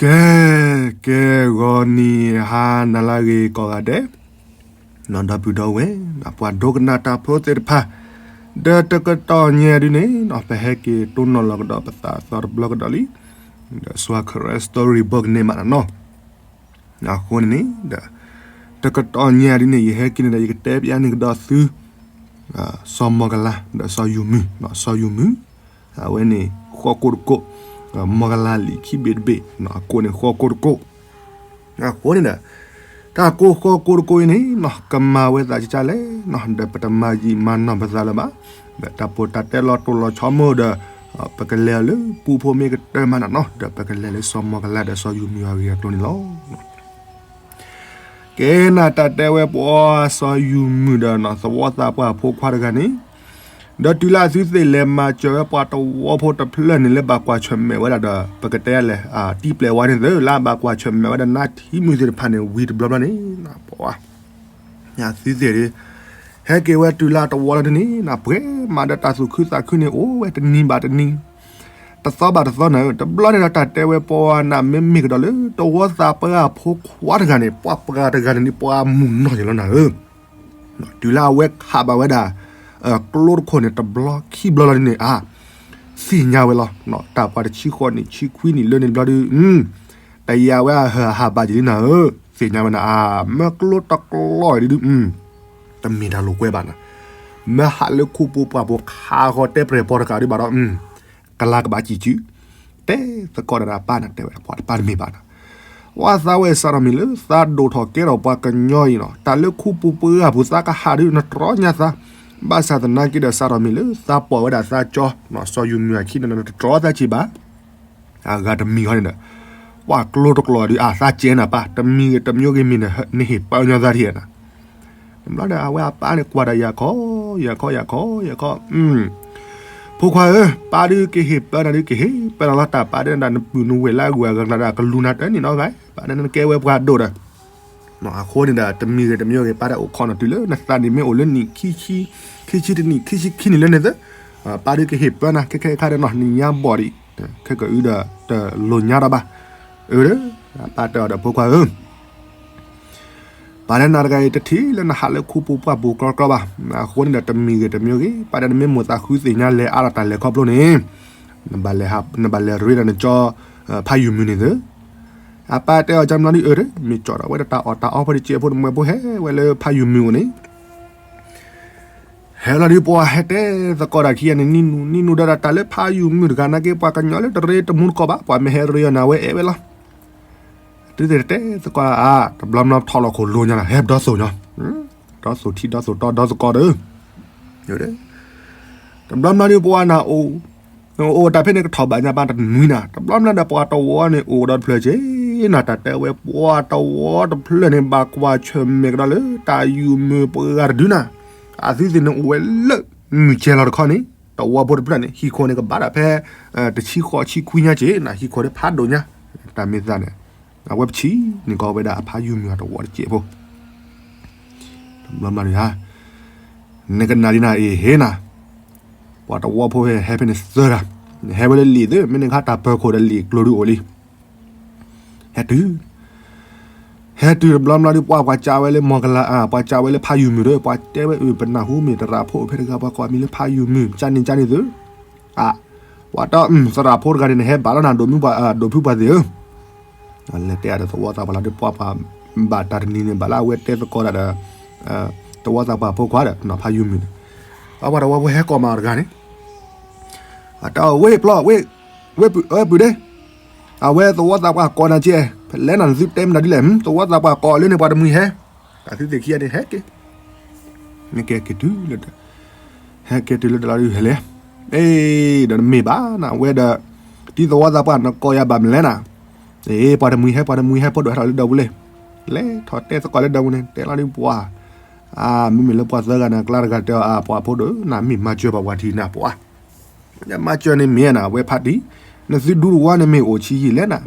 ကဲ ကဲ ဂီၤနံၤဟါနၤလၢအဂ့ၤကိးဂၤဒဲး, နီၢ်ဒီပုၢ်ဒီဝဲၢ် ပှၤဒိကနၣ်တၢ်ဖိသ့ၣ်တဖၣ်, ဒီးတကတီၢ်ညါဒ်န့ၣ် ပဟဲက့ၤတိၢ်နီၣ်လီၤကဒီးပသးအသီတဘျီကဒီးလံ, ဒီးစှၤခရၢ story book န့ၣ်မးနီၤ. အဃိန့ၣ်န့ၣ်ဒီး တကတီၢ်ညါဒ်န့ၣ် ယဟဲက့ၤန့ၣ်ဒီး ယကတဲပျးန့ၢ်ကဒီးသု စီၤမီၢ်ကလါ ဒီးစီၤယူၤမုၢ်, စီၤယူၤမုၢ် အဝဲန့ၣ် ဃီၣ်ကိၢ်တကိး, မီၢ်ကလါလံာ်ခံဘ့ၣ်တဘ့ၣ်, အကိးန့ၣ်ဃီၣ်ကိၢ်တကိး. အဃိန့ၣ်ဒီး တၢ်ကိးဃီၣ်ကိၢ်တကိးအံၤန့ၣ် ကမၤဝဲသးကကလဲၣ်, ဒီးပတမၤယံာ်မၤနီၢ်ပသးလၢၤဘၣ်, ဒီးတၢ်ပီးတၢ်တဲလီၤတိၢ်လီၤဆီမိၢ်ဒီး ပကလဲၤအီၤလၢပူဖိမ့ၢ်ကတၢၢ်မးနီၤ, ဒီးပကလဲၤလၢစီၤမီၢ်ကလါဒီးစီၤယူၤမုၢ်အဂ့ၢ်အကျိၤန့ၣ်လီၤ. ကဲနၤတၢ်တဲဝဲပှၤစီၤယူၤမုၢ်ဒီးနီၤ သဝီသးပှၢ်ဖိခွါတဂၤန့ၣ်, ဒီးတုၤလၢအသုသ့ၣ်လဲၤမၤစၢၤဝဲပှၤတဝီဖိတဖျၢၣ်န့ၣ်လၢဘၣ်ကွၢ်ဆၢၣ်မဲာ်ဝဲဒၣ်ဒီး ပကတဲလဲၣ် တံၢ်ပျဲၢ်ဝါန့ၣ်သ့ၣ် လၢအဘၣ်ကွၢ်ဆၢၣ်မဲာ်ဝဲဒၣ်နါထံမုၢ်သ့ၣ်တဖၣ်န့ၣ် ဝံၤတဘျီဘျီန့ၣ် ပှၤ သုသ့ၣ်ဒၣ် ဟဲက့ၤဝဲတုၤလၢတဝီလီၤဒ်န့ၣ် ပှဲၤမးဒီးတၢ်သူၣ်ခုသးခုန့ၣ် အိၣ်ဝဲတနံၤဘၣ်တနံၤ တသီဘၣ်တသီနၤဧၢ, တဘျီန့ၣ်ဒီးတၢ်တဲဝဲပှၤနၤ မ့မ့ၢ်ကဒီးလၢတဝီသးပှၢ်ဖိခွါတဂၤန့ၣ် ပှၤပှၤတဂၤန့ၣ် ပှၤမုၢ်နီၢ်ယလီၤနၤဧၢ, တုၤလၢအဝဲခးဘၣ်ဝဲဒၣ် ကျိတခိၣ်န့ၣ် တဘျီခံဘျီလီၤဒ်န့ၣ် အါ သ့ၣ်ညါဝဲလီၤ, တၢ်ပှၤတဆံဃိးနံၣ်ဆံခွံနံၣ်လၢန့ၣ်တဘျီဒီး တယာ်ဝဲအဟၢၣ်အဟၣ်ဘၣ်ယံၤလံနၤဧၢ, သ့ၣ်ညါဝဲနၤ အါ မ့ၢ်ကျိတကျိဒ်ဒုး တမ့ၢ်တၢ်လိာ်ကွဲဘၣ်နၤ, မ့ၢ်ဟးလၢခူပူၤပှၢ်ပူၤခးဃီၤတဲပြဲၢ်ပီတကးဒံးဘၣ်ဒီး ကလါကဘၣ်စံၣ်စု, တဲသကိးဒီးအပၢ်န့ၣ် တဲဝဲဒၣ်ပှၤတပၢ်တမ့ၢ်ဘၣ်နၤ, ဝဲသးဝဲစးထီၣ်မံၤလၢသးဒိၣ်ထီၣ်ကဲထီၣ်ပှၤကညီအံၤနီၤ တၢ်လၢခူပူၤပှၢ်ပူၤသးကဟးဒုးနတြီညါသး, ဘၣ်ဆၣ်သနာ်က့ဒီးစးထီၣ်မံၤလၢသးပိာ်ဝဲဒၣ်သးကၠီ စီၤယူၤမုၢ်အခံန့ၣ်နတတြီသးက့ဘၣ် အဂၤတမံၤဃီန့ၣ်ဒီး ပှၤကျိတကျိဒုး အသးကဲနၤပၢ် တမံၤဂ့ၤတမံၤဂ့ၤမံၤန့ၣ် နဟ့ၣ်ပၢညီသးထံၣ်နၤ, တဘျီဒီးအဝဲအပၢ်န့ၣ်ကွၢ်ဒီးယၤခီ ယၤခီ ယၤခီ ယၤခီ, ဖိခွါဧၢ ပၢ်ဒုးကဟ့ၣ်ပၢနၤဒုးကဟ့ၣ်ပၢနၤလီၤ တၢ်ပၢ်ဒုးနဒၣ်နပုၢ်နဝဲၢ်လၢအဂုၤအဂၤကျါဒီး ကလူၤနၤတၢ်န့ၣ်နီၤဂၤ ပၢ်ဒုးနကဲဝဲပှၤဒိၣ်ဒီး အဃိန့ၣ်ဒီးတမံၤဂ့ၤတမံၤဂ့ၤ ပၢ်ဒုးအိၣ်ခိးနၤတုၤလၢနသးနံၣ်မ့ၢ်အိၣ်လၢနံၣ်ခံဆံ, ခံဆံတနံၣ် ခံဆံခံနံၣ်လၢန့ၣ်သ့, ပၢ်ဒုးကဟ့ၣ်ပၢနၤ ခဲခဲခါဒီးနီၤ နညါဘီၣ်ဒံး, ခဲကအုဒီးတလိၣ်ညါဒီးဘၣ်, အၢ, ပၢ်တဲအီၤဒီးဖိခွါဧၢ ပၢ်လၢနၤတဂၤအံၤတထံၣ်လၢနဟးလၢခူပူၤပှၢ်ပူၤကျီကျီဘၣ်, အဃိန့ၣ်ဒီးတမံၤဂ့ၤတမံၤဂ့ၤ ပၢ်ဒၣ်နမ့ၢ်မိၣ်သးဃုသ့ၣ်ညါလဲၤအါဒီးတၢ်လဲၤခီဖျိန့ၣ်, နဘၣ်လဲၤရ့ဒီးနကၠီ ဖးယုၢ်မုၢ်န့ၣ်သ့ အပၢ်တဲအီၤကမနီၤဒ်အၢ မ့ၢ်ကၠီဒီးဝဲဒၣ်တၢ်အီၣ်တၢ်အီဖိတကဲးဖိတမှဲဖိဟဲဝဲလၢဖးယုၢ်မုၢ်အိၣ်န့ၣ်, ဟဲလီၤဒုးပှၤဟဲတဲသကိးတၢ်ခံဂၤန့ၣ် နံၣ်နူၤ နံၣ်နူၤဒီးတၢ်လၢဖးယုၢ်မုၢ်တဂၤနာ်က့ ပှၤကညီလၢတရ့တမူတကိးဘၣ် ပှၤမ့ၢ်ဟဲရ့အီၤန့ၣ် အဝဲအဲၣ်ဝဲလီၤ, တုၤသ့ၣ်တဲသကိးဧါ တဘျီဘျီထီၣ်လီၤခိၣ်လိညါလီၤ ဟဲပဒီသိၣ်ညီ, ဒီသိၣ်ထံဒီသိၣ်တီဒီသကိးဒီး တဘျီဘျီဒုးပှၤနၤအိၣ်, အိၣ်တၢ်ဖဲန့ၣ်ကထီၣ်ဘၣ်ညါပၢ်တနွံနၤ တဘျီဘျီဒီးပှၤတဝီန့ၣ်အိၣ်ဒီးတဖျၢၣ်က့ၤနၤ တၢ်တဲဝဲပှၤတဝီတဖျၢၣ်န့ၣ် ဘၣ်ကွၢ်ဆၢၣ်မဲာ်ကဒီးလၢတၢ်ယုၢ်မုၢ်ပှၤတဒုနၤ, အသုသ့ၣ်န့ၣ်အိၣ်ဝဲလၢ မုၢ်ကဲလီၤတခီန့ၣ် တဝီဖိတဖျၢၣ်န့ၣ် ဟံၣ်ခိၣ်န့ၣ်ကဘၣ်ဒၣ်ဖဲ တဆံဃိးဆံခွံညါက့ၤနၤ ဟံၣ်ခိၣ်ဒၣ်ဖးဒိၣ်ညါ, တၢ်မ့ၢ်သးန့ၣ် အဝဲပဆံးန့ၢ်ကီးဝဲဒၣ်အဖးယုၢ်မုၢ်အတဝီတကဲးဖိ တဘျီဘျီဒုးဧါ, နကနၣ်ဒ်နၤအံၤဟ့ၣ်နၤ, ပှၤတဝီဖိဖဲဟဲဖဲန့ၣ်သၢဂၤ, ဟဲဝဲလၢလံာ်သ့ မ့ၢ်န့ၣ်ခါတၢ်ပၢၤခိၣ်ဒီးလံာ်ကျိၤဒုးအိၣ်လံ, ဟဲတုၤ, ဟဲတုၤတဘျီဘျီဒုးပှၤ ပှၤကးဝဲလၢမီၢ်ကလး, ပှၤကးဝဲလၢဖးယုၢ်မုၢ်ဒီး ပှၤတဲဝဲအၢ ပနၢ်ဟူမ့ၢ်သရၣ်ဖိအိၣ်ဖဲတဂၤ ပှၤကိးအမံၤလၢဖးယုၢ်မုၢ် ကန့ၣ်ကန့ၣ်သု, အ, ပှၤတီ သရၣ်ဖိတဂၤန့ၣ် နဟဲဘၣ်လီၤနၤ ဒိၣ်မုၢ်ပှၤ ဒိၣ်ဖုပှၤသ့ၣ်ဧၢ လဲၤတဲအဒီးသဝီသးပှၢ်လီၤဒီး ပှၤပှၤဘၣ်တၢ်တနံၤန့ၣ် ဘၣ်လၢအဝဲတဲသကိးတၢ်ဒီး သဝီသးပှၢ်ဖိခွါဒီး ဖးယုၢ်မုၢ်န့ၣ် ပှၤပှၤတဝီဖိဟဲကိးမးအီၤတဂၤန့ၣ် အတၢ်ဝ့ၢ်ပျီ ဝ့ၢ်ပုၢ်ဒ့ အဝဲသဝီသးပှၢ်ကိးနၤကဲ ဖဲလဲၣ်နၤနသုတဲမနုၤဒ်လဲၣ် သဝီသးပှၢ်ကိးလၢန့ၣ် ပှၤတမှံၤဟဲ တၢ်သုသ့ၣ်ခံဂၤန့ၣ် ဟဲက့ၤ မ့ၢ်ကဲက့ၤတုၤလၢ ဟဲက့ၤတုၤလၢတလီၤဒုးဟဲလဲၣ်, အ့ ဒီးနမ့ၢ်ဘၣ်နၤ အဝဲဒီး တံၤသဝီသးပှၢ်နကိးယၤဘၣ်မနုၤလဲၣ်နၤ, အ့ ပှၤတမှံၤဟဲ ပှၤတမှံၤဟဲ ဖိဒိၣ်ဟဲထီၣ်လၢဒီပူၤလဲၣ်, လဲၤထီၣ်တဲသကိးလၢဒီပူၤန့ၣ် တဲလီၤဒုးပှၤ, အါ မ့မ့ၢ်လၢပှၤသၢဂၤန့ၣ် အကျါတဂၤတဲအီၤ အါ ပှၤဖိဒိၣ် နမ့ၢ်မၤစၢၤပှၤပှၤထံၣ်နၤပှၤ မၤစၢၤန့ၣ်မ့ၢ်နၤ အဝဲဖးတံၢ်, နသုဒူတဝီန့ၣ်မ့ၢ်အိၣ်ဆံးယံာ်လဲၣ်နၤ,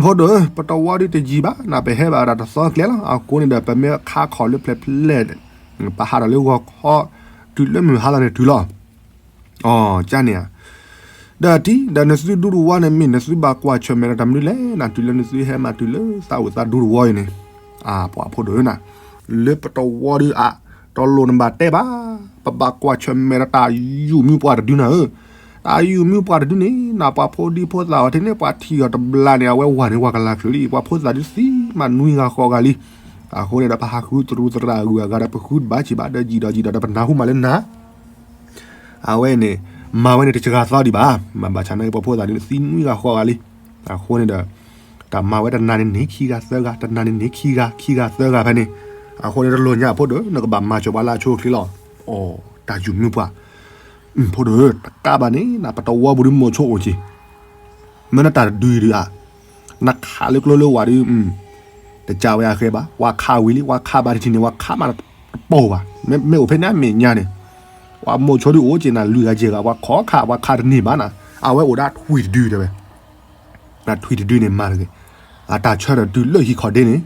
ဖိဒိၣ်ဧၢ ပတဝီဒုးတယံာ်ဘၣ်နၤ ပဟဲဘၣ်ဒၣ်တသီကျဲလီၤ အဃိန့ၣ်ဒီး ပမ့ၢ်ခါခီၣ်လၢဖျဲၣ်ဖျဲၣ် ပဟးထီၣ်လၢဂီၤခီ တုၤလၢမုၢ်ဟါလီၤန့ၣ်တုၤလီၤ, အီ ကန့ၣ်ဧါ, ဒီးတံၤ ဒီးနသုဒူသဝီန့ၣ် မ့ၢ်နသုဘၣ်ကွၢ်ဆၢၣ်မဲာ်ဒီးတၢ်မနုၤလဲၣ်နၤ, တုၤလၢနသုဟဲမၤတုၤလၢသးအိၣ်သးဒူသဝီအံၤန့ၣ်, အပှၤဖိဒိၣ်ဧၢနၤ, လၢပတဝီဒုးအါ, တလိၣ်နဘၣ်တဲဘၣ်, ပဘၣ်ကွၢ်ဆၢၣ်မဲာ်ဒီးတၢ်ယူၢ်မုာ်ပှၢ်တဒုနၤဧၢ, တၢ်ယူၢ်မုာ်ပှၢ်တဒုန့ၣ် နပှၤဖိဒံဖိသၣ်အီၤထဲန့ၣ် ပှၤထံၣ်အီၤတဘျီန့ၣ် အဝဲဝၤန့ၣ်ဝၤကလၤချုးလံ, ပှၤဖိသၣ်ဒုးသံမးနွံဂၤဃိးဂၤလံ, အဃိန့ၣ်ဒီး ပဟးဃုသရူးသရၣ်အဂုၤအဂၤဒီး ပဃုတဘၣ်ကံးဘၣ်ဒီး ယံာ်ဒီးယံာ်ဒီး ဒီးပနၢ်ဟူမးလၢနၤ အဝဲန့ၣ် မၤဝဲန့ၣ်တစှၤသီဒံးဘၣ်, မ့ၢ်ဘၣ်ဆၣ်နာ်က့ ပှၤဖိသၣ်ဒုးသံနွံဂၤဃိးဂၤလံ, အဃိန့ၣ်ဒီး တၢ်မၤဝဲတနၤန့ၣ်န့ၣ်ခံဂၤသၢဂၤ, တနၤန့ၣ်န့ၣ်ခံဂၤ, ခံဂၤသၢဂၤဖဲန့ၣ်, အဃိန့ၣ်တလိၣ်ညါအဖိဒိၣ် နကဘၣ်မၤစၢၤပှၤလၢအဆိအချ့လီၤ, အတၢ်ယူၢ်မုာ်ပှၢ်, ဖိဒိၣ်ဧၢ တကးဘၣ်န့ၣ် နပတဝီပူၤဒုးမိၢ်ဆိအိၣ်က့ၤ မ့ၢ်နတၢ်တဒုအံၤဒုးဧါ, နခးလၢကျိလၢဝၤဒုး, တကးဝဲအဃဲဘၣ်, ပှၤခးဝံၤလံ, ပှၤခးဘၣ်တထံၣ်န့ၣ် ပှၤခးမးတပိာ်ဘၣ်, မ့ၢ်အိၣ်ဖဲန့ၣ်အမဲာ်ညါန့ၣ်, ပှၤမိၢ်ဆိဒုးအိၣ်က့ၤနၤလွံၢ်ဂၤယဲၢ်ဂၤ, ပှၤခးခး ပှၤခးတန့ၢ်ဘၣ်နၤ, အဝဲအိၣ်ဒၣ်ထွံၣ်တဒုတဲဝဲ ထွံၣ်တဒုန့ၣ်မၤတဂ့ၤ, အတၢ်ဆၢထၢၣ်တုၤလၢဟံၣ်ခီၣ်ဒ့န့ၣ်,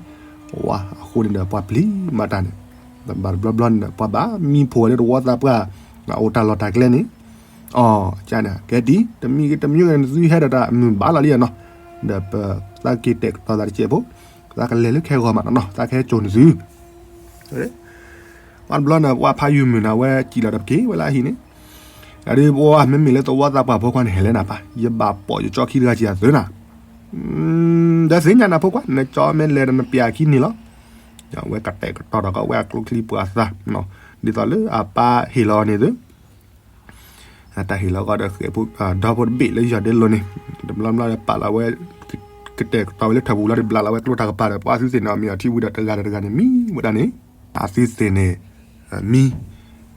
ဝါ အဃိန့ၣ်ဒီးပှၤပျံၤမၤတၢ်န့ၣ်, ဘၣ်တဘျီဘျီန့ၣ်ဒီး ပှၤဘၣ်မံဖိဝဲလၢတဝီသးပှၢ်, အိၣ်တၢ်လီၢ်တၢ်ကျဲန့ၣ်, အကန့ၣ် ကဲဒ် တမံၤဂ့ၤတမံၤဂ့ၤန့ၣ် နသုဟဲဒီးတၢ်မုာ်ဘၣ်လီၤလံနီၤ, ဒီးပသးက့ၤတဲာ်ကတီၤသးတစဲးဖိ, သးကလဲၤလၢခဲဂီၤမးနီၤ, သးကဟဲစိာ်နသု ဘၣ်တဘျီန့ၣ် ပှၤဖးယုၢ်မုၢ်န့ၣ် အဝဲစံၣ်လီၤဒီးပက့ၤဝဲလၢအဟံၣ်န့ၣ်, အဒုးပှၤမ့မ့ၢ်လၢတဝီသးပှၢ်ဖိခွါန့ၣ် ဟဲလဲၣ်နၤပၢ်, ယဘၣ်ပိာ်ယကၠီခံတဂၤစံၣ်အသုနၤ, ဒီးသ့ၣ်ညါနၤဖိခွါ နကၠီမ့ၢ်လဲၤဒီးနပျၢ်ခံန့ၣ်လီၤ, အဝဲကတဲာ်ကတီၤဒီးကဝဲအကျိချံပှၤသး, ဒ်သိးလၢအပၢ်ဟ့ၣ်လီၤန့ၣ်သု တၢ်ဟ့ၣ်လီၤဂီၤဒီးဃဲၤဖိ, ဒီဖိတဘ့ၣ်လၢယီၢ်ဒ့လိၤန့ၣ်, တဘျီဘျီဒီးပာ်လီၤဝဲ, ကတဲာ်ကတီၤဝဲလၢထၢၣ်ပူၤလီၤဒီးဘျးလီၤဝဲကျိတၢ်ကပၤဒီး ပှၤသုသ့ၣ်န့ၣ် အမ့ၢ်အီၤထံဝံၤဒီးတဂၤဒီးတဂၤန့ၣ် မံဝဲဒၣ်န့ၣ်, အသုသ့ၣ်န့ၣ်, မံ,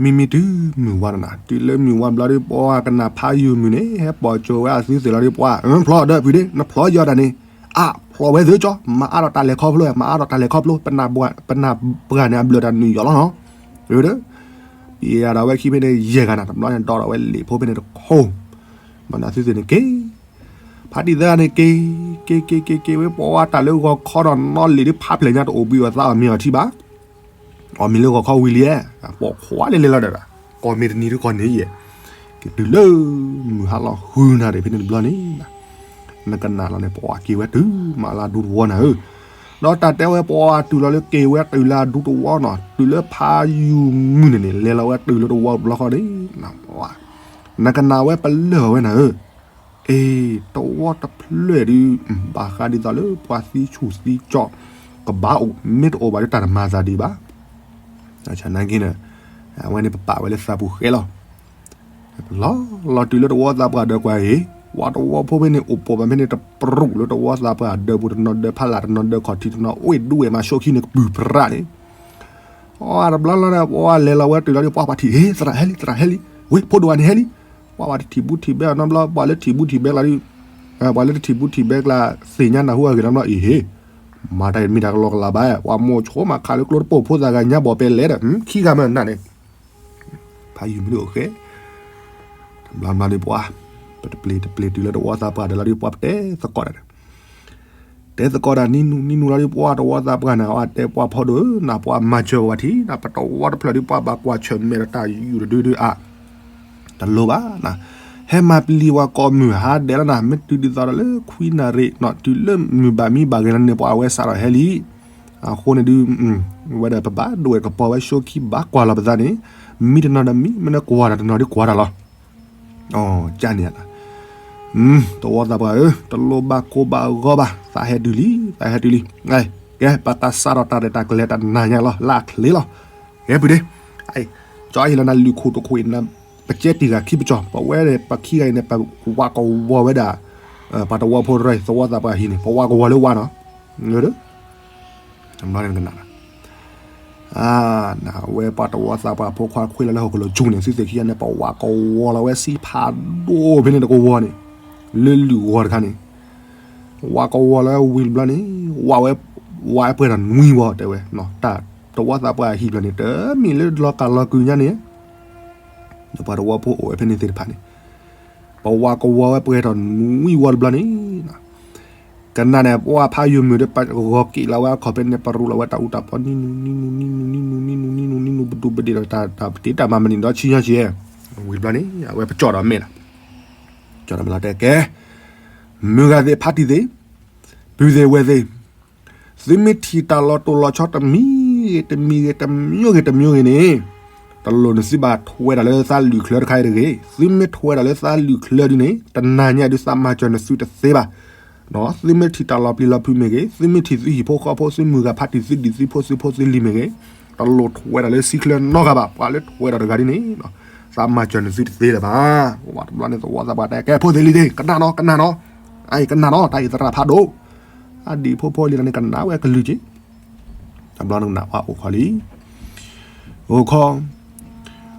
မံမံတုၤမုၢ်ဝါနီၤနၤ, တုၤလၢမုၢ်ဝါဘျီဒီး ပှၤကနၣ်ဖးယုၢ်မုၢ်န့ၣ် ဟဲပိာ်ကၠိဝဲအသုသ့ၣ်လီၤဒီး ပှၤဖျီဒီးဖုဒ့ နဖျီယီၤတၢ်န့ၣ်, အဖျီဝဲသုကၠီ, မၤအါထီၣ်တၢ်လဲၤခီဖျိ, မၤအါထီၣ်တၢ်လဲၤခီဖျိ, ပနၢ်ပှၢ်န့ၣ် အဘျၢၣ်တၢ်နုာ်ယီၤလီၤနီၤ, ပယၤဒီးဝဲခံဖဲန့ၣ်ယဲၢ်ဂၤနၤ, တဘျီန့ၣ်ဒီးဝဲလံာ်ဖိဖဲန့ၣ်တခိၣ်, မၤနၤသုသ့ၣ်န့ၣ်က့ၤ, ဖးတံၢ်သၢဂၤန့ၣ်က့ၤ, က့ၤက့ၤက့ၤက့ၤဝဲ ပှၤဝါတၢ်လၢဂီၤခီဒီးနီၣ်လံာ်ဒုးဖးဖျဲးညါတအိၣ်ဘှံးအသးအီၤမ့ၢ်အီၤထံဘၣ်, အီၣ်မ့ၤလၢဂီၤခီဝံၤလံ, ပိာ်ခွါလဲၤလဲၤလီၤဒီး, ကိးမ့ၢ်တနံၤဒုးကိးန့ၣ်ယဲၢ်, က့ၤတုၤလၢမုၢ်ဟါလီၤဃုနၤဒီး ဖဲန့ၣ်တဘျီန့ၣ် နကနၣ်လီၤန့ၣ် ပှၤက့ၤဝဲတုၤမးလၢအဒူသဝီနၤဧၢ, ဒီးတၢ်တဲဝဲပှၤတုၤလီၤလၢက့ၤဝဲတုၤလၢအဒူသဝီနီၤ, တုၤလၢဖးယုၢ်မုၢ်န့ၣ်န့ၣ် လဲၤလီၤဝဲတုၤလၢတဝီတဘျီဃီန့ၣ်, နကနၣ်ဝဲပလၢၢ်ဝဲနၤဧၢ, အ့ တဝီတဖျၢၣ်ဒုး, ဘၣ်ဃးဒ်သိးလၢပှၤသံဆူၣ်သံကၠီၣ်, ကဘၣ်အိၣ်, မ့ၢ်တအိၣ်ဘၣ်ဒီးတၢ်တမၤသးဒံးဘၣ်, ဆၣ်နာ်က့န့ၣ်, အဝဲန့ၣ်ပပာ်ဝဲလၢသးပူၤဃဲလီၤ လီၤလီၤတုၤလၢတဝီသးပှၢ်ဒၢးကွၢ်အံၤ, ဝၤတဝီဖိဖဲန့ၣ် အိၣ်ပိာ်ဘၣ်ဖဲန့ၣ် တပရူၣ်လၢတဝီသးပှၢ်ဒၢးပူၤ တနီၤဒၢးဖးလၢ် တနီၤဒၢးခီၣ်ထံး တနီၤအိၣ်ဒူဝဲမး ဆိခံန့ၣ် ကပုၢ်ပြးန့ၣ်, အတဘျီလီၤဒီး ပှၤလဲၤလီၤဝဲတုၤလီၤဒီး ပှၤပှၤထံၣ် ဟ့ သရၣ်ဟဲလံ သရၣ်ဟဲလံ, ဝ့ၢ် ဖိဒိၣ်ဂၤန့ၣ်ဟဲလံ, ပှၤပှၤတထံၣ်ဘူးထံၣ်ဘဲအီၤနီတဘျီ ပှၤလၢထံၣ်ဘူးထံၣ်ဘဲကျါဒီး, ပှၤလၢတထံၣ်ဘူးထံၣ်ဘဲကျါ သ့ၣ်ညါနၢ်ဟူအဂ့ၢ်နီတဘျီအံၤ ဟ့ၣ်, မၤတၢ်အံၤမ့ၢ်တၢ်ကလီကလီဘၣ်, ပှၤမိၢ်ဆိမးခးလၢကျိတပိာ်ဖိသၣ်ဂၤညါဘီၣ်ပဲလဲၣ်ဒီး ခံဂၤမ့ၢ်နၤန့ၣ် ဖးယုၢ်မ့ၢ်အိၣ်ဃဲ, တဘျီဘျီန့ၣ်ပှၤ, ပတပျ့ၤတပျ့ၤတုၤလၢတဝီသးပှၢ်ဒီးလီၤဒီး ပှၤပတဲသကိးတၢ်န့ၣ်, တဲသကိးတၢ်နံၤနုၤနံၤနုၤလီၤဒီး ပှၤတဝီသးပှၢ်န့ၣ် အဝဲတဲပှၤဖီဒိၣ်ဧၢ, နပှၤမၤစၢၤဝဲထံ နပတဝီတဖျၢၣ်ဒီး ပှၤဘၣ်ကွၢ်ဆၢၣ်မဲာ်ဒီးတၢ်ယူၢ်တဒုဒုအါ တလိၣ်ဘၣ်နၤ, ဟဲမၤပျံၤဝဲကိးမုၢ်ဟါဒဲးလီၤနၤ, မ့ၢ်တုၤဒ်သိးဒီးလၢခွံနၣ်ရံၣ်နီၤ တုၤလၢမုၢ်ဘၣ်မံဘၣ်ဂ့ၤလီၤန့ၣ် ပှၤအဝဲစးထီၣ်ဟဲလံ, အဃိန့ၣ်ဒုး, ဝဲဒၣ်ပဘၣ်ဒိၣ်ဝဲကပီၤဝဲဆိခံဘၣ်ကွၢ်လီၤပသးန့ၣ်, မံတနီၤဒီးမံ မ့ၢ်နကွၢ်တၢ်တနီၤဒုးကွၢ်တၢ်လီၤ, ကန့ၣ်, တဝီသးပှၢ်ဧၢ, တလိၣ်ဘၣ်ကိၢ်ဘၣ်ဂီၤဘၣ်, သးဟဲတုၤလံ သးဟဲတုၤလံ, ကဲ ပကစးထီၣ်တၢ်ရဲၣ်တၢ်ကျဲၤတၢ်နၤညါလီၤ လၢအချ့လီၤ, ကဲပုၢ်ဒ့ ကၠီအံၤလီၤနၤ လုၢ်ခိၣ်တခိၣ်အံၤနၤ, ပကဲတံၢ်ဂၤခံပကၠီၤ ပဝဲပခံဂၤအံၤန့ၣ် ပဝးကဝီၤဝဲဒၣ်, ပှၤတဝီဖိရၢၢ် သဝီသးပှၢ်ဟံၣ်န့ၣ် ပဝးကဝီၤလၢဝါနီၤ, တဘျီန့ၣ်ကနၣ်, အဝဲပှၤတဝီသးပှၢ်ဖိခွါခွ့လီၤလၢဟီၣ်ခိၣ်လိာ်ကၠူန့ၣ် သုသ့ၣ်ခံဂၤန့ၣ် ပဝးကဝီၤလီၤဝဲစံဖးဒိၣ်ဖဲန့ၣ်တကဝီၤန့ၣ်, လၢလုၢ်ဂီၤတခါန့ၣ် ဝးကဝီၤလၢဝံၤတဘျီန့ၣ်, ဝးဝဲ, ဝးဝဲပှဲၤဒီးနွံဝီတဲဝဲ, တၢ်တဝီသးပှၢ်အဟံၣ်ဘျီန့ၣ် တမ့ၢ်လၢလီၤကၢ်လီၤကုၤညါန့ၣ်, ဒီးပှၤတဝီဖိအိၣ်ဝဲဖဲန့ၣ်သ့ၣ်တဖၣ်န့ၣ်, ပဝးကဝီၤဝဲပှဲၤထီၣ်နွံဝီတဘျီန့ၣ်, ကနၣ်န့ၣ် ပှၤဖးယုၢ်မုၢ်ဒီး ပဂီၤက့ၤလီၤဝဲအခီၣ်ဖဲန့ၣ် ပရူးလီၤဝဲတၢ်အူတၢ်ပီ နံၤနုၤ နံၤနုၤ နံၤနုၤ နံၤနုၤ နံၤနုၤ ပဒူၣ်ပဒ့ၣ်ဒီးတၢ်ပတ့တၢ်မၤမနုၤဒီးဆံညါက့ၤ, ဝံၤတဘျီန့ၣ် အဝဲပကၠီၤဒီးမဲာ်လီၤ. ကၠီတမ့ၢ်လီၤတဲကဲ, မုၢ်ဂၤသ့ၣ်ဖါတံၢ်သ့ၣ်, ပုၢ်သ့ၣ်ဝဲၢ်သ့ၣ်, သုမ့ၢ်ထံၣ်တၢ်လီၤတိၢ်လီၤဆီတမံၤဂ့ၤတမံၤဂ့ၤတမံၤဂ့ၤန့ၣ်, တလိၣ်နသုဘၣ်ထွဲဒၣ်လၢသးလုၢ်ချၢတခါအံၤတဂ့ၤ. သုမ့ၢ်ထွဲဒၣ်လၢသးလုၢ်ချၢဒုန့ၣ် တနၤညါဒုသးမၤစၢၤနသုတသ့ဘၣ်. သုမ့ၢ်ထံၣ်တၢ်လီၤပျံၤလီၤဖုးမ့ၢ်ဂ့ၤ, သုမ့ၢ်ထံၣ်သုဟံၣ်ဖိဃီဖိ သုမုၢ်ဂၤဖါတံၢ် သုဒံၣ်သုဖိ သုဖိသုလံၤမ့ၢ်ဂ့ၤ, တလိၣ်ထွဲဒၣ်လၢဆံချၢနီတဂၤဘၣ်. ပှၤလၢထွဲဒၣ်တဂၤဒ်န့ၣ်, သးမၤစၢၤနသုတသ့လၢၤဘၣ်. ဝဲတဘျီန့ၣ်သဝီသးပှၢ်တဲကဲ ဖိသ့ၣ်လံၤသ့ၣ် ကနၣ်နီၤ ကနၣ်နီၤ, အအံၤကနၣ်နီၤ တၢ်အံၤသရၣ်ဖးဒိၣ်, အဒံၣ်ဖိဖိလံၤန့ၣ်ကနၣ်ဝဲကလုၢ်က့ၤ တဘျီန့ၣ်ကနၣ်ဝဲအိၣ်ခိးလံ. အိၣ်ခိး,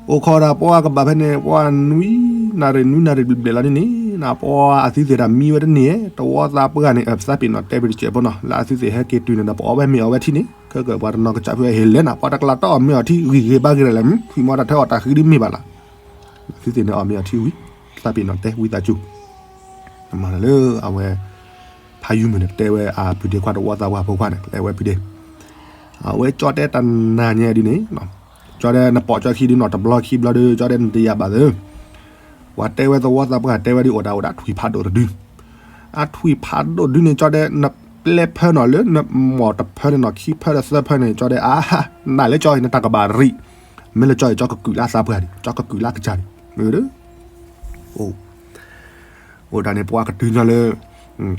အိၣ်ခိးဒီးပှၤကဘၣ်ဖဲန့ၣ် ပှၤနွံနၣ်ရံၣ် နွံနၣ်ရံၣ်ဘျဲၣ်ဘျဲၣ်လီၤဒ်န့ၣ်, ပှၤအသုသ့ၣ်တၢ်မံဝဲတန့ၢ်, သဝီသးပှၢ်န့ၣ် သးပ့ၤနီၣ်တဲပတစဲးဖိနီၤ လၢအသုသ့ၣ်ဟဲက့ၤတုၤန့ၣ်ဒီး ပအီၣ်ဝဲမ့ၤအီၣ်ဝဲထံန့ၣ်, ခဲကၢၣ်ပှၤတနီၤကစၢ်ဖုဟဲဟ့ၣ်လဲၣ်နၤ, ပှၤတကလးတၢ်အီၣ်မ့ၤအီၣ်ထံ ဂံၢ်ဂ့ၤဘါဂ့ၤဒ်လဲၣ်, ထွံၣ်မီၤတၢ်ထဲအီၣ်တၢ်ဃံဒ်မ့ၢ်ဘၣ်လီၤ. သုသ့ၣ်န့ၣ်အီၣ်မ့ၤအီၣ်ထံဝံၤ, သးပ့ၤနီၣ်တဲဝံသးစူၤ, မၤလၢအဝဲ ဖးယုၢ်မုၢ်န့ၣ် တဲဝဲအပုၢ်ဒ့ခွါ သဝီသးပှၢ်ဖိခွါန့ၣ် လဲၤဝဲပုၢ်ဒ့, အဝဲကၠီတဲတနၤညါဒ်န့ၣ်, ကၠီတဲနပိာ်ကၠီခံဒုနီၤ တဘျီခံဘျီဒီး ကၠီတဲနတယာ်ဘၣ်သၢ ပှၤတဲဝဲသဝီသးပှၢ်တဲဝဲဒ်အိၣ်တၢ်အိၣ်ဒၣ်ထွံၣ်ဖးဒိၣ်တဒု, အထွံၣ်ဖးဒိၣ်ဒုန့ၣ် ကၠီတဲ နပျဲဖၢနီၤလၢနမီၢ်တဖၢန့ၣ်နီၤ ခံဖၢဒီးသၢဖၢန့ၣ် ကၠီတဲအါ, နးလၢကၠီအံၤ နတၢ်ကဘၣ်ရံၣ်, မ့ၢ်လၢကၠီအံၤ ကၠီကကုာ်လၢအသးပှၢ်ဒံး ကၠီကကုာ်လၢအကစၢ်ဒံး, အိၣ်ဒၣ်န့ၣ် ပှၤကတုၤညီလၢ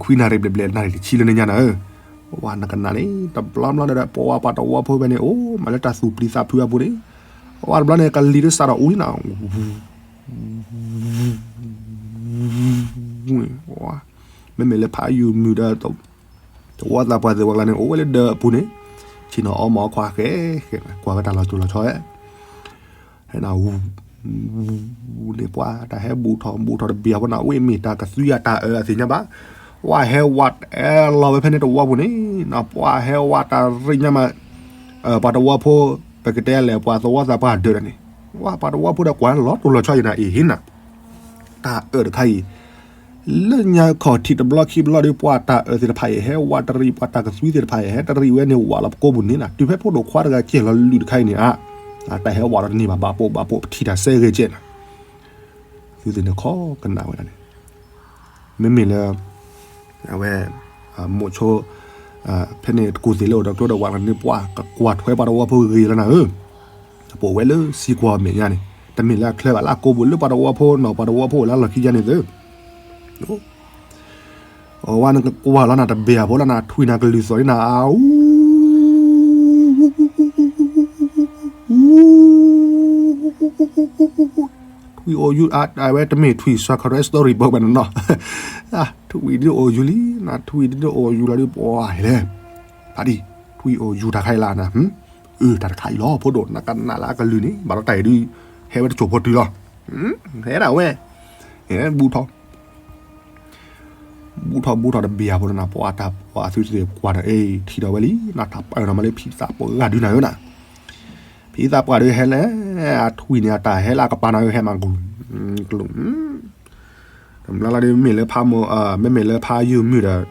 ခွံနၣ်ရံၣ်ဘျဲၣ်ဘျဲၣ် နၣ်ရံၣ်တဆံလၢနညါနၤဧၢ, ဝဲနကနၣ်န့ၣ် တဘျီဘျီဒီး ပှၤပှၤတဝီဖိဖဲန့ၣ် အိၣ်မးလၢတၢ်သူၣ်ပျံၤသးဖုးအပူၤန့ၣ်, ဝဲတဘျီန့ၣ် ကလံၤဒုးစးထီၣ်အူလံနၤ မ့မ့ၢ်လၢဖးယုၢ်မုၢ်ဒီး သဝီသးပှၢ်သ့ၣ်ဝဲကျါန့ၣ် အိၣ်ဝဲလၢဒၢးအပူၤန့ၣ်, ဆ့ၣ်နီၤအီမီၤခွါဃဲဃဲ ကွၢ်ဝဲတၢ်လီၤတိၢ်လီၤဆီ, ဟဲနၤဝူ န့ၣ် ပှၤတၢ်ဟဲဘူးထီၣ်ဘူးထီၣ်တဘ့ၣ်အဃိ နဝဲမ့ၢ်တၢ်ကသွံအတၢ်အၢအသ့ၣ်ညါဘၣ်, ပှၤဟဲဝးတအဲလီၤဝဲဖဲန့ၣ်တဝီပူၤန့ၣ်, ပှၤဟဲဝးတရံးညါမး, ပှၤတဝီဖိ, ပကတဲလဲၣ် ပှၤသဝီသးပှၢ်ဒၢးဒီးန့ၣ်, ပှၤတဝီဖိဒီးကွၢ်လီၤတိၢ်လီၤဆီယနၤအံၤဟ့နၤ, တၢ်အၢတခါအံၤ လၢညါခီၣ်ထံးတဘျီခံဘျီဒီး ပှၤတၢ်အၢသ့ၣ်တဖၣ်အံၤ ဟဲဝးတရံး ပှၤတၢ်ကသွံသ့ၣ်တဖၣ်အံၤ ဟဲတရံးဝဲန့ၣ် ဝးလီၤပကိာ်ပူၤန့ၣ်နၤ, တုၤဖဲဖိဒိၣ်ခွါတဂၤကဲၣ်လီၤလုၢ်တခါအံၤန့ၣ်ဧါ, တၢ်ဟဲဝးလီၤတန့ၢ်ဘၣ် ဘၣ်ပိာ်ဘၣ်ပိာ် ပထံၣ်တၢ်စဲဂ့ၤကဲးနၤ, သုသ့ၣ်န့ၣ်ခီကနၣ်ဝဲဒၣ်န့ၣ်, မ့မ့ၢ်လၢ အဝဲ မိၢ်ဆိ ဖဲန့ၣ်တကူၢ်သ့ၣ်လၢအိၣ်ဒီးကျိဒီးဝးန့ၣ် ပှၤကကွၢ်ထွဲပှၤတဝီဖိဂ့ၤလီၤနၤဧၢ, ပအိၣ်ဝဲလၢစံကွီၤမဲာ်ညါန့ၣ် တမ့ၢ်လၢအချၢဘၣ်လၢအကိာ်ပူၤလၢပှၤတဝီဖိနီၤ ပှၤတဝီဖိအိၣ်လၢအလီၢ်ခံယါန့ၣ်သု ဝဲနကကွၢ်လီၤနၤတဘ့ၣ်အဖိလီၤနၤ ထွံၣ်နၤကလုၢ်သီၣ်န့ၣ်နၤ အူ ထွံၣ်အိၣ်ယူၤ အဝဲတမ့ၢ်ထွံၣ် Sakura Story ဘၣ်ဘၣ်နီၤနီၤ ထွံၣ်ဒ်အိၣ်ယူၤလံ နထွံၣ်ဒ်အိၣ်ယူၤလီၤဒ်ပှၤလဲၣ် ဖးဒံၣ် ထွံၣ်အိၣ်ယူၤတၢ်ခါအံၤလၢနၤ အၢ တၢ်တခါအံၤလီၤ ဖိဒိၣ် နကနၣ်လၢအကလုၢ်န့ၣ် ဘၣ်ဒီးတၢ်အံၤဒုး ဟဲဝဲတစိၢ်ဖိတုၤလီၤ ဟဲဒၣ်ဝဲ ဘူးထီၣ် ဘူးထီၣ်ဘူးထီၣ်တဘ့ၣ်အဖိလီၤနၤ ပှၤတၢ်ပှၤသုတသ့ၣ်ကွၢ်ဒီး အ့ ထံၣ်ဒီးဝဲလံ နတၢ်ပၢၢ်နီၤမးလၢဖံသးပှၢ်ဂၤဒုးနၤဧၢနၤ ဖံသးပှၢ်ဒုးဟဲလဲၣ် အထွံၣ်န့ၣ် အတၢ်ဟဲလၢအကပၤနၤဧၢ ဟဲမၤကလူၤ ကလူၤ တမျီလီၤဒုး မ့မ့ၢ်လၢဖးမိၢ် မ့မ့ၢ်လၢဖးယုၢ်မုၢ်ဒီး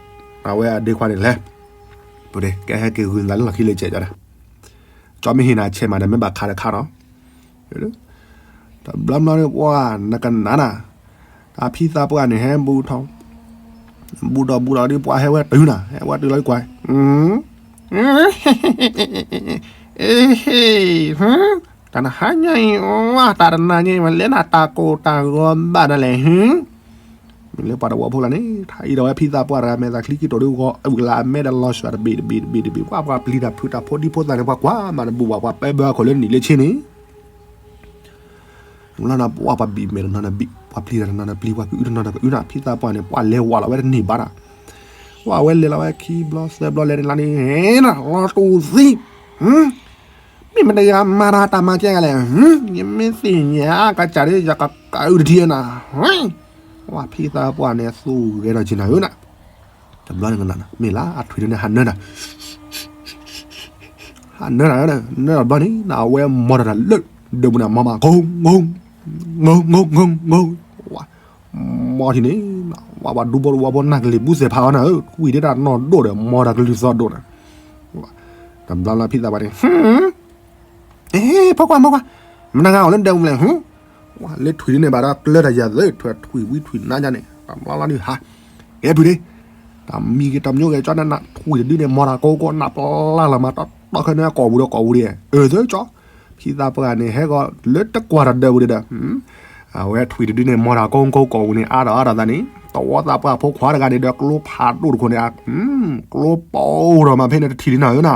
အဝဲအဒ့ခွါန့ၣ်လဲၣ် ပူၤဒ့ ကဲဟဲက့ၤဂုာ်နၤလၢလီၢ်ခံလၢကဲးကဒီး ကၠီမ့ၢ်ဟ့ၣ်နၤဆဲးမးဒီး မ့ၢ်ဘၣ်ခးတခါနီၤ တဘျီဘျီဒုး ပှၤနကနၣ်နၤ တၢ်ဖံသးပှၢ်န့ၣ် ဟဲဘူးထီၣ် ဘူးထီၣ်ဘူးထီၣ်ဒုး ပှၤဟဲဝဲတုၤနၤ ဟဲဝဲတုၤလီၤဒုးကွၢ် တၢ်နဟါညါအံၤ တၢ်တနၤညါအံၤ မ့ၢ်လဲၤနၤတၢ်ကိၢ်တၢ်ဂီၤဘၣ်ဒၣ်လဲာ် မ့ၢ်လၢပှၤတဝီဖိလၢန့ၣ် ထါအံၤဒီးဝဲဖံသးပှၢ်တဂၤ မဲာ်သးချံကံတိၢ်ဒုးဂီၤ အဝံၣ်ကလၢအမဲဒီးလီၤစှၤတဘ့ၣ်တဘ့ၣ်တဘ့ၣ်တဘ့ၣ် ပှၤပှၤပျံၤတၢ်ဖုးတၢ်ဖိဒံဖိသၣ်န့ၣ် ပှၤကွၢ်မးတဘူၣ်ဘၣ် ပှၤပဲဘၢအခိၣ်လၢနံၣ်လၢဆ့န့ၣ် လီၤနၤ ပှၤပှၤဘံၣ်မဲာ်တနီၤန့ၣ်ဘံၣ် ပှၤပျံၤတၢ်တနီၤန့ၣ်ပျံၤ ပှၤကအုတနီၤန့ၣ်ကအုနၤ ဖံသးပှၢ်န့ၣ် ပှၤလဲၤဝးလီၤဝဲတန့ၢ်ဘၣ်နၤ ပှၤဝဲလဲၤလီၤဝဲခံဘျီသၢဘျီလဲၤန့ၣ်လီၤန့ၣ် ဟဲနၤ လီၤတူၢ်သံ မ့ၢ်မတဂၤမၤတၢ်တၢ်မၤကဲဂၤလဲၣ် ယမ့ၢ်သ့ၣ်ညါကစၢ်ဒ်ယကကအုတထံနၤ ဝဲဖံသးပှၢ်န့ၣ်သူၣ်ဂဲၤဒီးက့ၤနၤဧၢနၤ တဘျီန့ၣ် မ့ၢ်လၢအထွံၣ်န့ၣ်ဟးနၢနၤ ဟးနၢနၤ နၢတဘျီန့ၣ် နဝဲမီတၢ်လၢ ဒၢးပူၤန့ၣ် မီမး ကိ ကိ ကိ ကိ ကိ ကိ ဝဲ မီထံၣ်န့ၣ် ဝဲပှၤဒူဖိတဝီဖိနၢ်ကလံၤဘူးသ့ၣ်ဖးအီၤနၤဧၢ ထွံၣ်ဒ့တၢ်နီၢ်ဒိၣ်ဒီး မီတၢ်ကလုၢ်သီၣ်ဒိၣ်နၤ တဘျီလၢဖံသးပှၢ်န့ၣ် အ့ ဖိခွါ ဖိခွါ မတဂၤအိၣ်လၢဒၢးပူၤလဲၣ် ဟူ လၢထွံၣ်ဒုန့ၣ်ဘၣ်ဒီးကျၢၤတၢ်ယၤသၢ ထွံၣ်ဝံထွံၣ်နါညါန့ၣ် တဘျီလီၤဒုးဟး, ကဲဖုဒ့, တၢ်မံဂ့ၤတၢ်မံဂ့ၤကၠီန့ၣ် နထွံၣ်တဒုန့ၣ် မီၤတၢ်ကိးကိး နပျၢ်လၢ်မၤတီတီခဲန့ၣ် ကိာ်ပူၤဒီးကိာ်ပူၤဒံး အၢသၢကၠီ, ဖံသးပှၢ်န့ၣ် ဟဲကီးလၢတကွၢ်တဒၢပူၤဒံးဒီး အဝဲထွံၣ်တဒုန့ၣ် မီၤတၢ်ကိးကိးကိာ်ပူၤန့ၣ် အါထီၣ်အါထီၣ်သးန့ၣ် သဝီသးပှၢ်ဖိခွါတဂၤန့ၣ်ဒီး ကျိဖးဒိၣ်တခိၣ်န့ၣ် ကျိပီၤဒီးမးဖဲန့ၣ်တထံၣ်လံနၤဧၢနၤ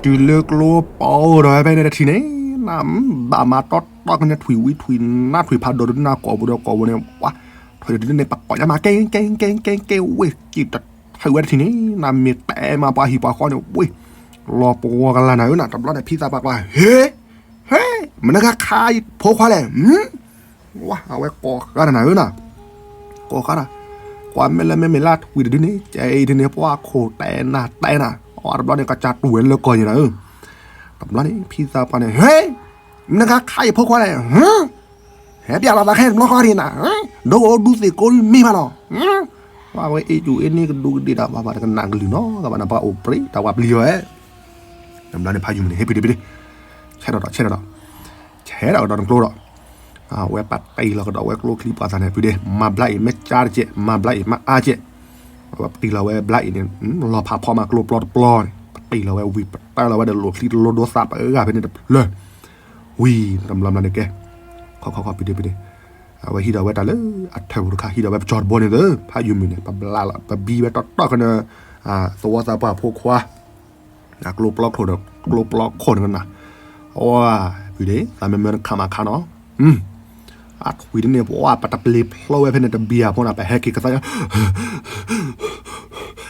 ဒီးတုၤလၢကျိပီၤဒီးဖဲန့ၣ်တထံၣ်န့ၣ် နဘၣ်မၤတီတီကန့ၣ် ထွံၣ်ဝံထွံၣ်နါထွံၣ်ဖးဒိၣ်တဒုန့ၣ် ကိာ်ပူၤဒီးကိာ်ပူၤန့ၣ် ပှၤထွံၣ်တဒုန့ၣ် ပကိးညါမး ကဲကဲကဲကဲကဲ ဝ့ၢ်ကံၣ်တထံၣ်ဝဲတထံၣ်န့ၣ် နမ့ၢ်တဲမးပှၤဟံၣ်ပှၤဃီန့ၣ် ဝ့ၢ် လီၤပှီၤကလၤနၤဧၢနၤ တဘျီန့ၣ် ဖံသးပှၢ်ကွၢ် ဟ့ ဟ့ မနုၤဂၤခးဖိခွါလဲၣ် ဝဲအဝဲကိးဃါတၢ်နၤဧၢနၤ, ကိးဃါတၢ်, ကွၢ်မ့ၢ်လၢမ့မ့ၢ်လၢထွံၣ်တဒုန့ၣ် ကဲအံၤဒုန့ၣ် ပှၤခိၣ်တဲနၤတဲနၤ, အဝဲတဘျီန့ၣ် ကစၢ်တူၢ်ဝဲလၢကီၢ်ညါနၤဧၢ, တဘျီန့ၣ် ဖံသးပှၢ်န့ၣ် ဟ့, မနုၤဂၤခးယဖိခွါလဲၣ်, ဟဲပျဲလီၤသးခဲတဘျီဃီဒံးနၤ, ဒိၣ်အိၣ်ဒူသ့ၣ်ကိးမ့ၢ်ဘၣ်လီၤ, ပှၤဝဲအ့ၣ်ကူၣ်အ့ၣ်န့ၣ်ကဒူကဒ့ၣ်တၢ် ပှၤဘၣ်တကနၣ်ကလုၢ်နီၤ ကဘၣ်နပှၤအိၣ်ပြံး တၢ်ပှၤပျံၤလီၤဝဲ တဘျီန့ၣ် ဖးယုၢ်မုၢ်န့ၣ် ဟ့ၣ်ဖုဒ့ဖုဒ့, ဆဲးဒီးဒီး ဆဲးဒီးဒီး, ဆဲးဒီးကဒီးနကျိဒီး, အဝဲပာ်တ့ၢ်လီၤကဒီးဝဲကျိချံပှၤသးန့ၣ် ဖုဒ့, မၤဘျါအံၤမ့ၢ်ကၠါတကဲး, မၤဘျါအံၤမ့ၢ်အါကဲး, အဝဲပတံၢ်လီၤဝဲဘျါအံၤန့ၣ်, လီၤဖးဖီမးကျိပျီတပျီန့ၣ်, ပတံၢ်လီၤဝဲဝံၤ ပတၢ်လီၤဝဲဒီးလိာ်ချံတလိဒိသးပဂၤဖဲန့ၣ်တဖျၢၣ်, ဝံၤတဘျီဘျီန့ၣ်ကဲ, ခီခီခီဖုဒ့ဖုဒ့, အဝဲဟံးဒီးဝဲတၢ်လၢအထၢၣ်ပူၤတခါ ဟံးဒီးဝဲပကၠီတဘိန့ၣ်သၢ, ဖးယုၢ်မုၢ်န့ၣ် ပဘျါလီၤ ပဘံဝဲတီတီကန့ၣ်, သဝီသးပှၢ်ဖိခွါ ကျိပျီခိၣ်ဒီး ကျိပျီခိၣ်န့ၣ်ကနၣ်, အဝဲ, ဖုဒ့, သးမ့ၢ်မၢနခးမးခးနီၤ, အထွံၣ်ဒုန့ၣ် ပဝဲပတပျ့ၤဖျိဝဲဖဲန့ၣ်တဘံၣ်အဖိန့ၣ် ပဟဲက့ၤကသါ,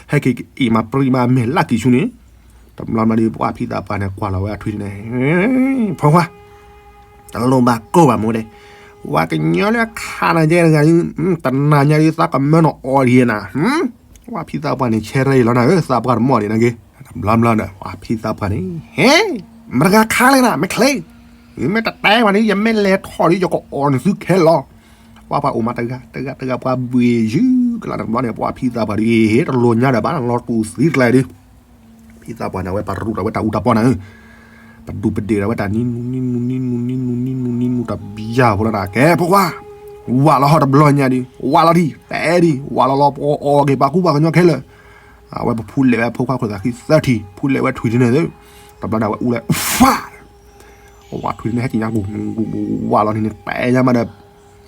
ဟဲက့ၤကအံၣ်မးပြံးမးမဲာ်လၢကံၢ်ဆူန့ၣ်, တဘျီဘျီဒီး ပှၤဖံသးပှၢ်န့ၣ် ကွၢ်လီၤဝဲအထွံၣ်ဒုန့ၣ်, ဖိခွါ တလိၣ်ဘၣ်ကိၢ်ဘၣ်မ့ၢ်ဒဲး, ပှၤကညီလၢခးနၤယဲတဂၤဒု, တနၤညါဒု သးကမၢနအီၤဒံးနၤ, ပှၤဖံသးပှၢ်န့ၣ် ဆဲးရဲၣ်လီၤနၤဧၢ, သးပှၢ်တမီၢ်ဒံးနၤဂ့ၤ, တဘျီဘျီဒီး ပှၤဖံသးပှၢ်န့ၣ်, ဟဲ, မတဂၤခးလဲၣ်နၤ မ့ၢ်ချ့, မ့ၢ်တတဲဝဲန့ၣ် ယမ့ၢ်လဲၤထီၣ်ဒု ယကအီၣ်နသုခဲလီၤ, ပှၤပှၤအိၣ်မးတဂၤတဂၤတဂၤ ပှၤဘှ့ၣ်ယုၢ်ကလါတဘျီန့ၣ် ပှၤဖံသးပှၢ်ဒု ဟ့ၣ်တလိၣ်ညါဒီးဘၣ် လီၤတူၢ်သံတကျါဒု ဖံသးပှၢ်န့ၣ် အဝဲပရူးဒီးဝဲတၢ်အူတၢ်ပီၢ်နၤဧၢ, ပဒူးပဒ့ၣ်ဒီးဝဲတၢ်နံၤနူနံၤနူနံၤနူနံၤနူနံၤနူတဘျီဖိလီၤနၤ ကဲဖိခွါ, ဝးလီၤဟီၣ်တဘျီညါဒု, ဝးလီၤဒံး တဲဒံး ဝးလီၤလီၤပှီၤအီၣ်က့ၤပှၤကူပှၤကညီခဲလၢာ်, အဝဲပဖူလဲၣ်ဝဲဖိခွါခိၣ်သးဃံသၢထံၣ် ဖူလဲၣ်ဝဲထွံၣ်ဒုန့ၣ်သၢ, တဘျီန့ၣ် အဝဲအူလဲၣ် ဖး အဝဲထွံၣ်ဒုန့ၣ် ဟဲက့ၤညါ ဝးလီၤန့ၣ် တဲညါမးဒီး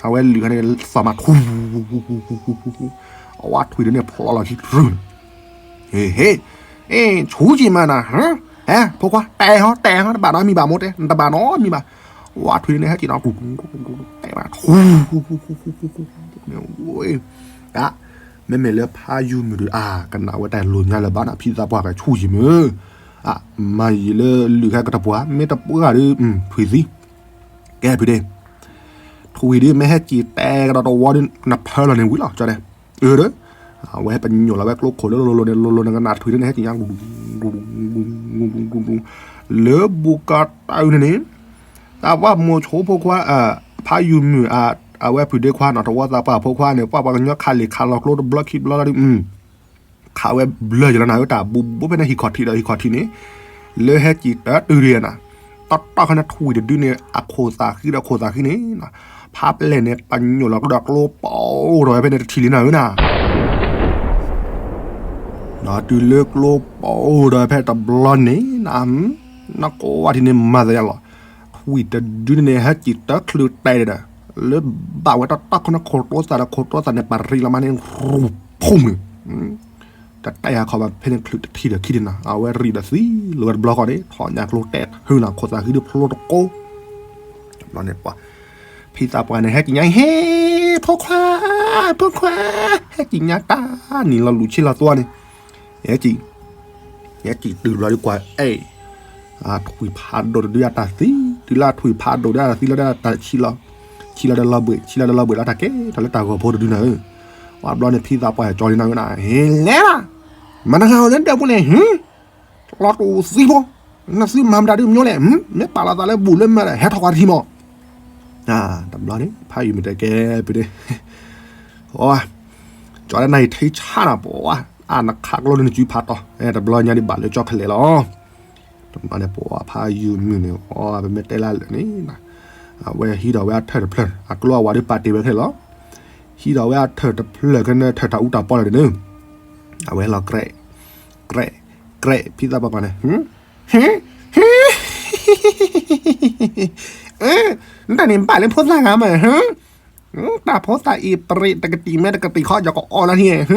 အဝဲလုၢ်ခါန့ၣ် သးမးထူ အဝဲထွံၣ်ဒုန့ၣ် ဖျီလီၤခံတြူၢ်န့ၣ်, ဟ့ၣ်ဟ့ၣ်, အ့ၣ် ဆူက့ၤမးနၤ, ဟဲ ဖိခွါ တဲဟီ တဲဟီ တဘၣ်နီတမံၤဘၣ်မိၢ်တဲ တဘၣ်နီတမံၤဘၣ်, ဝးထွံၣ်ဒုန့ၣ် ဟဲက့ၤနီၤ တဲမးထူ မ့မ့ၢ်လၢဖးယုၢ်မုၢ်ဒုး အါ ကနၣ်ဝဲတၢ်လိၣ်ညါလၢၤဘၣ်နၤ ဖံသးပှၢ်ကဆူၣ်ယံၤမုၢ်, အါ မၤယံၤလၢလုၢ်ခါကတပှၢ် မ့ၢ်တပှၢ်ဒုး ထွံၣ်သံ ကဲဖုဒ့, ထွံၣ်ဒုး မ့ၢ်ဟဲက့ၤတဲကဒီးတဝီဒုး နဖၢလီၤန့ၣ်ဝံၤလီၤ ကၠီဒဲး, အၢ ဒီး အဝဲပညိၣ်လီၤဝဲကျိခိၣ်လၢလိၤလိၤန့ၣ် လိၤလိၤန့ၣ် ကနၣ်ထွံၣ်ဒုးန့ၣ် ဟဲက့ၤညါ လၢဘူးကတၢၢ်န့ၣ်န့ၣ်, တၢ်ပှၢ်မိၢ်ဆိဖိခွါ ဖးယုၢ်မုၢ် အဝဲဖုဒ့ခွါနီၤ တဝီသးပှၢ်ဖိခွါန့ၣ် ပှၤပှၤကညီခးလံာ်ခးလီၤကျိတဘျီခံဘျီလီၤဒုး ခးဝဲဘျၢယလီၤနၤဧၢ တၢ်ဘူးဘူးဖဲန့ၣ် ဟံၣ်ခီၣ်ထံးဒီးဟံၣ်ခီၣ်ထံးန့ၣ်, လၢဟဲက့ၤတၢ်တုၤဒံးနၤ, တီတီခီန့ၣ်ထွံၣ်တဒုန့ၣ် အခိၣ်သးဃံဒီးအခိၣ်သးဃံန့ၣ်, ဖးပျဲၢ်န့ၣ် ပညိၣ်လီၤကဒီးကျိပီၤဒီးဖဲန့ၣ်တထံၣ်လံနၤဧၢနၤ ဒီးတုၤလၢကျိပီၤဒီးဖဲတဘျီန့ၣ်, နကိးဝဲထံၣ်န့ၣ်မၤသးယါလီၤ, ထွံၣ်တဒုန့ၣ် ဟဲက့ၤတၢ်ချုးတဲဒီး, လၢဘၣ်ဝဲတၢ်တၢ်ခီန့ၣ်ခိၣ်တိသးဒီးခိၣ်တိသးန့ၣ် ပရံးလီၤမးန့ၣ် ရူၢ်ဖူမုၢ်, တတဲယၤခီဘၣ်ဖဲန့ၣ်ချုးတထံၣ်ဒီးခံဒံးနၤ အဝဲရံးဒီးသံလီၤဝဲတဘျီဃီန့ၣ် ထီၣ်ညါကျိတဲာ်ထုးနၤခိၣ်သးဃံဒုးဖျိတကိး ဘျီန့ၣ်ပှၤ ဖံသးပှၢ်န့ၣ် ဟဲက့ၤညါ ဟ့ ဖိခွါ ဖိခွါ ဟဲက့ၤညါတၢ်နံၤလီၤလူၤဆ့လီၤသွါန့ၣ် ဟဲက့ၤ ဟဲက့ၤတုၤဘျီဒုးကွၢ်အဲၣ် ထွံၣ်ဖးဒိၣ်တဒုအတၢ်သံ တုၤလၢထွံၣ်ဖးဒိၣ်ဒုးအတၢ်သံလီၤဒၣ်တၢ်ဆံးလီၤ ဆံးလီၤဒီးလီၤဘှံး ဆံးလီၤဒီးလီၤဘှံးလီၤတၢ်ကဲထီၣ်လၢတၢ်ဂီၤဖိတဒုနၤဧၢ ပှၤဘျီန့ၣ် ဖံသးပှၢ်ဟဲကၠီလံနၤဧၢနၤ ဟ့ လဲၤလီၤ မနုၤဃိလၢဒၢးပူၤန့ၣ် ဟ့ လီၤတူာ်သံဖိ နသုမၤမတၤဒုးမညိလဲၣ် မ့ၢ်ပာ်လီၤသးလၢဘူၣ်လၢမၢဒီး ဟဲထီၣ်ကွၢ်တထံၣ်မး တဘျီန့ၣ် ဖးယံာ်မုၢ်တဲကဲပဒ့ ကၠီလၢနၤအံၤထံဆၣ်နၤပှၤ အါနခးကျိလၢနစုဖးတီၤ တဘျီညါဒံးဘၣ်လၢကၠီခဲလဲၣ်လီၤ န့ၣ်ပှၤဖးယုၢ်မုၢ်န့ၣ် အီ ပမ့ၢ်တဲလၢလၢာ်န့ၣ် အဝဲဟံးထီၣ်ဝဲအထၢၣ်တဖျၢၣ် အကျိအဝၤဒ်ပာ်တ့ၢ်ဝဲခဲလၢာ်လီၤ. ဟံးထီၣ်ဝဲအထၢၣ်တဖျၢၣ်ကနၢထၢၣ်တၢ်အူတၢ်ပီလီၤဒ်န့ၣ် အဝဲလီၤကြဲး ကြဲး ကြဲး ဖံသးပှၢ်န့ၣ် ဟ့ ဟ့ နတၢ်န့ၣ်ဘၣ်လၢဖိသၣ်ဂၤမး တၢ်ဖိသၣ်အံၤ ပြံးတကတံာ်မ့ၢ်တကတံာ်ခီ ယကအိးလီၤန့ၣ်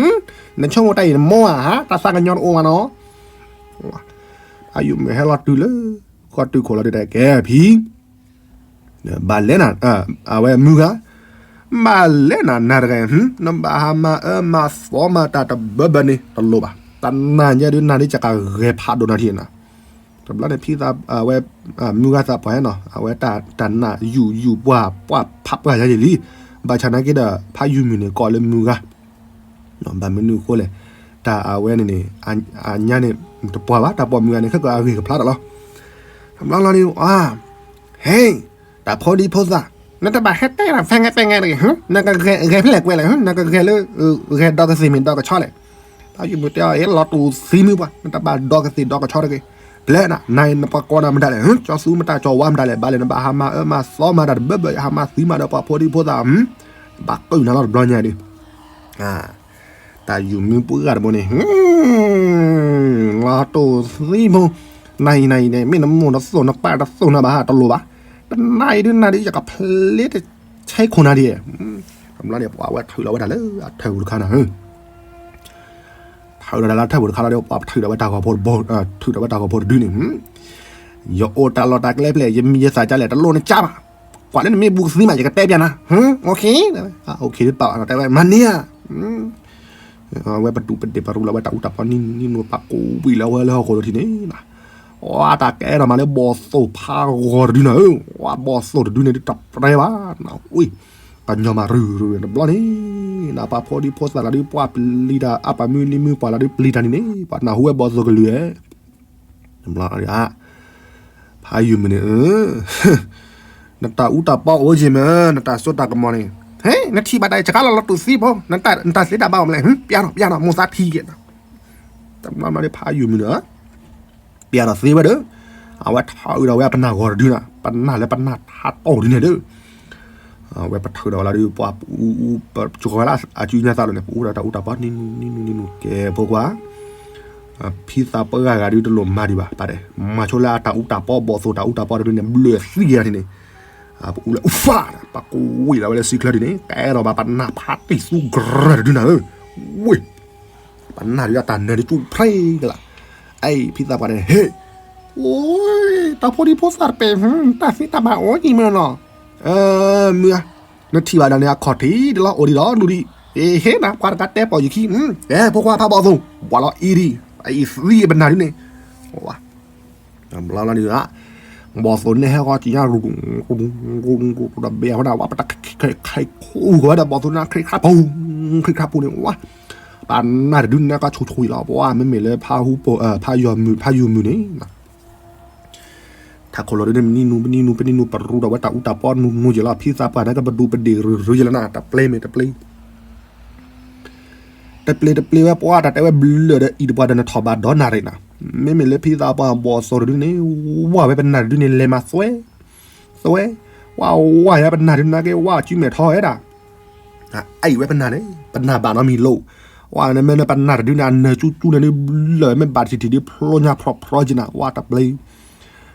နဆိကမိၣ်တၢ်အံၤနမိၢ်ဧါ တၢ်သးကညီၤတအိၣ်ဘၣ်နီၤ. ဖးယုၢ်မုၢ်ဟဲလီၤတုၤလၢ ဃီတုၤခိၣ်လီၤဒ်တကဲဖံ ဘၣ်လဲၤနၤ အဝဲမုၢ်ဂၤ ဘၣ်လဲၤနၤနၤတဂၤ နဘၣ်ဟးမၤအၢမၤသီမၤတၢ်တဘၢဘၢန့ၣ် တလိၣ်ဘၣ်. တနၤညါဒုးနၤဒ်ယကဂဲၤဖးဒိၣ်နၤထံၣ်နၤ တဘျီန့ၣ်ဖံသး အဝဲ မုၢ်ဂၤသးပှၢ်နီၤ အဝဲတၢ်နးယူၢ်ယူၢ်ပှၢ်ပှၢ်ဖးပှၢ်ယါယံာ်လံ. ဘၣ်ဆၣ်နာ်က့ဒီး ဖးယုၢ်မုၢ်န့ၣ်ကိးလၢမုၢ်ဂၤ ဘၣ်မနုၤအဃိလဲၣ် တၢ်အဝဲန့ၣ်န့ၣ် အညါန့ၣ် တပှၢ်ဘၣ် တၢ်ပိာ်မုၣ်ဂၤန့ၣ် ခဲကၢအဂ့ၢ်ကဖျါတၢ်လီၤ. တဘျီလီၤန့ၣ် အ ဟဲ တၢ်ဖိဒံဖိသၣ် နတဘၣ်ဟဲတဲတၢ်ဖဲငဲးပဲငဲးတဂ့ၤ နကဂဲၤဖဲလဲၣ်ကွဲလဲၣ် နကဂဲၤလၢ ဂဲၤဒီးကသ့ၣ်မ့ၢ်ဒီးကဆီလဲၣ်. ဖးယုၢ်မုၢ်တဲအီၤ ဟဲလီၤတူာ်သံမုၢ်ပှၢ် နတဘၣ်ဒီးကသ့ၣ်ဒီးကဆီတဂ့ၤ. ပျဲနၤ နၤနပှၤကိးနၤမတၤလဲၣ် ကၠီသူမတၤကၠီဝါမတၤလဲၣ် ဘၣ်လဲၣ်နဘၣ်ဟးမၤအၢမၤသီမၤတၢ်တဘၢဘၢ ဟးမၤသံမၤဒီးပှၤဖိဒံဖိသၣ် ဘၣ်ကုၢ်နၤလီၤတဘျီညါဒုး တၢ်ယုၢ်မုၢ်ပှၢ်ဂၤတဘိန့ၣ် လီၤတိၢ်သံဖိ နၤအံၤနၤအံၤန့ၣ် မ့ၢ်နမိၢ်နသိၣ်နပၢ်တသိၣ်နၤဘၣ် တလိၣ်ဘၣ်. တနၤအံၤဒုးနၤဒုး ယကဖျ့တဆဲခိၣ်နၤဒံး တဘျီန့ၣ် ပှၤဝဲထုးလီၤဝဲဒၣ်လၢအထၢၣ်ပူၤတခါနၤ ထုးလီၤဒၣ်လၢအထၢၣ်ပူၤတခါလီၤဒီး ပှၤထုးဒီးဝဲတၢ်ဂီၤဖိတဘိ ထုးဒီးဝဲတၢ်ဂီၤဖိတဒုန့ၣ် ယအိၣ်တၢ်လီၢ်တၢ်ကျဲဖျဲၣ် ယမံၤယသၣ်ကလဲၣ် တလိၣ်နကဘၣ် ကွၢ်လၢနမ့ၢ်ဘူးကသံမး ယကတဲပျးနၤ OK OK တဲဝဲ မၤန့ၢ်ဧါ အဝဲပဒူးပဒ့ၣ်ပရူလီၤဝဲတၢ်အူတၢ်ပီနံၤနံၤနံၤ ပာ်ကိးဝံၤလီၤဝဲလၢဟီၣ်ခိၣ်ဒီးထံၣ်န့ၣ် အတၢ်ကဲထီၣ်မးလၢဘီၣ်သိၣ်ဖးဂီၤတဒုနၤဧၢ ဝဲဘီၣ်သိၣ်တဒုန့ၣ် တပြဲဘၣ်နဝံၤ ကညီၤမးရုရုတဘျီန့ၣ် နပှၤဖိဒံဖိသၣ်လီၤဒုး ပှၤပျံၤတၢ်အပှၤမုၢ်လံမုၢ်ပှၢ်လီၤဒုး ပျံၤတၢ်န့ၣ်န့ၣ် ပှၤနၢ်ဟူဝဲဘီၣ်သိၣ်ကလုၢ်ဧဲ တဘျီ ဖးယုၢ်မုၢ်န့ၣ် နတၢ်အူတၢ်ပီအိၣ်က့ၤမ့ၢ် နတၢ်စိတၢ်ကမီၤန့ၣ် ဟဲ နထံၣ်ဘၣ်တၢ်အံၤ စကါလီၤလီၤတူာ်သံဖိ နတၢ်သ့တၢ်ဘၣ်အိၣ်မလဲၣ် ပျးထီၣ်ပျးထီၣ် မိၢ်သးထံက့ၤ တဘျီဒီးဖးယုၢ်မုၢ်န့ၣ် ပျးထီၣ်သ့ဝဲဒီး အဝဲထုးဒီးဝဲပနၢ်ဂီၤတဒုနၤ ပနၢ်လၢပနၢ်ထးတီၢ်ဒုန့ၣ်ဒီး အဝဲပထုးဒီးဝဲလီၤဒုး ပှၤပအူပကီၤလၢအစုညါသးလီၤန့ၣ် ပအူဒီးတၢ်အူတၢ်ပီနံၤနံၤနံၤနံၤနံၤနံၤ ကဲဖိခွါ ဖံသးပှၢ်ဂၤဂၤဒုးတလိၣ်မၤဒံးဘၣ် ပာ်တဲ မၤဆိလၢအတၢ်အူတၢ်ပီ ဘီၣ်သိၣ်တၢ်အူတၢ်ပီတဒုန့ၣ် ဘျၢၣ်သံက့ၤထံၣ်န့ၣ် ပအူလၢအူဖး ပကိးဝံၤလီၤဝဲလၢစုချၢဒုန့ၣ် ကဲထီၣ်ဘၣ်ပနၢ်ဖးတံၢ်သူကရၢတဒုနၤဧၢ ဝ့ၢ် ပနၢ်ဒုးအတၢ်နၢၤဒုးကၠူၣ်ဖျ့ကလး အံၤ ဖံသးပှၢ်န့ၣ် ဟ့ၣ် အိ တၢ်ဖိဒံဖိသၣ်တပဲာ် တၢ်သ့တၢ်ဘၣ်အိၣ်က့ၤမ့ၢ်နီၤ မုၢ်ဧါ နထံၣ်ဘၣ်ဒီးန့ၣ် အခီၣ်ထံးဒ်လီၤ အိၣ်ဒံးဒီးဒူဒံး ဟ့ၣ်နၤ ပှၤတဂၤတဲပိာ်ယခံ ကဲ ဖိခွါဖးဘီၣ်သိၣ် ဝၤလီၤအံၤဒံး အံၤသံပနၢ်ဒုန့ၣ် ဝါ ဘျီလီၤဒုး ဘီၣ်သိၣ်န့ၣ်ဟဲဃီကံညါ ရူၤရူၤရူၤရူၤ တဘဲအဃိဒၣ် ဝါ ပတခ့ခူၣ်ကဝဲဒၣ် ဘီၣ်သိၣ်န့ၣ် ခရံာ်ခရံာ်ပူၤ ခရံာ်ခရံာ်ပူၤန့ၣ် ဝါ ပနၢ်တဒုန့ၣ် ကဆိၣ်ဆိၣ်အံၤလီၤ ပှၤမ့မ့ၢ်လၢ ဖးယုၢ်မုၢ် ဖးယုၢ်မုၢ်န့ၣ် ထးခိၣ်လီၤဒုန့ၣ် ပနံၤနူ ပနံၤနူ ပနံၤနူ ပရူဒီးဝဲတၢ်အူတၢ်ပီနူနူက့ၤလီၤ ဖံသးပှၢ်န့ၣ် ကပဒူးပဒ့ၣ်ရုရုယဲလၢနၤ တပျ့ၤမ့ၢ်တပျ့ၤ တပျ့ၤတပျ့ၤဝဲပှၤတၢ်တဲဝဲဘျၢၣ်ဒီးအံၤတပှၢ်ဒီးနထီၣ်ဘးဒီးနၣ်ရံၣ်နၤ မ့မ့ၢ်လၢဖံသးပှၢ်ဘီၣ်သိၣ်တဒုန့ၣ် ဝါဝဲပနၢ်တဒုန့ၣ် လဲၤမၤသွဲ သွဲ ဝါဝါယဲပနၢ်တဒုန့ၣ်က့ ဝါစုမဲာ်ထီဟဲဒၣ် အံၤဝဲပနၢ်န့ၣ် ပနၢ်ဘၣ်နီတမံၤလိာ် ဝါန့ၣ်မ့ၢ်နပနၢ်တဒုန့ၣ် အနၢၤကၠူကၠူန့ၣ်ဒုးဘျၢၣ်မ့ၢ်ဘၣ်တထံၣ်ထံၣ်ဒုးဖျိညါဖျီဖျီက့ၤနၤ ဝါတပျ့ၤ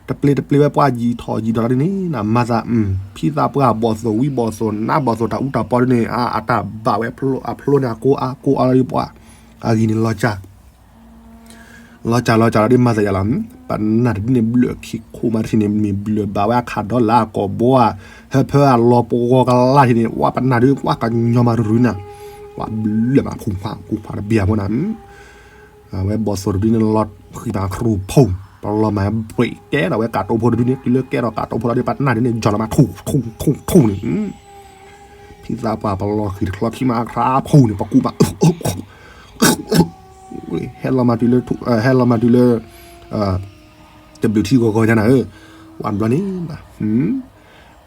တပျ့ၤတပျ့ၤဝဲပှၤယံာ်ထီၣ်ယံာ်ထီၣ်လီၤဒ်န့ၣ် နမၤသး ဖံသးပှၢ်ဘီၣ်သိၣ်ဝံဘီၣ်သိၣ်နါဘီၣ်သိၣ်တၢ်အူတၢ်ပီဒ်န့ၣ် အတၢ်ဘၣ်ဝဲဖျိ အဖျိန့ၣ် အကိးအါကိးအါလီၤဒ်ပှၤ အဂံၢ်န့ၣ်လီၤစၢ် လီၤစၢ်လီၤစၢ်လီၤဒ်မၤသးယၤလီၤ ပနၢ်တဒုန့ၣ်ဘျၢၣ်ခံခိၣ်မးတထံၣ်န့ၣ် မ့ၢ်ဘျၢၣ်ဘၣ်ဝဲအခးဒီလၢအကိာ်ဘိဧါ ဟၢဖၢအလီၤပဂီၤကလၢ်ထံၣ်န့ၣ် ဝါပနၢ်ဒုး ဝါကညီၤမးရုရုနၤ ဝါဘျၢၣ်မးခူၣ်ဖးခူၣ်ဖးတဘံၣ်အဃိနၤ အဝဲဘီၣ်သိၣ်တဒုန့ၣ်လီၤဃံၤမးခရူၣ်ဖူၣ် ပလီၤမးဘြ့းကဲထီၣ်ဝဲကးတိဖိတဒုန့ၣ် တုၤလၢကဲထီၣ်ကးတိဖိလီၤဒ်ပနၢ်ဒုန့ၣ် ယီၢ်လီၤမးထူၣ်ထူၣ်ထူၣ်ထူၣ်န့ၣ် ဖံသးပှၢ်ပလီၤဃံၤတချီခံမးခရၣ်ဖူၣ်န့ၣ် ပကူမး ဟဲလီၤမးတုၤလၢ ဟဲလီၤမးတုၤလၢ တဘျုးထံဂီၤဂီၤညါနၤဧၢ ဝံၤဘျီန့ၣ်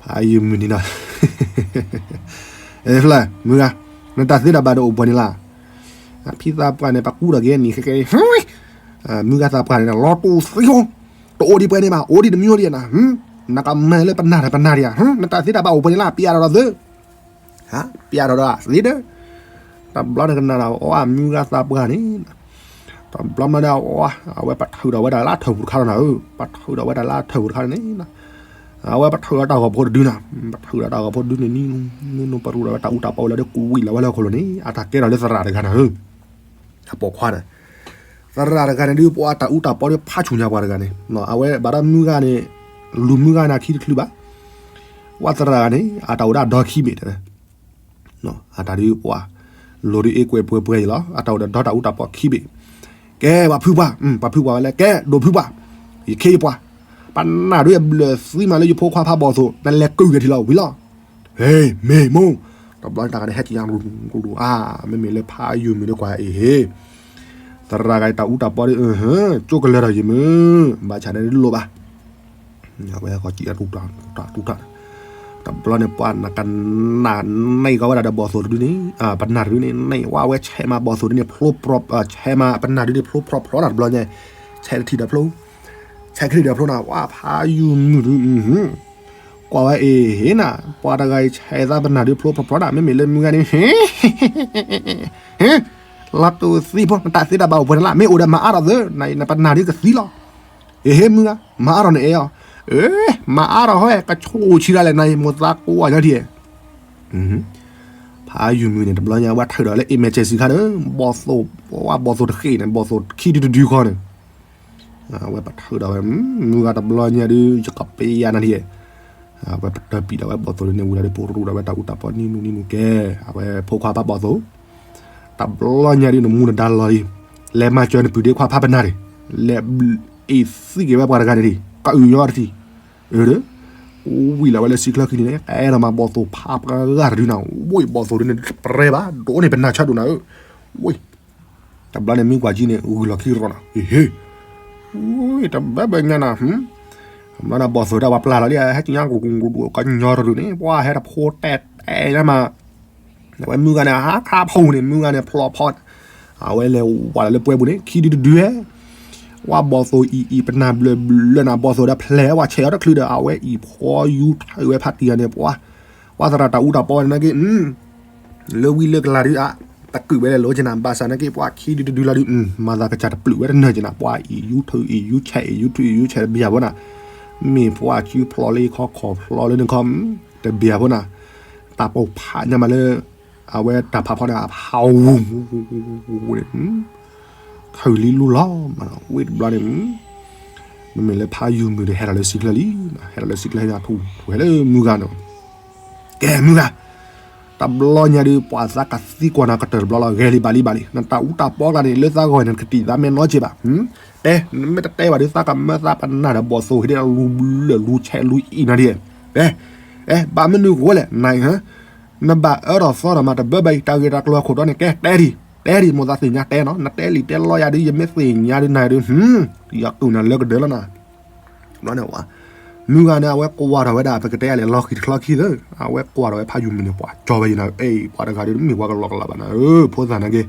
ဖးယုၢ်မုၢ်န့ၣ်နီၤ ဖျၢၣ် မုၢ်ဂၤ နတၢ်သ့တၢ်ဘၣ်ဒီးအိၣ်ပှဲၤန့ၣ်လၢ ဖံသးပှၢ်န့ၣ် ပကူဒီးက့ၤနံၤခဲကဲ မုၢ်ဂၤသးပှၢ်န့ၣ် လီၤတူၢ်သံဟိ တအိၣ်ဒံးပှဲၤန့ၣ်ဘၣ်, အိၣ်ဒံးတမံၤအိၣ်ဒံးနၤ, နကမၤလၢပနၢ်ဒီးပနၢ်ဒံးဧါ, နတၢ်သ့တၢ်ဘၣ်အိၣ်ပှဲၤန့ၣ်လၢ ပျဲဒီးသ့, ပျဲဒီးသ့ဒီး, တဘျီန့ၣ်ကနၣ်ဒီးအီၣ်မုၢ်ဂၤသးပှၢ်န့ၣ်, တဘျီမးဒီးအီၣ်, အဝဲပထုးဒီးဝဲဒၣ်လၢအထၢၣ်ပူၤတခါလီၤနၤဧၢ, ပထုးဒီးဝဲဒၣ်လၢအထၢၣ်ပူၤတခါန့ၣ်, အဝဲပထုးဒီးတၢ်ဂီၤဖိတဒုနၤ, ပထုးဒီးတၢ်ဂီၤဖိတဒုန့ၣ်, နံၤနံၤပရူးဒီးဝဲတၢ်အူတၢ်ပီဝဲလၢဒ်ကူဝံၤလီၤဝဲလၢအခိၣ်လိၤန့ၣ် အတၢ်ကဲထီၣ်လၢသရၣ်တဂၤနၤဧၢ အပိာ်ခွါန့ၣ်, သရၣ်တဂၤန့ၣ်ဒုး ပှၤတၢ်အူတၢ်ပီဒုးဖးဆူၣ်ညါပှၤတဂၤန့ၣ်, အဝဲဘၣ်ဒီးမုၢ်ဂၤန့ၣ်, လူၤမုၢ်ဂၤန့ၣ်ခံတချုးဘၣ်, ပှၤသရၣ်တဂၤန့ၣ် အတၢ်အိၣ်ဒၣ်ဒီခံဘ့ၣ်တဲဝဲ, အတၢ်ဒုးပှၤ, လိၤဒုးအ့ကွဲးပှဲၤပှဲၤအံၤလီၤ, အတၢ်အိၣ်ဒီးဒီတၢ်အူတၢ်ပီခံဘ့ၣ်, ကဲပှၤဖုပှၤ, ပှၤဖုပှၤဝဲလဲၣ်, ကဲဒိၣ်ဖုပှၤ, ယခ့ယပှၤ, ပနၢ်ဒုးအဘျၢၣ်သံမးလၢယဖိခွါဖးဘီၣ်သိၣ် နလဲၤကုၢ်က့ၤထံလီၤဝံၤလီၤ ဟ့, မ့ၢ်မိၢ်, တဘျီန့ၣ်တၢ်ဂၤန့ၣ် ဟဲက့ၤညါကဒူကဒူအါ, မ့မ့ၢ်လၢဖးယုၢ်မုၢ်ဒီးကွၢ်အံၤဟ့, သရၣ်ဂၤအံၤတၢ်အူတၢ်ပီဒီး, ကၠိကလၢၤဒီးယမုၢ်, ဘၣ်ဆၣ်န့ၣ်တလိၣ်ဘၣ်, အဝဲဃီကံၣ်အတူၢ်တၢ်, တဘျီန့ၣ်ပှၤနကနၣ်န့ၢ်ကီဝဲဒၣ်ဒီးဘီၣ်သိၣ်တဒုန့ၣ်, ပနၢ်တဒုန့ၣ်, ဝဲဝဲဆဲးမးဘီၣ်သိၣ်ဒုန့ၣ်ဖျိဖြီ, ဆဲးမးပနၢ်ဒုန့ၣ်ဖျိဖြီဖြီနၤတဘျီညါ, ဆဲးတထံၣ်ဒီးဖျိ ဆဲးကထံၣ်ဒီးဖျိနၤ, ဝဲဖးယုၢ်မုၢ်ဒု, ကွၢ်ဝဲအ့ၣ်ဟ့နၤ, ပှၤတဂၤအံၤဆဲးသးပနၢ်ဒုဖျိဖြီဖြီနၤ, မ့မ့ၢ်လၢမုၢ်ဂၤန့ၣ်, ဟ့, လီၤတူာ်သံဖိ နတၢ်သ့တၢ်ဘၣ်အိၣ်ပှဲၤန့ၣ်လၢ မ့ၢ်အိၣ်ဒီးမၤအါထီၣ်သ့, နပနၢ်ဒုကသံလီၤ, အ့ၣ်ဟ့မုၢ်ဂၤ, မၤအါထီၣ်န့ၣ်အဲၣ်အီၤ, မၤအါထီၣ်ဟီ, ကဆိၣ်ဆံးဒၣ်လဲာ်နၤအံၤ မိၢ်သးကိးအီၤညါထံၣ် ဖးယုၢ်မုၢ်န့ၣ် တဘျီညါ ဝဲထုးဒီးလၢ emergency ခါဒီး ဘီၣ်သိၣ်, ဝဲဘီၣ်သိၣ်တဃ့ၢ်န့ၣ် ဘီၣ်သိၣ်ခံဒုတဒုဃီန့ၣ်, ဝဲပထုးဒီးဝဲ, မုၢ်ဂၤတဘျီညါဒုး ယကပျဲနၤဒ်, ဝဲပတၢၢ်ပံာ်ဒီးဝဲဘီၣ်သိၣ်ဒုန့ၣ်ဝံၤဒီး ပရူးဒီးဝဲတၢ်အူတၢ်ပီနံၤနူနံၤနူကဲ, အဝဲဖိခွါဖးဘီၣ်သိၣ်, တဘျီညါဒုး နမူနဒါလီၤလံ, လဲၤမၤစၢၤနပုၢ်ဒ့ခွါဖးပနၢ်န့ၣ်, လဲၤအ့ၣ်သံက့ၤဝဲပှၤတဂၤန့ၣ်ဒ်, ကအုၣ်ညီတထံၣ်, ဒီး ဝံၤလီၤဝဲလၢစံၣ်ချၢခံန့ၣ် ကဲထီၣ်မးဘီၣ်သိၣ်ဖးပှၤဂၤတဒုနၤ, ဝံၤဘီၣ်သိၣ်ဒုန့ၣ် တပရဲဘၣ်, ဒိးန့ၢ်ပနၢ်ဆၢဒိၣ်နၤဧၢ, ဝံၤ, တဘျီန့ၣ်မုၢ်ကွၢ်ကံန့ၣ် ဂုၢ်လီၤခံရီၤနၤ, ဟ့ၣ်ဟ့ၣ်, ဝံၤ တဘၣ်ဘၣ်ညါနၤ, တဘျီန့ၣ်ဘီၣ်သိၣ်ဒၣ်ပှၤပျၢ်လီၤလံ, ဟဲကညါကဒူကဒူကညီတဒုန့ၣ် ပှၤဟဲတဖိတဲတဲညါမး အဝဲမုၢ်ဂၤန့ၣ် ဟးခါဖီန့ၣ် မုၢ်ဂၤန့ၣ်ဖျိဖီ, အဝဲလဲၤဝဲလီၤလၢပှဲၤပူၤန့ၣ် ခံဒုတဒုဟဲ, ဝဲဘီၣ်သိၣ်အံၤအံၤပနၢ်ဘျၢဘျၢနၤ ဘီၣ်သိၣ်ဒီးဖျဲးဝဲဆဲးအီၤတချုးဒီး အဝဲအံၤဖီယူၤထၢဝဲဖးတံၢ်ဂၤန့ၣ် ပှၤ, ပှၤသရၣ်တၢ်အူတၢ်ပီန့ၣ်က့, လၢဝံလၢကလၤဒုးအါ, တကုာ်ဝဲလဲၤလိကနၤ ဘၣ်ဆၣ်နာ်က့ ပှၤခံဒုတဒုလီၤဒုး, မၤသးကစၢ်တပျုာ်ဝဲတနၢၤက့နၤ, ပှၤအံၤယူၤထၢအံၤယူၤဆဲးအံၤယူၤထၢအံၤယူၤဆဲးတဘၣ်ဖိနၤ, မ့ၢ်ပှၤစုဖျိလၢခီခီၣ်ဖျိလၢနခီ, တဘၣ်ဖိနၤ, တၢ်ပိာ်ဖးညါမးလၢ အဝဲတၢ်ဖးဖီန့ၣ် အဖးဝူၤဝူၤဝူၤဝူၤဝူၤန့ၣ်, ခုၣ်လံလူလီၤမး ဝ့ၢ်တဘျီန့ၣ်, မ့မ့ၢ်လၢဖးယူၤမုၢ်ဒီးဟဲထီၣ်လၢစံၣ်ချၢလံ, ဟဲထီၣ်လၢစံၣ်ချၢညါထူၣ်ထူၣ်ဟဲလၢမုၢ်ဂၤန့ၣ်, ကဲမုၢ်ဂၤ, တဘျီညါဒုး ပှၤသးကသံကွၢ်နၤကတၢၢ်တဘျီလီၤ, ဂဲၤလံဘၣ်လံဘၣ်လံ, နတၢ်အူတၢ်ပီကျါန့ၣ် လၢသးဂီၢ်န့ၣ် နကတံာ်သးမဲာ်နီက့ဘၣ်, တဲ, နမ့ၢ်တတဲဘၣ်ဒုး သးကမၢသးပနၢ်ဒီးဘီၣ်သိၣ်ဟံးဒီးလူၤဘျၢလူၤဆဲးလူၤအံၤနၤဒ်, တဲ, ဘၣ်မနုၤအဃိလဲၣ် န နဘၣ်အၢထီၣ်သီထီၣ်မးတဘၣ်ဘၣ်အံၤ တၢ်ဂ့ၢ်တၢ်ကျိၤအခိၣ်တီန့ၣ် ကဲတဲဒံး, တဲဒံး မိၢ်သးသ့ၣ်ညါတဲနီၤ, နတဲလံတဲလီယၤဒုး ယမ့ၢ်သ့ၣ်ညါဒုးနၤဒုး, ယကုၢ်နၤလၢကဒၢလီၤနၤ, ဘျီန့ၣ်, မုၢ်ဂၤန့ၣ် အဝဲကွၢ်ထီၣ်ဝဲဒၣ် ပကတဲယၤလဲၣ် လီၤဃံၤတချီခံသၢ, အဝဲကွၢ်ထီၣ်ဝဲဖးယူၤမုၢ်န့ၣ် ပှၤကၠီဝဲယၤနၤ, အ့ၣ် ပှၤတဂၤဒုး မ့ၢ်ပှၤကလီကလီဘၣ်နၤ, ဖိသၣ်နာ်က့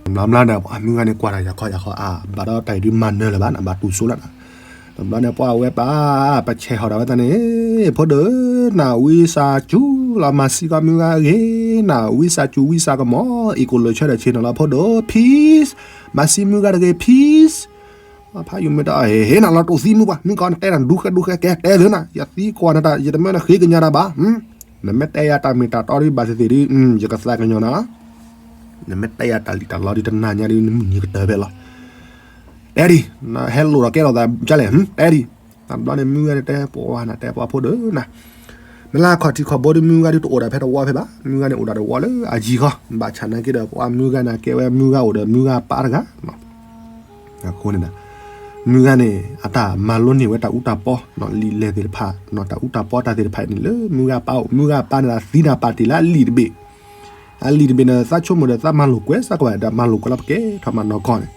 ဘျီဘျီန့ၣ် ပှၤမုၢ်ဂၤန့ၣ် ကွၢ်တၢ်ယၤခီယၤခီအါ, ဘၣ်ဒီးတၢ်အံၤဒုးမၤနၢၤလၢၤဘၣ်နၤ, ဘၣ်တူၢ်စိလၢနၤ, တဘျီန့ၣ် ပှၤဝဲပၢ် ပဆဲးဟီၣ်ဒၣ်ဝဲသးန့ၣ်, ဖိဒိၣ် နဝံစၢ်စူၤလီၤ မၤစံၢ်ကီးမုၢ်ဂၤဂ့ၤ, နဝံစၢ်စူၤဝံစၢ်ကမီၤ အံၤကိၣ်လၢာ်ဆၢဒီးဆ့ၣ်နီၤလီၤ ဖိဒိၣ် peace, မၤစံၢ်မုၢ်ဂၤတဂ့ၤ peace, ဖးယူၤမုၢ်တအီၣ် ဟ့ၣ်နၤလီၤ တူၢ်သံမုၢ်ပှၢ် မုၢ်ကီၢ်နတဲနၤဒူဃဲဒူဃဲ ကဲတဲသၢနၤ ယသံကွၢ်နၤတၢ် ယတမၢနဃ့ကညးနၤဘၣ်, နမ့ၢ်တဲယၤတၢ်မ့ၢ်တၢ်တီဒုးဘၣ်သ့ၣ်သ့ၣ်ဒုး ယကသးကညီၤနၤ, နမ့ၢ်တဲယၤတၢ်လံၣ်တၢ်လီဒုးတနၤညါဒုး နမုၢ်နံၤကတၢၢ်ဖဲလီၤ, တဲဒံး, နဟဲလိာ်ဒီးကဲထီၣ်သးကလဲၣ် တဲဒံး, တဘျီန့ၣ် မုၢ်ဂၤန့ၣ်တဲပှၤနၤ တဲပှၤဖိဒိၣ်နၤ နလၢအခီၣ်ထံးခီၣ်ဘိဒုးမုၢ်ဂၤဒုးတအိၣ်ဒၣ်ဖဲတဝီဖဲဘၣ်, မုၢ်ဂၤန့ၣ်အိၣ်ဒၣ်တဝီလၢအယံၤဃီ, ဘၣ်ဆၣ်နာ်က့ဒီး ပှၤမုၢ်ဂၤန့ၣ်ကဲဝဲမုၢ်ဂၤအိၣ်ဒီးမုၢ်ဂၤပၢ်တဂၤ, အဃိန့ၣ်ဒီး မုၢ်ဂၤန့ၣ် အတၢ်မၤလိန့ၢ်ဝဲတၢ်အူတၢ်ပီ, လံာ်လဲၢ်သ့ၣ်တဖၣ်, တၢ်အူတၢ်ပီတၢ်သ့ၣ်တဖၣ်အံၤန့ၣ် လၢမုၢ်ဂၤပၢ်အိၣ်, မုၢ်ဂၤပၢ်န့ၣ် သံနၢ်ပာ်တ့ၢ်လၢအလံာ်တဘ့ၣ်, အလံာ်တဘ့ၣ်န့ၣ် သးဆိကမိၣ်ဒီး သးမၤလိာ်ကွဲးစ့ၢ်ကီးဘၣ်ဒီး မၤလိာ်ကွဲးလီၤ ပကဲထီၣ်မးနီၢ်ကီၢ်န့ၣ်,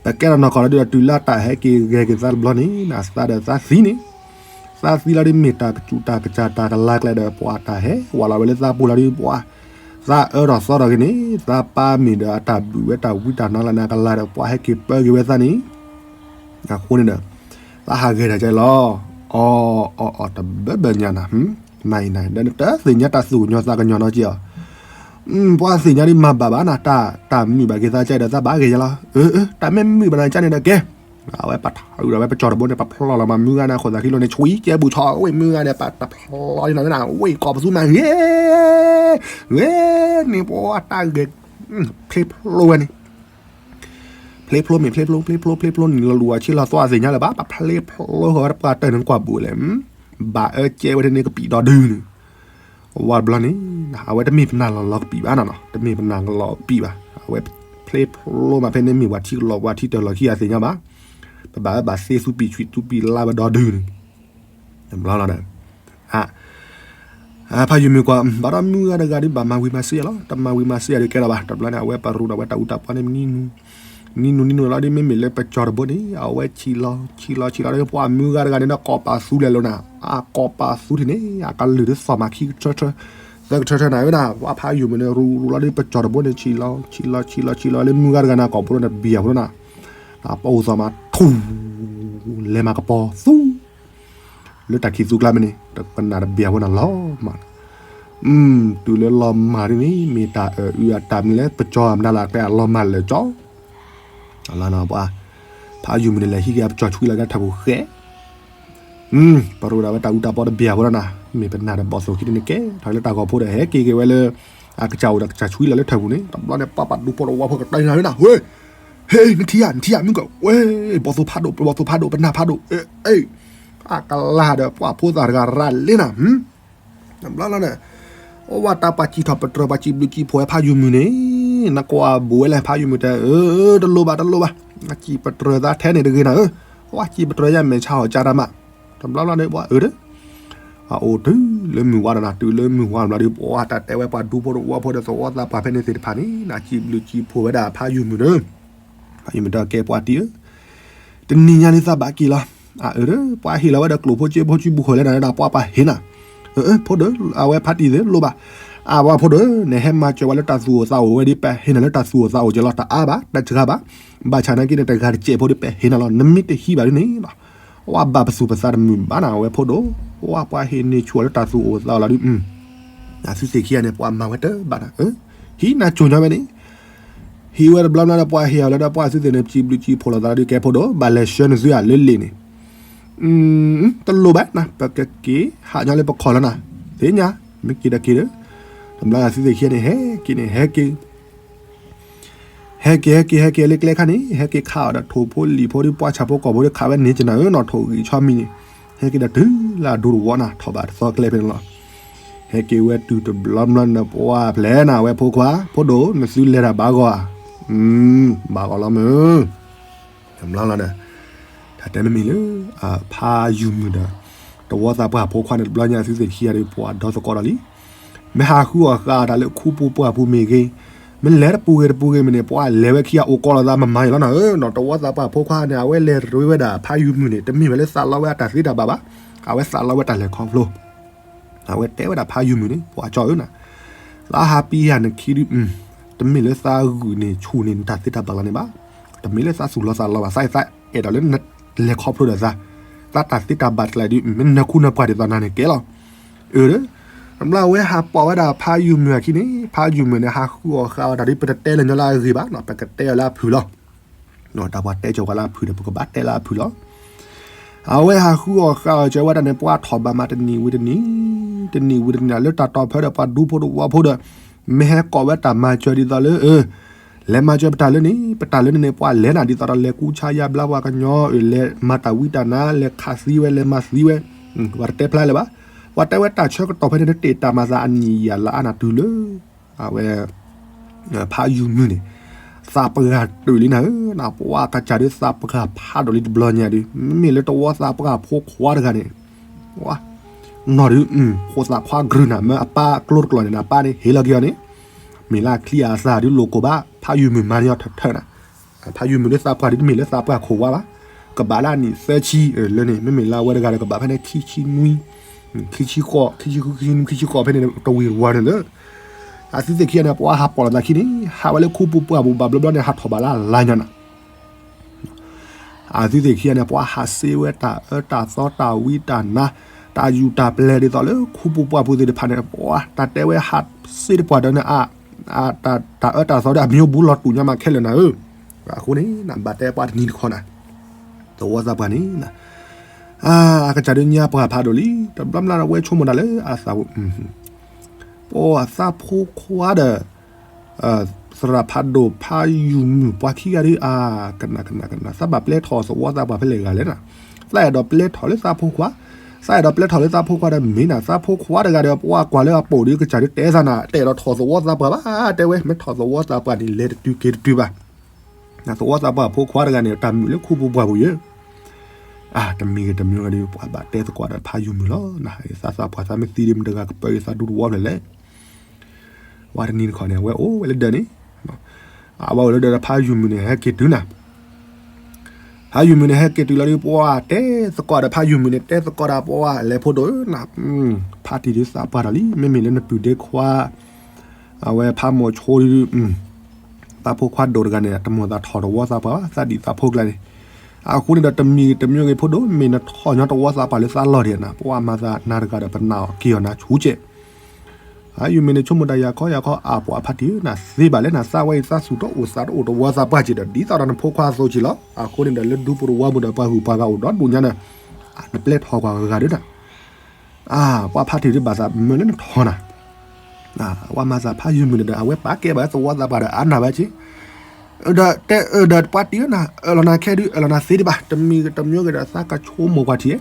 ပကဲထီၣ်နီၢ်ကီၢ်လီၤဒုးဒီး တုၤလၢတၢ်ဟဲက့ၤဂဲၤက့ၤသးတဘျီန့ၣ် သးဒီးသးသံန့ၣ်, သးသံလီၤဒုး မ့ၢ်တၢ်ကစူၣ်တၢ်ကစၢ်တၢ်ကလၤကျဲဒီး ပှၤတၢ်ဟဲဝးလီၤဝဲလၢသးပူၤလီၤဒုး ပှၤ သးအၢထီၣ်သီထီၣ်က့ၤန့ၣ် သးပၢ်မ့ၢ်ဒီးအတၢ်ဘုၣ်ဝဲတၢ်ဝံတၢ်နါလၢနၤကလၤဒီး ပှၤဟဲက့ၤပၢက့ၤဝဲသးန့ၣ်, အဃိန့ၣ်ဒီး သးဟးဂဲၤတၢ်ကဲလီၤ. အီ အီ အီ တဘၢဘၢညါနၤ, မၤအံၤနၤ ဒီးနတသ့ၣ်ညါတၢ်သူၣ်ကညီၤသးကညီၤနီက့အီၤ, ပှၤသ့ၣ်ညါဒ်မၤဘၣ်ဘၣ်နၤ, တၢ် တၢ်မုာ်ဘၣ်က့ၤသးကဲဒီး သးဘၣ်ဂဲၤယလီၤ. အၢ အၢ တၢ်မ့ၢ်မုာ်ဘၣ်နၤကန့ၣ်ဒီးကဲ. အဝဲပထးအုးဒီး အဝဲပကၠီၤတဘိန့ၣ် ပဖျီလီၤမးမုၢ်ဂၤန့ၣ် အခိၣ်သးခံလိၤန့ၣ် ဆွံကဲဘူးဆီ အဝဲမုၢ်ဂၤန့ၣ် ပတဖျီယနၤဝဲနၤ ဝဲကိးပသူမး ဂဲၤ ဂဲၤန့ၣ် ပှၤတၢ်ဂဲၤ ဖျ့ဖျိဝဲန့ၣ် ဖျ့ဖျိမ့ၢ်ဖျ့ဖျိ ဖျ့ဖျိ ဖျ့ဖျိန့ၣ် လီၤလူၤအဆ့လီၤသွါသ့ၣ်ညါလၢၤဘၣ် ပဖျ့ဖျိဃီဝဲတပှၢ်တၢၢ်န့ၣ် ကွၢ်ဘူးလဲၣ်, ဘၣ်အၢကဲဝဲတန့ၢ်ကပံာ်ဒီဒုန့ၣ် ဝဲတဘျီန့ၣ် အဝဲတမ့ၢ်ပနၢ်လီၤလီၤကပံာ်ဘၣ်နီၤနီၤ တမ့ၢ်ပနၢ်လီၤကပံာ်ဘၣ် အဝဲဖျ့ဖျိမးဖဲန့ၣ်မ့ၢ်ပှၤထံကလီၤပှၤထံတၢ်လီၤခံဂၤသ့ၣ်ညါဘၣ်, ပဘၣ်အၢဘၣ်သ့သူပံာ်ဆွံသူပံာ်လါဝဲဒီဒုန့ၣ် တဘျီလီၤဒီး ဖးယုၢ်မုၢ်ကွၢ် ဘၣ်ဒီးမုၢ်ဂၤတဂၤဒ်ဘၣ်မၤဝံၤမၤစ့ၢ်လီၤ တမၤဝံၤမၤစ့ၢ်ဒီးကဲလီၤဘၣ် တဘျီန့ၣ် အဝဲပရူးဒီးဝဲတၢ်အူတၢ်ပှၤန့ၣ် နံၤနူၤနံၤနူၤလီၤဒ်မ့မ့ၢ်လၢပကၠီၤတဘိန့ၣ် အဝဲဆံးလီၤဆံးလီၤဆံးလီၤဒီးပှၤမုၢ်ဂၤတဂၤန့ၣ်ဒီးကိးပာ်သူလဲၤလိာ်နၤ အကိးပာ်သူထံၣ်န့ၣ် အကလုၢ်ဒ်သိးမၤခံကထၢထၢ သၢကထၢထၢနၤဝဲဒၣ် ပှၤဖးယုၢ်မုၢ်န့ၣ် ရူးရူးလီၤဒ်ပကၠီၤတဘိန့ၣ် ဆံးလီၤဆံးလီၤဆံးလီၤလၢမုၢ်ဂၤတဂၤန့ၣ် ကိးဖိဒိၣ်န့ၣ်တဘံၣ်အဖိဒိၣ်နၤ ပအိၣ်သီမးထူ လဲၤမၤကပီၤသူ လၢတၢ်ခံးသူကျါမ့ၢ်န့ၣ် တကနၣ်တဘံၣ်အဖိနၤလီၤမး, တုၤလၢလီၤမၢ်ဒ်န့ၣ် မ့ၢ်တၢ်အၢအုအတၢ်မနုၤလဲၣ် ပကၠီၤအမနုၤလၢကျဲအလီၤမၢ်လၢာ်ကၠီ, လၢပှၤ ဖးယုၢ်မုၢ်န့ၣ်လဲၤဟံးက့ၤအပကၠီၤဆွံလီၤက့ၤထၢၣ်ပူၤဃဲ ပရူးဒၣ်ဝဲတၢ်အူတၢ်ပီတဘံၣ်အဖိဒၣ်နၤ မ့ၢ်ပနၢ်ဒီးဘီၣ်သိၣ်ခံန့ၣ်ကဲ ထီၣ်လၢတၢ်ဂီၤဖိဒီးဟဲက့ၤက့ၤဝဲလၢ အကစၢ်အိၣ်ဒီးကစၢ်ဆွံလီၤလၢထၢၣ်ပူၤန့ၣ် တဘျီန့ၣ် ပှၤပှၤဒူဖိတဝီဖိကတၢၢ်နၤဝဲနၤ ဝဲ ဟ့ နထံၣ်ဧါ နထံၣ်ဧါ မုၢ်ကဝဲ ဘီၣ်သိၣ်ဖးဒိၣ် ဘီၣ်သိၣ်ဖးဒိၣ် ပနၢ်ဖးဒိၣ် အ့ အကလၢ်ဒီးပှၤဖိသၣ်တဂၤရၤလံနၤ တဘျီလီၤန့ၣ် အဝဲတၢ်ပှၤစံးထီၣ်ပတြၢၤ ပှၤစံးဘျုးစံးဖှိၣ်ဝဲဖးယုၢ်မုၢ်န့ၣ် နကွၢ်ဘူးဝဲလဲၣ် ဖးယုၢ်မုၢ်တဲ အၢ တလိၣ်ဘၣ် တလိၣ်ဘၣ် စံးပတြၢၤသးထဲန့ၣ်တဂ့ၤနၤဧၢ, ပှၤစံးပတြၢၤယၤမဲာ်ဆါအီၤကၢ်တၢ်မး, တဘျီလီၤန့ၣ် ပှၤအၢ အအိၣ်တုၤလၢမုၢ်ဝါဒီးနၤ တုၤလၢမုၢ်ဝါတဘျီဒီး ပှၤတၢ်တဲဝဲပှၤဒူဖိတဝီဖိဒီးသဝီသးပှၢ်ဖဲန့ၣ်သ့ၣ်တဖၣ်န့ၣ် နစံးဘျုးစံးဖှိၣ်ဝဲဒၣ်ဖးယုၢ်မုၢ်န့ၣ်, ဖးယုၢ်မုၢ်တဲကဲပှၤတံၢ်ဧၢ တနံၤညါန့ၣ်သးဘၣ်က့ၤလီၤ, အၢ ပှၤဟ့ၣ်လီၤဝဲဒီးကျိၣ်ဖိစ့ဖိစုပူၤဃီၤလဲၣ်နၤဒီး ပှၤပှၤဟ့ၣ်နၤ, အၢ ဖိဒိၣ် အဝဲဖးတံၢ်သ့ၣ်လိၣ်ဘၣ်, အဝဲဖိဒိၣ် နဟဲမၤစၢၤဝဲလၢတၢ်သူၣ်အိၣ်သးအိၣ်ဝဲဒီး ပဟ့ၣ်နၤလၢတၢ်သူၣ်အိၣ်သးအိၣ်က့ၤလီၤ တအါဘၣ် တစှၤဘၣ်, ဘၣ်ဆၣ်နာ်က့န့ၣ် တဂၤတစဲးဖိဒီးပဟ့ၣ်နၤလီၤ နမ့ၢ်တဟံးဘၣ်ဒ်န့ၣ် ပှၤဘၣ်ပသူၣ်ပသးတမုာ်ဘၣ်နၤ အဝဲဖိဒိၣ်, ပှၤပှၤဟ့ၣ်န့ၢ်ဆူၣ်အီၤလၢတၢ်သူၣ်အိၣ်သးအိၣ်လီၤဒုး, အသုသ့ၣ်ခံဂၤန့ၣ် ပှၤမၤဝဲတဘၣ်နၤ, ဟံးနၤကိၤညီဝဲန့ၣ်, ဟံးဝဲတဘျီဘျီဒီးပှၤဟ့ၣ်အီၤလၢဒီးပှၤသုသ့ၣ်န့ၣ် ပစံးဘျုးစံးဖှိၣ်လိာ်သးလီၤဒုး ကဲဖိဒိၣ် ဘၣ်လဲၤဆှၢနသုဧါလၢလ့ၣ်န့ၣ်, တလိၣ်ဘၣ်နၤ ပကက့ၤဟးညီလၢပခီၣ်လီၤနၤ, သ့ၣ်ညါ မ့ၢ်က့ၤဒီးက့ၤဒီး, တဘျီသုသ့ၣ်ခံဂၤန့ၣ် ဟဲက့ၤန့ၣ် ဟဲက့ၤ ဟဲက့ၤ ဟဲက့ၤ ဟဲက့ၤလၢကျဲခါန့ၣ် ဟဲက့ၤခးအီၤဒီးထိၣ်ဖိလံာ်ဖိဒီးပှၢ်ဆၣ်ဖိကီၢ်ဖိဒီး ခးဝဲန့ၢ်ကနၤဧၢနီၢ်ထိၣ်ဂံၢ်ဆီမံၤန့ၣ်, ဟဲက့ၤဒီးတုၤလၢအဒူတဝီနၤ ထီၣ်ဘးတသီကျဲဖဲန့ၣ်လီၤ, ဟဲက့ၤဝဲတုၤတဘျီဘျီန့ၣ် ပှၢ်ဖျဲးနၤဝဲဖိခွါ ဖိဒိၣ် နသုလဲၤတၢ်ဘၣ်ဂီၤဧါ, ဘၣ်ဂီၤလီၤမုၢ် တဘျီလီၤဒီး တၢ်တဲမ့မ့ၢ်လၢ ဖးယုၢ်မုၢ်ဒီး တဝီသးပှၢ်ဖိခွါန့ၣ် တဘျီညါသုသ့ၣ်ခံဂၤဒီး ပှၤဒီသကိးဒီးလံ, မ့ၢ်ဟးဃုအီၣ်ဃာ်အီၣ်တၢ်လၢခူပူၤပှၢ်ပူၤမ့ၢ်ဂ့ၤ, မ့ၢ်လဲၤတပူၤဂ့ၤတပူၤဂ့ၤမ့ၢ်န့ၣ် ပှၤလဲၤဝဲခံဂၤအိၣ်ကီးလိာ်သးမမၤအံၤလီၤနၤဧၢ, တဝီသးပှၢ်ဖိခွါန့ၣ် အဝဲလဲၤရ့ဝဲဒၣ်ဖးယုၢ်မုၢ်န့ၣ် တမ့ၢ်ဝဲလၢသးလီဝဲအတၢ်သ့တၢ်ဘၣ်ဘၣ်, အဝဲသးလီဝဲတၢ်လဲၤခီဖျိ အဝဲတဲဝဲဒၣ်ဖးယုၢ်မုၢ်န့ၣ် ပှၤကၠီဧၢနၤ, သးဟးပံဟးနခံဒုး, တမ့ၢ်လၢသးဂုာ်န့ၢ်ဆူၣ်န့ၢ်နတၢ်သ့တၢ်ဘၣ်လီၤန့ၣ်ဘၣ်, တမ့ၢ်လၢသးသူၣ်လီၤသးလီဘၣ်, သးသးအဲၣ်ဒိးလၢနလဲၤခီဖျိဒီးသး, သးတၢ်သ့တၢ်ဘၣ်တကျါဒုး မ့ၢ်နၢၤခူနၢၤပှၢ်ဒ်သိးနၤန့ၣ်ကဲလီၤ, အၢ, တဘျီအဝဲဟးပိာ်ဝဲဒၣ်ဖးယုၢ်မုၢ်အခံန့ၣ် ဖးယုၢ်မုၢ်န့ၣ် ဟးဃုအီၣ်ဃာ်အီၣ်တၢ်ဒုး ပတတဲလၢၤညီလၢအဂ့ၤဘၣ်နီၤ ပကတဲအီၤလၢအဖုၣ်လီၤ တၢ်ပှၤတဲကၠီၤပှၤလၢအဖုၣ်ဒီး ပကဘၣ်တဲလၢအဖုၣ်လီၤ. အဝဲဟးဃုအီၣ်ဃာ်အီၣ်ကၠီၤဝဲဒၣ်န့ၣ် ပှၤထီၣ်ဘးမးတနံၤဝံၤတနံၤ, တနံၤဝံၤတနံၤ လၢတၢ်တီၢ်ဖဲဒီးပှၤဒူဖိတဝီဖိဒီး မ့ၢ်ဟဲကိးဝဲတၢ်မၤစၢၤဒ်သိးလၢ လဲၤမၤစၢၤပတၢ်လၢန့ၣ် ပတၢ်လၢန့ၣ်န့ၣ် ပှၤလဲၤနၤဒ်သိးဒီးလဲၤကူဆါယါဘျါပှၤကညီ လဲၤမၤတၢ်ဝံတၢ်နါ လဲၤခးသံဝဲ လဲၤမၤသံဝဲ, ပှၤတတဲဖျါလၢၤဘၣ်. ပှၤတဲဝဲတၢ်ဆၢကတီၢ်ဖဲန့ၣ် တတ့ၢ်တၢ်မၤသးအနံၣ်ယၤလၢအါနၤတုၤလၢ အဝဲ ဖးယုၢ်မုၢ်န့ၣ် သးပှၢ်တၢၢ်လံနၤဧၢ, ပှၤကစၢ်ဒုးသးပှၢ်ဖးဒိၣ်လံတဘျီညါဒုး မ့မ့ၢ်လၢတဝီသးပှၢ်ဖိခွါတဂၤန့ၣ် နီၢ်ဒုး ဖိသၣ်ခွါကရုၢ်နၤ မ့ၢ်အပၢ်ကျိတကျိာ်န့ၣ် အပၢ်န့ၣ် ဟ့ၣ်လီၤက့ၤအီၤန့ၣ် မ့ၢ်လၢအချံအသၣ်ဒုးလိာ်ကိးဘၣ် ဖးယုၢ်မုၢ်မၤန့ၢ်အီၤထၢၣ်ထၢၣ်နၤ, ဖးယုၢ်မုၢ်လၢသးပှၢ်ဒုးတမ့ၢ်လၢသးပှၢ်ခိၣ်ဝါဘၣ်, ကဘၣ်လၢအနံၣ်သၢဆံလၢန့ၣ် မ့မ့ၢ်လၢအဝဲတဂၤဒီးကဘၣ်ဖဲန့ၣ်ခံဆံနွံ ခံဆံဃိး ခံဆံဃု ခံဆံနွံ ခံဆံဃိးဖဲန့ၣ် တဝံၤတဝီန့ၣ်လၢ အသုသ့ၣ်ခံဂၤန့ၣ် ပှၤဟးပိာ်လိာ်သးခံန့ၣ် ဟးဝဲလၢခူပူၤပှၢ်ပူၤဘၣ်ဘျီဘျီန့ၣ် ဟးထီၣ်ဘးလၢအလါညါနၤ အသုသ့ၣ်ခံဂၤန့ၣ် ပှၤဟးစ့ဝဲတၢ်အၢတၢ်သီတၢ်ဝံတၢ်နါ တၢ်ယူၢ်တၢ်ပျဲၢ်ဒ်သိးလၢခူပူၤပှၢ်ပူၤသ့ၣ်တဖၣ်န့ၣ် ပှၤတၢ်တဲဝဲဟးစ့တပှၢ်ဒီးန့ၣ် အ တၢ်အၢတၢ်သီဒီးအမံၤဘူလီၤတူာ်ညါမးခဲလၢာ်နၤဧၢ, အဃိန့ၣ် နဘၣ်တဲပှၤတနံၤတခီနၤ, သဝီသးပှၢ်န့ၣ် အကစၢ်ဒုးညါပှၤဖးဒိၣ်လံ တဘျီဘျီဒီးဝဲဆိကမိၣ်တၢ်လၢအသးပူၤ ပှၤသးဖိခွါဒီး သရၣ်ဖးဒိၣ်ဖးယုၢ်မုၢ်ပှၤခံဂၤဒုး အကနၣ်ကနၣ်ကနၣ် သးဘၣ်ပျဲထီၣ်သဝီသးပှၢ်ဖဲလဲၣ်ဂၤလဲၣ်နၤ, သးအဲၣ်ဒိးပျဲထီၣ်လၢသးဖိခွါ, သးအဲၣ်ဒိးပျဲထီၣ်လၢသးဖိခွါဒီးမ့ၢ်နၤ သးဖိခွါတဂၤဒီးပှၤကွၢ်လၢအပိာ်ဒီးကစၢ်ဒုးတဲသးနၤ တအဲၣ်ဒိးထီၣ်သဝီသးပှၢ်ဘၣ် တဲဝဲ မ့ၢ်ထီၣ်သဝီသးပှၢ်န့ၣ် လဲၤတတုၤက့ၤတတုၤဘၣ်, နသဝီသးပှၢ်ဖိခွါတဂၤန့ၣ် တၢ်မုာ်လၢခူပူၤပှၢ်ပူၤယဲ အတမံၤဂ့ၤတမံၤဂ့ၤဒီး ပှၤဘၣ်တဲသကိးဒီးဖးယုၢ်မုၢ်လီၤ. နသးသးပှၢ်သးမ့ၢ်သံဒ်မတၤတဂၤကပၢက့ၤသးဒူသဝီဖျၢၣ်လဲၣ်. ဝဲတနံၤတခီန့ၣ် အဝဲအိၣ်ဝဲလၢဒၢးန့ၣ်, အဝဲအိၣ်လၢဒၢးဒီးဖးယုၢ်မုၢ်န့ၣ် ဟဲက့ၤတုၤနၤ, ဖးယုၢ်မုၢ်န့ၣ် ဟဲက့ၤတုၤလီၤဒီး ပှၤတဲသကိးဒီးဖးယုၢ်မုၢ်န့ၣ် တဲသကိးဒီးပှၤလဲၤဖိဒိၣ်ဧၢနၤ, ဖးတံၢ်ဒုးသးပှၢ်တၢ်လံ မ့မ့ၢ်လၢနပုၢ်ဒ့ခွါ အဝဲဖးမိၢ်ဆိဒုး သးဖိခွါဒိၣ်တဂၤန့ၣ် တမိၣ်သးထီၣ်တဝီသးပှၢ်ဘၣ် သးဒံၣ်သးဖိကျါန့ၣ်, အဃိန့ၣ်ဒီးတမံၤဂ့ၤတမံၤဂ့ၤဖိဒိၣ် မ့ၢ်နထီၣ်ညီတဝီသးပှၢ်လၢသးလီၢ်ဒံးနၤ ပှၤမၤသးနၤတဂၤဒီးပနာ်အီၤက့ၤအီၤနၤဆူကဲး, ဖးယုၢ်မုၢ်န့ၣ် ဆိကမိၣ်တၢ်ယၤခီယၤခီ အါပှၤဖးတံၢ်ဧၢ နသ့ဘၣ်လၢနသးဝဲအံၤသးသူၣ်တအိၣ်သးတအိၣ်တဝီသးပှၢ်က့ၤဒီး ဒ်သိးဒီးနဖိခွါအသိးက့ၤလီၤ. အဃိန့ၣ်ဒီးလၢဒူပူၤတဝီပူၤဒီးပှၤဂုၤပှၤဂၤအိၣ်ဒီဒူၣ်ညါန့ၣ် နပျဲထီၣ်ကွၢ်ဂၤဂၤဒုးနၤ အါ ပှၤဖးတံၢ်ဒုးဘၣ်သးမုာ်လၢနထီၣ်နၤ, အဝဲမၤသးဖးယုၢ်မုၢ်န့ၣ်ဒီး အဝဲပာ်ကဲဘၣ်သဝီသးပှၢ်ဒီးအါနၢ်ဝဲက့ၤ, ဒီးတဲအၢဒီးပှၤတံၢ်ဧၢနၤ အၢၣ်လီၤနၤခဲဒုး အၢၣ်လီၤနၤသ့ဒံးဘၣ် တမံၤဂ့ၤတမံၤဂ့ၤဒီးသးကဆိကမိၣ်ကွၢ်ထံၣ်,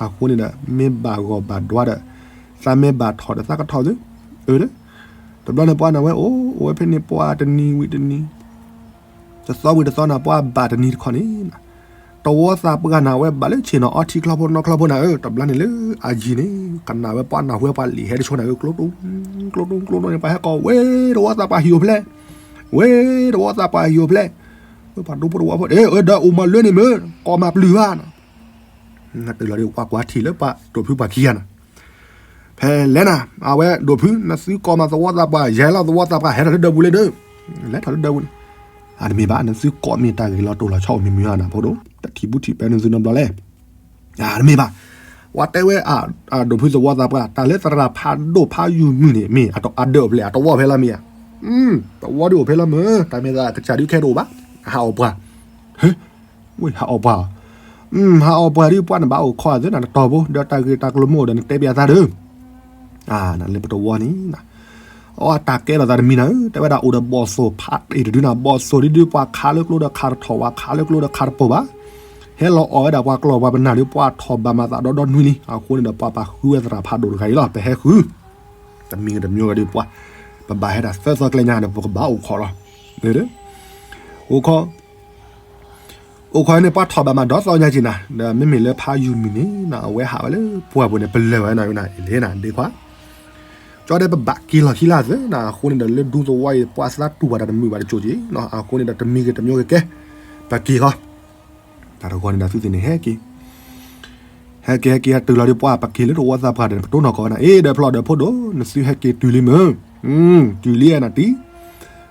အဃိန့ၣ်ဒီး မ့ၢ်ဘၣ်ဂီၢ်ဘၣ်ဒွါဒီး သးမ့ၢ်ဘၣ်ထီၣ်ဒီးသးကထီၣ်သု, အၢ တဘျီန့ၣ်ပှၤနၢ်ဝဲအိၣ် အိၣ်ဝဲဖဲန့ၣ်ပှၤတနံၤဝံၤတနံၤ တသီဝံၤတသီနၤ ပှၤဘၣ်တနံၤတခီန့ၣ်, တဝီသးပှၢ်နၤဝဲဘၣ်လၢဆ့ၣ်နီၤအီထံချီဖိနီချီဖိနၤဧၢ, တဘျီန့ၣ်လၢအယံၤန့ၣ် ကနၣ်ဝဲပှၤနၢ်ဟူဝဲပှၤလံာ်ဟဲတဆိနၤဧၢ, ကျိတိ ကျိတိကျိတိန့ၣ် ပှၤဟဲကိးဝဲ တဝီသးပှၢ်ဟံၣ်အိၣ်ဖျဲၣ်, ဝဲ တဝီသးပှၢ်ဟံၣ်အိၣ်ဖျဲၣ်, ဝဲပှၤဒူဖိတဝီဖိ အၢ ဒီးအိၣ်မၤလွဲန့ၣ်မ့ၢ် ကိးမၤပျုၤဘၣ်နၤ နတုၤလီၤဒ်ပှၤကွၢ်ထံၣ်လၢပှၤဒိၣ်ဖုပှၤခံဂၤနၤ, ဖဲလဲၣ်နၤ အဝဲဒိၣ်ဖု နသုကိးမၤသဝီသးပှၢ် ယဲလီၤသဝီသးပှၢ် ဟဲထီၣ်လၢဒၢးပူၤလၢဒၢး, လဲၤထီၣ်လၢဒၢးပူၤန့ၣ်, အတမ့ၢ်ဘၣ် နသုကိးမ့ၢ်တၢ်ဂ့ၤလီၤတိၢ်လီၤဆီအိၣ်မံၤမံၤဧါနၤဖိဒိၣ်, တထံၣ်ဘူးထံၣ်ပဲနသုနီတဘျီလဲၣ်, အတမ့ၢ်ဘၣ်, ပှၤတဲဝဲ အဒိၣ်ဖုသဝီသးပှၢ် တၢ်လၢသရၣ်ဖးဒိၣ်ဖးယုၢ်မုၢ်န့ၣ် မ့ၢ်အဒၢးအိၣ်ဖျဲၣ် အတဝီဖဲလီၤမ့ၢ်ဧါ, တဝီဒုးအိၣ်ဖဲလီၤမ့ၢ် တၢ်မ့ၢ်သးကစၢ်ဒုးခဲတအိၣ်ဘၣ်, ဟးအီၣ်ပှၢ် ဝဲဟးအီၣ်ပှၢ်, ဟးအီၣ်ပှၢ်ဒ်ပှၤနဘၣ်အိၣ်ခိးအသးနၤတတီၤဖိ ဒီးတၢ်ဂ့ၢ်တၢ်ကျိၤမ့ၢ်အိၣ်ဒီးနတဲပျးသးဒီး, နလၢပတဝီန့ၣ်, အတၢ်ကဲထီၣ်သးတမံၤနၤဧၢ, တဲဝဲဒၣ်အိၣ်ဒီးဘီၣ်သိၣ်ဖးတ့ၢ်တဒုနၤ, ဘီၣ်သိၣ်ဒုဒုးပှၤခးလၢကျိဒီးခးတထီၣ် ပှၤခးလၢကျိဒီးခးတပိာ်ဘၣ်, ဟဲလီၤအီၣ်ဝဲဒၣ်ပှၤကျီၢ်ပှၤပနၢ်ဒီးပှၤထီၣ်ဘၣ်မၤသးဒီဒီနွံလံ, အဃိန့ၣ်ဒီးပှၤပာ်ဃုဝဲသရၣ်ဖးဒိၣ်တဂၤအံၤလီၤ ပဟဲဃု တမံၤဂ့ၤတမံၤဂ့ၤဒီးပှၤ, ပဘၣ်ဟဲဒၣ်သၢသီကျဲညါဒီး ပကဘၣ်အိၣ်ခိးလီၤ, အိၣ်ခိး, အိၣ်ခိးန့ၣ် ပှၤထီၣ်ဘၣ်မၤဒီသီညါက့ၤနၤ, ဒီးမ့မ့ၢ်လၢဖးယုၢ်မုၢ်န့ၣ် အဝဲဟးဝဲလၢပှၢ်ပူၤန့ၣ် ပလၢၢ်ဝဲနၤဝဲနၤ အ့ၣ်လ့နၤ ဒ့ခွါ ကၠီဒဲးပဘၣ်က့ၤလီၤခံလၢအသၢနၤ, အဃိန့ၣ်ဒီးလၢဒူသဝီအံၤ ပှၤသးတူၢ်ဘၣ်တၢ်တမုာ်ဘၣ်တကၠိၣ်က့ၤ, အဃိန့ၣ်ဒီးတမံၤဂ့ၤတမံၤဂ့ၤကဲ, ပက့ၤဃီ, တၢ်တဂီၤန့ၣ်ဒီးသုသ့ၣ်န့ၣ်ဟဲက့ၤ ဟဲက့ၤဟဲက့ၤဟဲတုၤလီၤဒီးပှၤ ပက့ၤလၢတဝီသးပှၢ်ဒီး ပတိၢ်နီၢ်ကီးဝဲနၤ အ့ၣ် ဒီးဖျီၣ်ဒီးဖိဒိၣ် နသုဟဲက့ၤတုၤလံမ့ၢ်, တုၤလံနၤတံၢ်,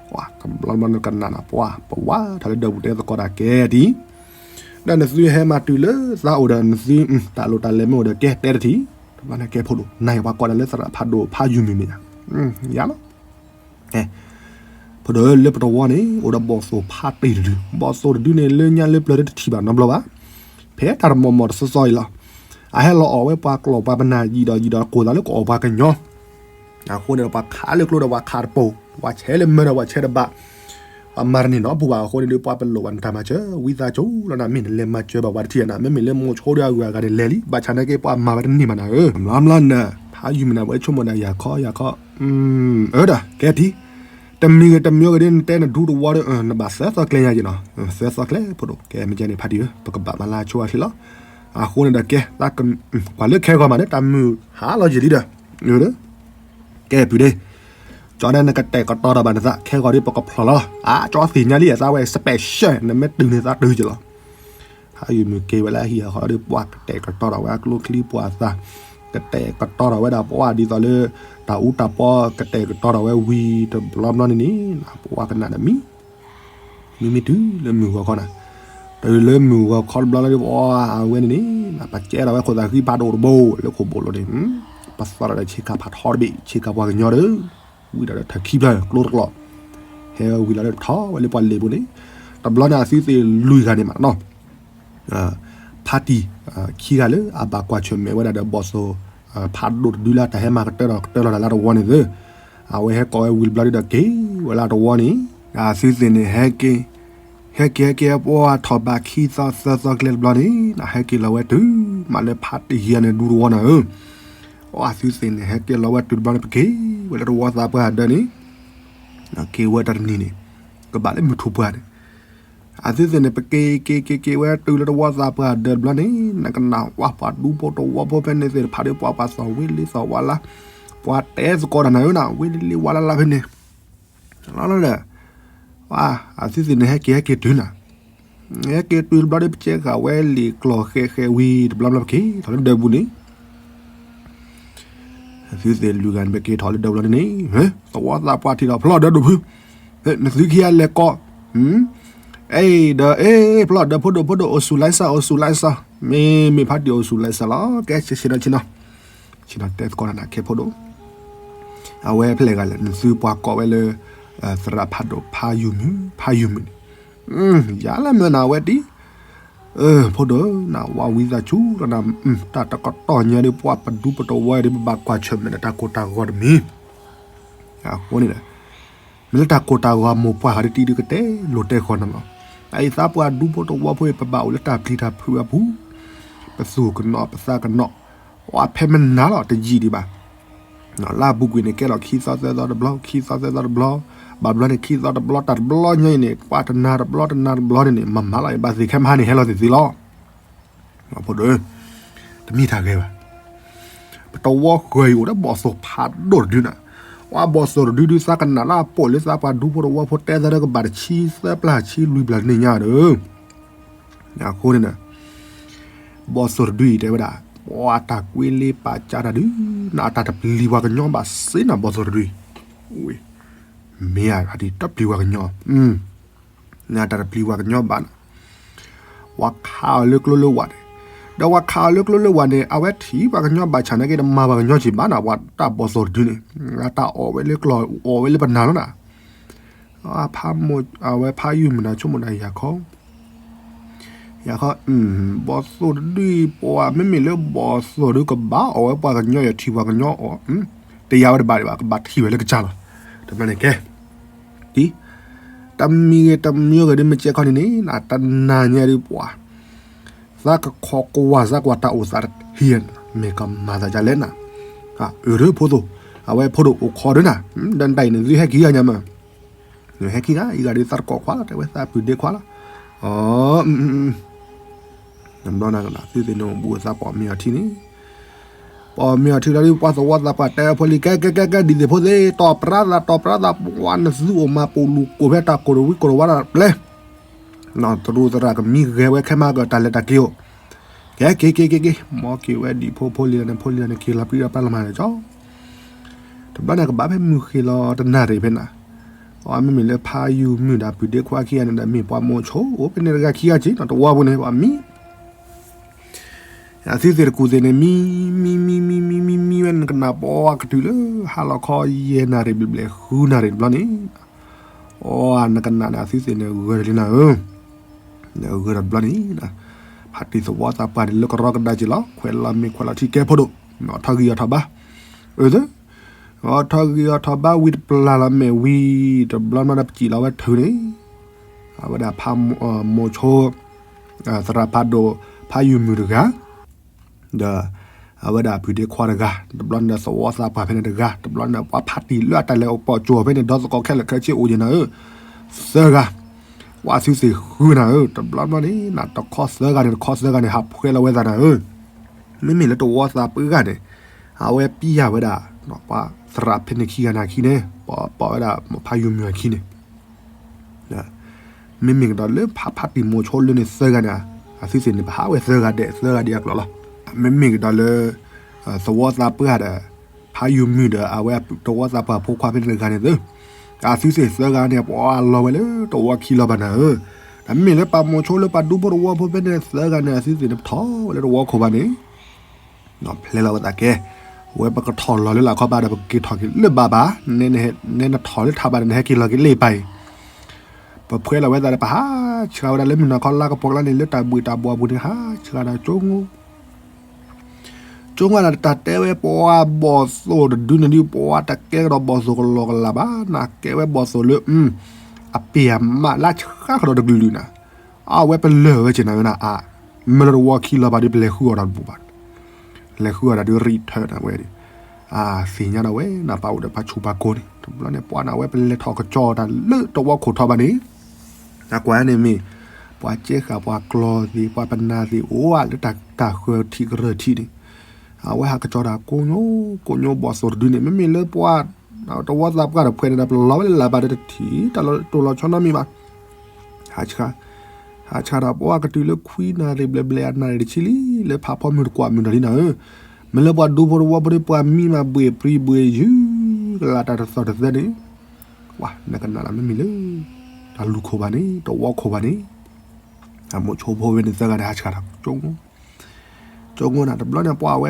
ပှၤကဘျီဘျီနကနၣ်နၤ ပှၤ ပဝါထီၣ်လၢဒၢးပူၤတဲသကိးတၢ်ကဲတံၢ်, ဒီးနသုဟဲမၤတုၤလၢသးအိၣ်ဒီးနသု တၢ်လိၣ်တၢ်လဲၤမ့ၢ်အိၣ်ဒီးကဲတဲတထံၣ်, တဘျီန့ၣ်ကဲဖိဒိၣ် နၤအံၤပှၤကိးဒၣ်လၢသရၣ်ဖးဒိၣ်ဖးယုၢ်မုၢ်မ့ၢ်ဧါ, ယၤလီၤ ဖိဒိၣ်လၢပတဝီန့ၣ် အိၣ်ဒီးဘီၣ်သိၣ်ဖးတ့ၢ်တဒု, ဘီၣ်သိၣ်တဒုန့ၣ် လၢညါလၢပျၢၤတထံၣ်ဘၣ်နီတဘျီဘၣ်, ဖဲတၢ်တမီၢ်မီၢ်တသီသီအံၤလီၤ, အဟဲလီၤအီၣ်ဝဲပှၤကျီၢ်ပှၤပနၢ်ယံာ်ဒီးယံာ်ဒီးကိၢ်သးလၢကအိၣ်ပှၤကညီ, အဃိန့ၣ်ဒီးပှၤခးလၢကျိဒီးပှၤခးတပိာ်, ပှၤဆဲးလၢမၢဒီးပှၤဆဲးတဘၣ် ပှၤမၤတန့ၢ်နီတပူၤဘၣ်အဃိန့ၣ်ဒီး ပှၤပလိၣ်ဘၣ်နတၢ်မၤစၢၤ ဝံသးစူၤလီၤနၤ မ့ၢ်နလဲၤမၤစၢၤဘၣ်ပှၤတထံၣ်နၤ မ့မ့ၢ်လၢမိၤဆိဒုအဂုၤအဂၤန့ၣ်လဲၤလံ ဘၣ်ဆၣ်နာ်က့ပှၤမၤဝဲတန့ၢ်ဘၣ်နၤဧၢ မျီမျီနၤ ဖးယုၢ်မုၢ်နၤ ပဝဲဆိကမိၣ်နၤ ယၤခီယၤခီ အၢဒီး ကဲထံၣ် တမံၤဂ့ၤတမံၤဂ့ၤဒီး နတဲနဒူတဝီဒီး နဘၣ်သၢသီကျဲညါက့ၤနီၤ သၢသီကျဲဖိဒိၣ် ကဲမ့ၢ်ကဲန့ၣ်ဖးတံၢ်ဧၢ ပကဘၣ်မၤလၢအဆိအချ့လီၤ အဃိန့ၣ်ဒီးကဲ ပှၤလၢခဲဂီၤမးန့ၣ် တၢ်မုၢ်ဟါလီၤယံာ်လံဒီး ကဲပုၢ်ဒ့ ကၠီဒဲ နကတဲာ်ကတီၤဒီးဘၣ်နသး ခဲဂီၤဒီးပကဖျိးလီၤ အကၠီသ့ၣ်ညါလံ အသးဝဲ special နမ့ၢ်တုၤန့ၣ်သးတုၤက့ၤလီၤ ဖးယုၢ်မုၢ်က့ၤဝဲလၢအဟံၣ်အဃီဒီး ပှၤကတဲာ်ကတီၤဒီးဝဲအကျိချံပှၤသး ကတဲာ်ကတီၤဒီးဝဲဒၣ်ပှၤဒ်သိးလၢ တၢ်အူတၢ်ပီ ကတဲာ်ကတီၤဒီးဝဲဝံၤတဘျီဘျီန့ၣ်န့ၣ် ပှၤကနၣ်ဒီးမံ မ့မ့ၢ်တုၤလၢမုၢ်ဂီၤခီနၤ တုၤလၢမုၢ်ဂီၤခီတဘျီလီၤဒီး ပှၤအဝဲန့ၣ်န့ၣ် ပကဲထီၣ်ဝဲခိၣ်သးဃံဖးဒိၣ်တဘိလၢခိၣ်ဘိလိၤန့ၣ်, ပသီၣ်ဒီးဆ့ကၤဖးထီတဘ့ၣ်, ဆ့ကၤပှၤကညီဒီး ဝံၤဒီးထၢၣ်ခံဖျၢၣ်ကျိတကျိး, ဟဲဝံၤလီၤဒီးထီၣ်ဝဲလၢပှၤလ့ၤပူၤန့ၣ်, တဘျီန့ၣ်အသုသ့ၣ်လွံၢ်ဂၤန့ၣ်မးနီၤ ဖါတံၢ်ခံဂၤလၢအဘၣ်ကွၢ်ဆၢၣ်မဲာ်ဝဲဒၣ်ဒီး ဘီၣ်သိၣ်ဖးဒိၣ်တဒုလၢတၢ်ဟဲမၤကတၢၢ်ဒီးကတၢၢ်လီၤတၢ်လၢတဝီန့ၣ်သ့, အဝဲဟဲကိးဝဲဝံၤတဘျီဒီးက့ၤဝဲလၢတဝီန့ၣ်, အသုသ့ၣ်န့ၣ် ဟဲက့ၤ ဟဲက့ၤဟဲက့ၤ ပှၤထီၣ်ဘးခံသီသၢသီကျဲတဘျီန့ၣ် ဟဲက့ၤလီၤဝဲတုၤမးလၢဖါတံၢ်ခံဂၤန့ၣ်ဒူတဝီန့ၣ်ဧၢ, အသုသ့ၣ်န့ၣ် ဟဲက့ၤလီၤဝဲတုၤတဘျီန့ၣ် ပက့ၤဝဲလၢတဝီသးပှၢ်ဒၢးန့ၣ် က့ၤဝဲတၢ်တနံၤန့ၣ် ကဘၣ်လၢမုၢ်ထူၣ်ပှၢ်န့ၣ်, အသုသ့ၣ်န့ၣ် ပက့ၤက့ၤက့ၤက့ၤဝဲတုၤလၢတဝီသးပှၢ်ဒၢးတဘျီန့ၣ် နကနၣ်ဝဲပှၤဒူဖိတဝီဖိဖဲန့ၣ်သ့ၣ်တဖၣ်ဒီး ပှၤပှၤသီၣ်ဝ့လ့သီၣ်ဝါလါ, ပှၤတဲသကိးတၢ်နၤဧၢနၤ ဝ့လ့လ့ဝါလါလါဖဲန့ၣ်, လီၤလီၤဒီး အသုသ့ၣ်န့ၣ် ဟဲက့ၤဟဲက့ၤတုၤနၤ, ဟဲက့ၤတုၤတဘျီဒီး ပကဲဃာ်ဝဲလံာ်ကျီၢ်ဃဲးဃဲးဝံၤတဘျီဘျီ ပက့ၤထီၣ်လၢဒၢးပူၤန့ၣ် အသုသ့ၣ်လွံၢ်ဂၤန့ၣ် ပက့ၤထီၣ်လၢဒၢးပူၤလီၤန့ၣ်န့ၣ်, သဝီသးပှၢ်ထံၣ်ဒီး ဖျီၣ်ဒၢးဒိၣ်ဖု, နသုခံဂၤလဲၤကိး, အဲၣ်ဒီး အဲၣ် ဖျီၣ်ဒၢးဖိဒိၣ်ဖိဒိၣ် အိၣ်ဆူၣ်လါစၢ် အိၣ်ဆူၣ်လါစၢ်, မ့မ့ၢ်ဖါတံၢ်အိၣ်ဆူၣ်လါစၢ်လီၤ, ကဲဆ့ဆ့ဒီးဆ့နီၤ, ဆ့နီၤတဲသကိးနၤခဲဖိဒိၣ်, အဝဲဖဲလဲၣ်ဂၤလဲၣ် နသုပှၤကိးဝဲလၢ သရၣ်ဖးဒိၣ်ဖးယုၢ်မုၢ် ဖးယုၢ်မုၢ်န့ၣ်, ယၤလၢမ့ၢ်နၤဝဲတံၢ် ဖိဒိၣ်ဧၢ နဝၤဝံသးစူၤလီၤနၤ, တၢ်တကတီၢ်ညါဒီး ပှၤပဒူပတဝီဒီး ပဘၣ်ကွၢ်ဆၢၣ်မဲာ်ဒီးတၢ်ကိၢ်တၢ်ဂီၤတမံၤ, အဃိန့ၣ်ဒီး မ့ၢ်လၢတၢ်ကိၢ်တၢ်ဂီၤမိၢ်ပှၢ်ဃီဒ်တံၢ်ဒုးကတဲလိာ်တဲဃီၤနၤလီၤ, အအံၤသးပှၢ်ဒူဖိတဝီဖိအံၤ ပဘၣ်အိၣ်လၢတၢ်ပျံၤတၢ်ဖုးအပူၤ, ပသူၣ်ကနိးပသးကနိး, အဖဲမနၤလီၤတယံာ်ဒံးဘၣ် လၢအပူၤကွံာ်န့ၣ် ကဲလီၤခံသီသၢသီတဘျီ ခံသီသၢသီတဘျီ, ဘၣ်ဘျီန့ၣ် ခံသီတဘျီ တၢ်တဘျီညါအံၤန့ၣ် ပှၤတနၤတဘျီတနၤတဘျီန့ၣ်န့ၣ် မၤမၤလီၤအံၤဘၣ်သ့ၣ်ခဲမဟါန့ၣ် ဟဲလီၤသ့ၣ်သ့လီၤ, ဖိဒိၣ်ဧၢ, တမ့ၢ်တၢ်ဂ့ၤဘၣ်, ပတဝီဃၢၤအံၤအိၣ်ဒီးဘီၣ်သိၣ်ဖးဒိၣ်တဒုနၤ, ပှၤဘီၣ်သိၣ်တဒုဒုးသးကနၣ်လၢအပိာ်လၢသးပှၢ်ဒူဖိတဝီဖိတဲသးဒီးကဘၣ်တဆံသၢပျၢ်ဆံလွံၢ်ပျၢ်တနံၣ်ညါဒီး အဃိန့ၣ် ဘီၣ်သိၣ်တဒုအံၤတဲဝဲဒၣ် ပှၤတၢ်ကွ့လ့ပာ်ကၢ်တၢ်ဒုး နအတၢ်တပျံၤပှၤကညီဘၣ်စ့နၤ ဘီၣ်သိၣ်တဒုအံၤ, မ့ၢ်အတၢ်တပျံၤပှၤကညီ, နအတၢ်တပျံၤပှၤကညီဘၣ်နၤ, ပှၤခးအီၤလၢကျိလၢဝးန့ၣ်, ဒီးပှၤခးအီၤလၢကျိလၢဝးန့ၣ် အဝဲထံၣ်ပှၤကညီဘၣ်ဆၣ်နာ်က့ တမၤပှၤကညီက့ၤဘၣ်နၤ ပှၤတၢ်ဘီၣ်သိၣ်တဒုန့ၣ်, အတၢ်အီၣ်ဝဲလၢကျိ အီၣ်ဝဲလၢပနၢ်လီၤနၤ ဖးမိၢ် အဝဲဖးယုၢ်မုၢ်နၤဆိကမိၣ်နၤ ယၤခီ, ယၤခီ, ဘီၣ်သိၣ်တဒုအံၤ ပှၤမ့မ့ၢ်လၢဘီၣ်သိၣ်တဒုကဘၣ်အီၣ်ဝဲပှၤကညီ ယထံၣ်ပှၤကညီအီၣ်, တယၤဝဲတဘၣ်ဒံးဘၣ် ကဘၣ်ထံၣ်ဝဲလၢကစၢ်လီၤ, တဘျီန့ၣ်ကဲ, တံၢ်, တမံၤဂ့ၤတမံၤဂ့ၤဒ်မ့ၢ်ကဲခီန့ၣ်န့ၣ် တနၤညါဒ်ပှၤ သးကခိးကွၢ်သးကွၢ်တၢ်အိၣ်သးတဟံၣ်, မ့ၢ်ကမၤသးဒ်လဲၣ်နၤ, အၢ ဒ်ဖိသိၣ်, အဝဲဖိဒိၣ်အိၣ်ခိးဒ်နၤ, ဒီးနတၢ်အံၤန့ၣ် သုဟဲက့ၤဂၤညါမး, ဟဲခံဂၤ အံၤဂၤဒ်သးတကိးခွါလီၤ တဲဝဲသးပုၢ်ဒ့ခွါလီၤ, အီ တဘျီနၤကဒီး သုသ့ၣ်န့ၣ်အိၣ်ဘူးအသးပိာ်မ့ၢ်အီၤထံန့ၣ်, ပိာ်မ့ၢ်အီၤထံလီၤဒ် ပှၤသဝီသးပှၢ်တဲဖိလံၤ ကဲကဲကဲကဲ ဒ်သိးဖိသ့ၣ် တီၢ်ပြးသး တီၢ်ပြးသး ပှၤနသုအိၣ်မၤပူၤလူၤကိၢ်ဖဲတၢ်ကိၢ်တဝံကိၢ်တဝါတၢ်ပျဲ တရူးသရၣ်ကမံဂဲၤဝဲခဲမးကတၢ်လဲၤတၢ်က့ၤအိၣ်, ကဲက့ၤက့ၤက့ၤက့ၤ မ်က့ၤဝဲဒ်ဖိဖိလံၤလၢန့ၣ် ဖိလံၤလၢန့ၣ် က့ၤလီၤပြံလီၤပြါလီၤမၤန့ၣ်ကီ တဘျီန့ၣ် ကဘၣ်ဖဲမုၢ်ဃ့လီၤတနၣ်ရံၣ်ဖဲန့ၣ်, အမ့မ့ၢ်လၢဖးယုၢ်မုၢ်ဒီးပုၢ်ဒ့ခွါခံဂၤန့ၣ်ဒီး မ့ၢ်ပှၤမိၤဆိအိၣ်ဖဲန့ၣ်တဂၤခံဂၤက့ၤနီၤ တဝီပူၤန့ၣ် ပှၤမံ အသုသ့ၣ်တကူၣ်သ့ၣ်န့ၣ် မံ မံ မံ မံ မံ မံ မံဝဲ နကနၣ်ပှၤကတုၤလၢ ဟါလီၤခီယဲၢ်နၣ်ရံၣ်ဘျဲၣ်ဘျဲၣ် ဃုနၣ်ရံၣ်တဘျီန့ၣ်, အီ နကနၣ်န့ၣ် အသုသ့ၣ်န့ၣ် ဂၢၢ်တလံနၤဧၢ, ဂၢၢ်တဘျီန့ၣ်, ဖါတံၢ်သဝီသးပှၢ်န့ၣ် လၢကရီကဒါက့ၤလီၤ ခွဲးလီၤမ့ၢ်ခွဲးလီၤထံကဲဖိဒိၣ်, ထီၣ်ဂံၢ်အီၣ်ထီၣ်ဘါ, အၢ ထီၣ်ဂံၢ်အီၣ်ထီၣ်ဘါဝံၤတဘျီလီၤ မ့ၢ်ဝံၤတဘျီမးဒီး ပစံၣ်လီၤဝဲထုးန့ၣ်, အဝဲဒၣ်ဖးမိၤဆိ သရၣ်ဖးဒိၣ် ဖးယုၢ်မုၢ်တဂၤ, ဒီး အဝဲဒၣ်ပုၢ်ဒ့ခွါတဂၤ, တဘျီန့ၣ်ဒီးသဝီသးပှၢ်ဖဲန့ၣ်တဂၤ, တဘျီန့ၣ်ပှၤဖါတံၢ်လၢအတၢ်လဲၤအိၣ်ပိာ်ကၠိဖဲန့ၣ် ဒီသကိးခဲလၢာ်ခဲဆ့အိၣ်ယဲၢ်နၤဧၢ, သၢဂၤ, ပှၤသုသ့ၣ်ဃုနၤဧၢ, တဘျီဘျီန့ၣ် နတခီသၢဂၤန့ၣ် တခီသၢဂၤန့ၣ် ဟးဖှဲလီၤဝဲသးနၤဧၢ, မ့မ့ၢ်လၢတဝီသးပှၢ်ဂၤန့ၣ်, အဝဲပျံၤယၤဝဲဒၣ်, ပှၤသရၣ်ဖဲန့ၣ်ခံဂၤန့ၣ်အခံန့ၣ်, ပှၤပိာ်ဝဲဒၣ်ဖးယုၢ်မုၢ်အခံန့ၣ် မ့မ့ၢ်ကဒီးလၢဖးဖါတံၢ်မိၤဆိလၢန့ၣ်သၢဂၤန့ၣ်, အသုသ့ၣ်န့ၣ် ပဟးဝဲသၢဂၤဒဲး သၢဂၤဒံးအကျိၤလီၤ. မ့မ့ၢ်ကဒီးလၢ သဝီသးပှၢ်ဒီး ဖးယုၢ်မုၢ်ဒီး အဝဲသဝီသးပှၢ်ဖိခွါဖဲန့ၣ်တဂၤန့ၣ်သၢ, အသုသ့ၣ်သၢဂၤန့ၣ် ပှၤလီၤဝဲလၢတဝီခံလီၤဘၣ်နၤဧၢ, တ အမ့ၢ်လၢပှၤမိၤဆိလၢပှၤဒူဖိတဝီဖိဖဲန့ၣ်သၢဂၤန့ၣ် အသုသ့ၣ်န့ၣ်ပထီၣ်ဝဲလၢတဝီခိၣ်ဘၣ်န့ၣ်, ဖျဲလီၤဝဲသးကဲ, ဝဲပကထီၣ်လီၤလၢလာ်ခီဘၣ်ဒီး ပကက့ၤထီၣ်က့ၤလၢဘၣ်ဘၣ်, နဲနထီၣ်လၢထးဘၣ်ဒီး နဟဲက့ၤလီၤက့ၤလၢပၢ်အံၤ, ပဖှဲလီၤဝဲသးဒီး ပဟးဆှါဝဲဒၣ်လၢမုၢ်နၤခီလါကပီၤကျါန့ၣ် လၢတၢ်ဘှံးတၢ်ဘှီၣ်ပူၤန့ၣ် ဟးဆှါဒီးကၠိ ကၠိဝဲဒၣ်တၢ်တဲဝဲပှၤဘီၣ်သိၣ်တဒုန့ၣ်ဒုး ပှၤတကဲကဒီးဘီၣ်သိၣ်ကလီကလးဘၣ်, နကဲဝဲဘီၣ်သိၣ်လၢ အပ့ၢ်အမးလၢဆှါကဒီးတကလုာ်လုာ်နၤ, အဝဲပလၢၢ်ဝဲက့ၤနၤဝဲနၤအါ, မ့ၢ်လၢတဝီခံလီၤဘၣ်ဒီး ပလဲၤဃုအီၤဒီးတဘူးဘၣ်, လဲၤဃုအီၤဒီးဒုး return နၤဝဲဒီး, သ့ၣ်ညါဒၣ်ဝဲ နပာ်အိၣ်ဒီးဖးဆူၣ်ဖးကိၤန့ၣ် တဘျီန့ၣ် ပှၤနၤဝဲပလဲၤထီၣ်ကစီၤတၢ်လၢတဝီခိၣ်ထီၣ်ဘၣ်န့ၣ် နကွၢ်န့ၣ်မ့ၢ် ပှၤကဲဃာ်ပှၤကျီၢ်သ့ၣ် ပှၤပနၢ်သ့ၣ်အိၣ်လၢတၢ်ဃၢၤထံးကရၢၢ်ထံးန့ၣ်, အဝဲဟးကစီၤတၢ်ကိးညိကိးညိဘီၣ်သိၣ်တဒုန့ၣ် မ့မ့ၢ်လၢပှၤ တဝီသးပှၢ်တဖှဲးန့ၣ်ဒီး ပလီၤဝဲလၢလၢ်ဘၣ်ဒီးတထံၣ်တၢ်လီၤတိၢ်လီၤဆီနီတမံၤဘၣ်, ဟးဆှါ, ဟးဆှါဒီးပှၤကတုၤလၢခွံနၣ်ရံၣ်ဘျဲၣ်ဘျဲၣ်အနၣ်ရံၣ်တဆံလံ လၢဖးဖီမုၢ်တကွၢ်မုၢ်ဒီးလံနၤဧၢ, မ့ၢ်လၢပှၤဒူဖိတဝီဖိဒီး ပှၤမံမးဘှ့ၣ်ပြံဘှ့ၣ်ယုၢ် ကလးတၢ်တသီၣ်တသဲန့ၣ် ပှၤနကနၣ်လၢမ့မ့ၢ်လၢ တၢ်လူၢ်ခိၣ်ဘၣ်န့ၣ် တဝီခိၣ်ဘၣ်န့ၣ်, အမိၢ်ဆိဖိဝဲန့ၣ်သၢဂၤန့ၣ် ဟးဆှါဒီး ကၠိ ကၠိနၤ တဘျီန့ၣ် ပှၤအဝဲ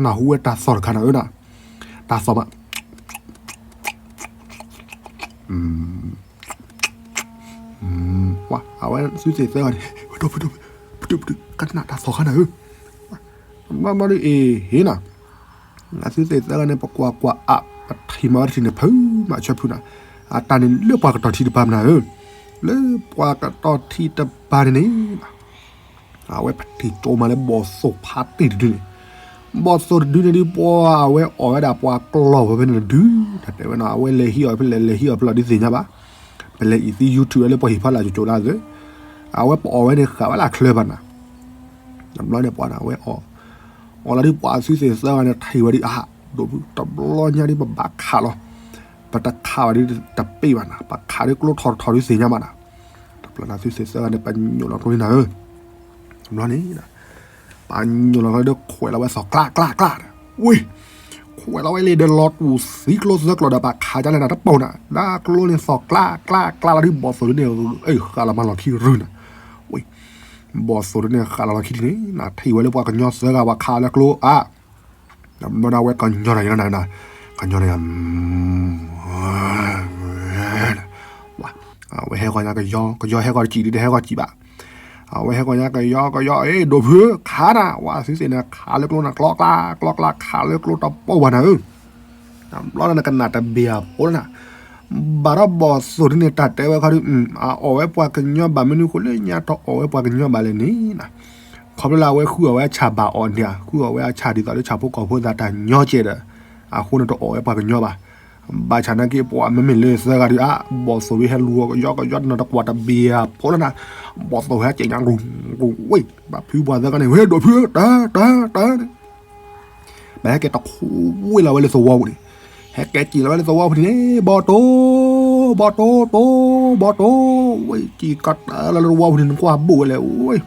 နၢ်ဟူဝဲတၢ်သီၣ်တခါနၤဧၢနၤ, တၢ်သီၣ်မး ပှၤအဝဲသုသ့ၣ်သၢဂၤန့ၣ် ပတုၤပတုၤ ကနၣ်တၢ်သီၣ်ခါနၤဧၢ, ဘၣ်ဘၣ်ဒ်အံၤဟ့နၤ အသုသ့ၣ်သၢဂၤန့ၣ် ပကွၢ်ကွၢ်အါ ပထံၣ်မၤဝဲတထံၣ်န့ၣ် ဖုမးဆၢဖုနၤ, အတၢ်န့ၣ်လၢပှၤကတီၤထံတပၤမနၤဧၢ, လၢပှၤကတီၤထံတပၤန့ၣ်န့ၣ် အဝဲပထံၣ်ကၠိမးလၢဘီၣ်သိၣ်ဖးတ့ၢ်တဒုန့ၣ်, ဘီၣ်သိၣ်တဒုန့ၣ်ဒုး ပှၤအဝဲအီၣ်ဝဲဒၣ်ပှၤကျီၢ်ဝဲဖဲန့ၣ်တဒု, တၢ်တဲဝဲနၤ အဝဲလဲၤဟံးအီၤဖဲလဲၣ် လဲၤဟံးအီၤဖဲလဲၣ်ဒုးသ့ၣ်ညါဘၣ်, ပလဲၤအံၤသံ YouTube ဝဲလၢပှၤဟံၣ်ဖီလာ်ကၠိကၠိလၢသု အဝဲပအီၣ်ဝဲန့ၣ်ဃာ်ဝဲလၢအချၢဘၣ်နၤ, တဘျီန့ၣ်ပှၤနၤဝဲအီၣ်, အီၣ်လီၤဒုးပှၤအသုသ့ၣ်သၢဂၤန့ၣ်ထံၣ်ဝဲဒုး အဟး ဒိၣ်ဖု တဘျီညါဒုးပဘၣ်ခးလီၤ, ပတခးဘၣ်ဒုးတပ့ၢ်ဘၣ်နၤ, ပခးဒုးကျိထီၣ်တထီၣ်ဒုးသ့ၣ်ညါဘၣ်နၤ, တဘျီန့ၣ်သုသ့ၣ်သၢဂၤန့ၣ် ပညိၣ်လီၤကျိလံနၤဧၢ, တဘျီန့ၣ် ပညိၣ်လီၤကျိဒီးခွဲးလီၤဝဲသီၣ်ကျးကျးကျး, ဝ့ၢ် ခွဲးလီၤဝဲလံဒီးလီၤတူၢ်သံကျိသၢကျီဒီးပခးဒ်လဲၣ်နၤတပိၢ်နၤ, ဒၣ်ကျိန့ၣ်သီၣ်ကျးကျးကျးလီၤဒုး ဘီၣ်သိၣ်ဒုးန့ၣ် ဃာ်လီၤမၤလီၢ်ခံရုၢ်နၤ, ဝ့ၢ် ဘီၣ်သိၣ်ဒုးန့ၣ်ဃာ်လီၤလီၢ်ခံဒ်န့ၣ် နထံၣ်ဝဲလၢပှၤကညီသၢဂၤပှၤခးလၢကျိအါ, ဘျီန့ၣ်ဝဲကညီတၢ်ယါနၤ, ကညီတၢ်ယါ ဝဲဟဲဂီၤညါကယီ ကယီဟဲဂီၤတစံၣ်ဒုးတဟဲဂီၤစံၣ်ဘၣ်, အဝဲဟဲဂီၤညါကယီကယီ အ့ ဒိၣ်ဖုခါနၤ ဝဲသုသ့ၣ်န့ၣ် ခးလၢကျိနၤ ကျီကျါ ကျီကျါ ခးလၢကျိတပိၢ်ဘၣ်နၤဧၢ, ဘျီန့ၣ်နကနၣ်တဘ့ၣ်အဖိလၢနၤ, ဘၣ်ဒီးဘီၣ်သိၣ်ဒုးန့ၣ် တၢ်တဲဝဲခီဒုး အအီၣ်ဝဲပှၤကညီဘၣ်မနုၤအဃိလၢညါတအီၣ်ဝဲပှၤကညီဘၣ်လဲၣ်န့ၣ်, ခီဖျိလၢအဝဲဃုအီၣ်ဝဲအဆၣ်ဘၣ်အီၤန့ၣ် ဃုအီၣ်ဝဲအဆၣ်ဒ်သိးလၢဆၣ်ဖိကီၢ်ဖိသးတၢ်ညီကဲဒီး, အဃိန့ၣ်တအီၣ်ဝဲပှၤကညီဘၣ် ဘၣ်ဆၣ်နာ်က့ ပှၤမ့မ့ၢ်လၢသၢဂၤဒုး အါ ဘီၣ်သိၣ်ဝဲဟဲလူၤအီၤကယီကယီ နတကွၢ်တဘ့ၣ်အဖိလၢနၤ, ဘီၣ်သိၣ်ဟဲက့ၤညါ ရူၤရူၤ ဝ့ၢ် ဘၣ်ဖုပှၤသၢဂၤန့ၣ် ဝဲဒိၣ်ဖု တၢ် တၢ် တၢ်န့ၣ် ဘၣ်ဟဲက့ၤတခူဝ့ၢ်လီၤဝဲလၢသဝီပူၤန့ၣ်, ဟဲက့ၤစံၣ်လီၤဝဲလၢသဝီပူၤန့ၣ် ဘီၣ်တိၢ် ဘီၣ်တိၢ်တိၢ် ဘီၣ်တိၢ် ဝဲစံၣ်ကတၢၢ်လီၤလၢသဝီပူၤန့ၣ် နကွၢ်ဘိၣ်ဝဲလဲၣ် ဝ့ၢ်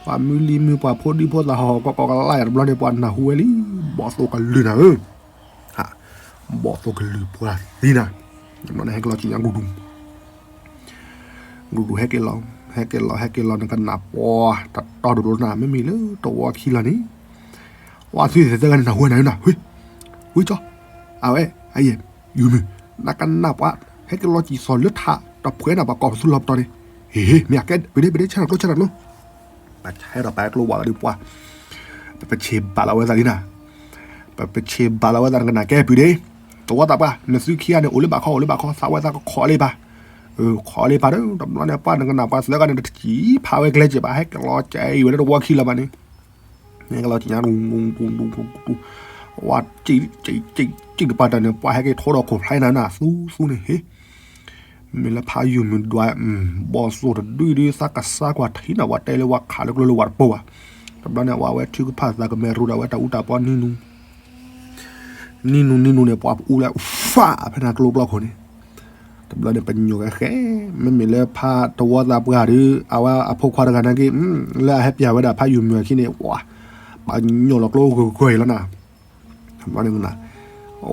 ပှၤမုၢ်လံမုၢ်ပှၤဖိဒံဖိသၣ်ဟီၣ်ဟီၣ်ကီၢ်ကီၢ်ကလါယၤတဘျီန့ၣ် ပှၤနၢ်ဟူဝဲလံ ဘီၣ်သိၣ်ကလုၢ်နၤဧၢ ဘီၣ်သိၣ်ကလုၢ်ပှၤသံနၤ, တဘျီန့ၣ်ဟဲက့ၤလီၤစံၣ်ညါ ဂူၤဒူၤ ဟဲက့ၤလီၤ ဟဲက့ၤလီၤ ဟဲက့ၤလီၤ နကနၣ်ပှၤ တတီဒိၣ်ဒိၣ်နၤ မ့မ့ၢ်လၢတဝီခံလီၤန့ၣ်, ပှၤသုသ့ၣ်သၢဂၤန့ၣ် နၢ်ဟူဝဲနၤဧၢနၤ, ဝ့ၢ် ဝ့ၢ်ကၠီ အဝဲ အယဲၢ် ယုၢ်မုၢ် နကနၣ်ပှၤ ဟဲက့ၤလီၤစံၣ်သီၣ်လၢထး တဖှဲးနၤပှၤကီၢ်ပသူလီၤပတီၢ်န့ၣ်, ဟ့ၣ် ဟ့ၣ် မ့ၢ်အကဲ ပဒ့ ပဒ့ ဆဲးတၢ်ကျိ ဆဲးတၢ်ကျိ ပဆဲးဒီးပကျိဝဲလီၤဒုးပှၤ, ပပဆ့းဘၣ်လီၤဝဲသးလံနၤ, ပပဆ့းဘၣ်လီၤဝဲသးနကနၣ်ကဲပုၢ်ဒ့, တဝီသးပှၢ် နသုခံဂၤန့ၣ် အိၣ်လၢဘၣ်ခီ အိၣ်လၢဘၣ်ခီ သးဝဲသးကခီလၢပၢ်, ခီလၢပၢ်ဒီး တဘျီန့ၣ် ပှၤနကနၣ်ပှၤသၢဂၤန့ၣ် တစံးဖးဝဲကျဲစဲးဘၣ် ဟဲက့ၤလီၤကဲအံၤဝဲလၢတဝီခံလီၤဘၣ်န့ၣ်, ဟဲက့ၤလီၤက့ၤညါ ဝါ စံးတပၤတၢ်န့ၣ် ပှၤဟဲက့ၤထိဒီးခိၣ်ဖျါနၤနၤ သူသူန့ၣ်ဟ့ၣ် မ့ၢ်လၢဖးယုၢ်မုၢ်ဒွး ဘီၣ်သိၣ်တဒုဒု သးကစၢ်ကွၢ်ထံနၤ ပှၤတဲလၢပှၤခးလၢကျိလၢဝၤတပိၢ်ဘၣ်, တဘျီန့ၣ် ပှၤဝဲထုကဖၣ်သးကမဲာ်ရူၤဒီးဝဲတၢ်အူတၢ်ပီနံၤနူၤ, နံၤနူၤနံၤနူၤန့ၣ် ပှၤအူလၢ ဖးဖဲန့ၣ်ကျိပျီခိၣ်န့ၣ်, တဘျီန့ၣ် ပညိၣ်ကဲဃဲ, မ့မ့ၢ်လၢဖးတဝီသးပှၢ်ဒီး အဝဲအဖိခွါတဂၤနာ်က့ လၢအဟဲပျၢ်ဝဲဒၣ်ဖးယုၢ်မုၢ်အခံန့ၣ် ပှၤ ပညိၣ်လီၤကျိဂၢၢ်ဂၢၢ်အံၤလီၤနၤ တဘျီန့ၣ်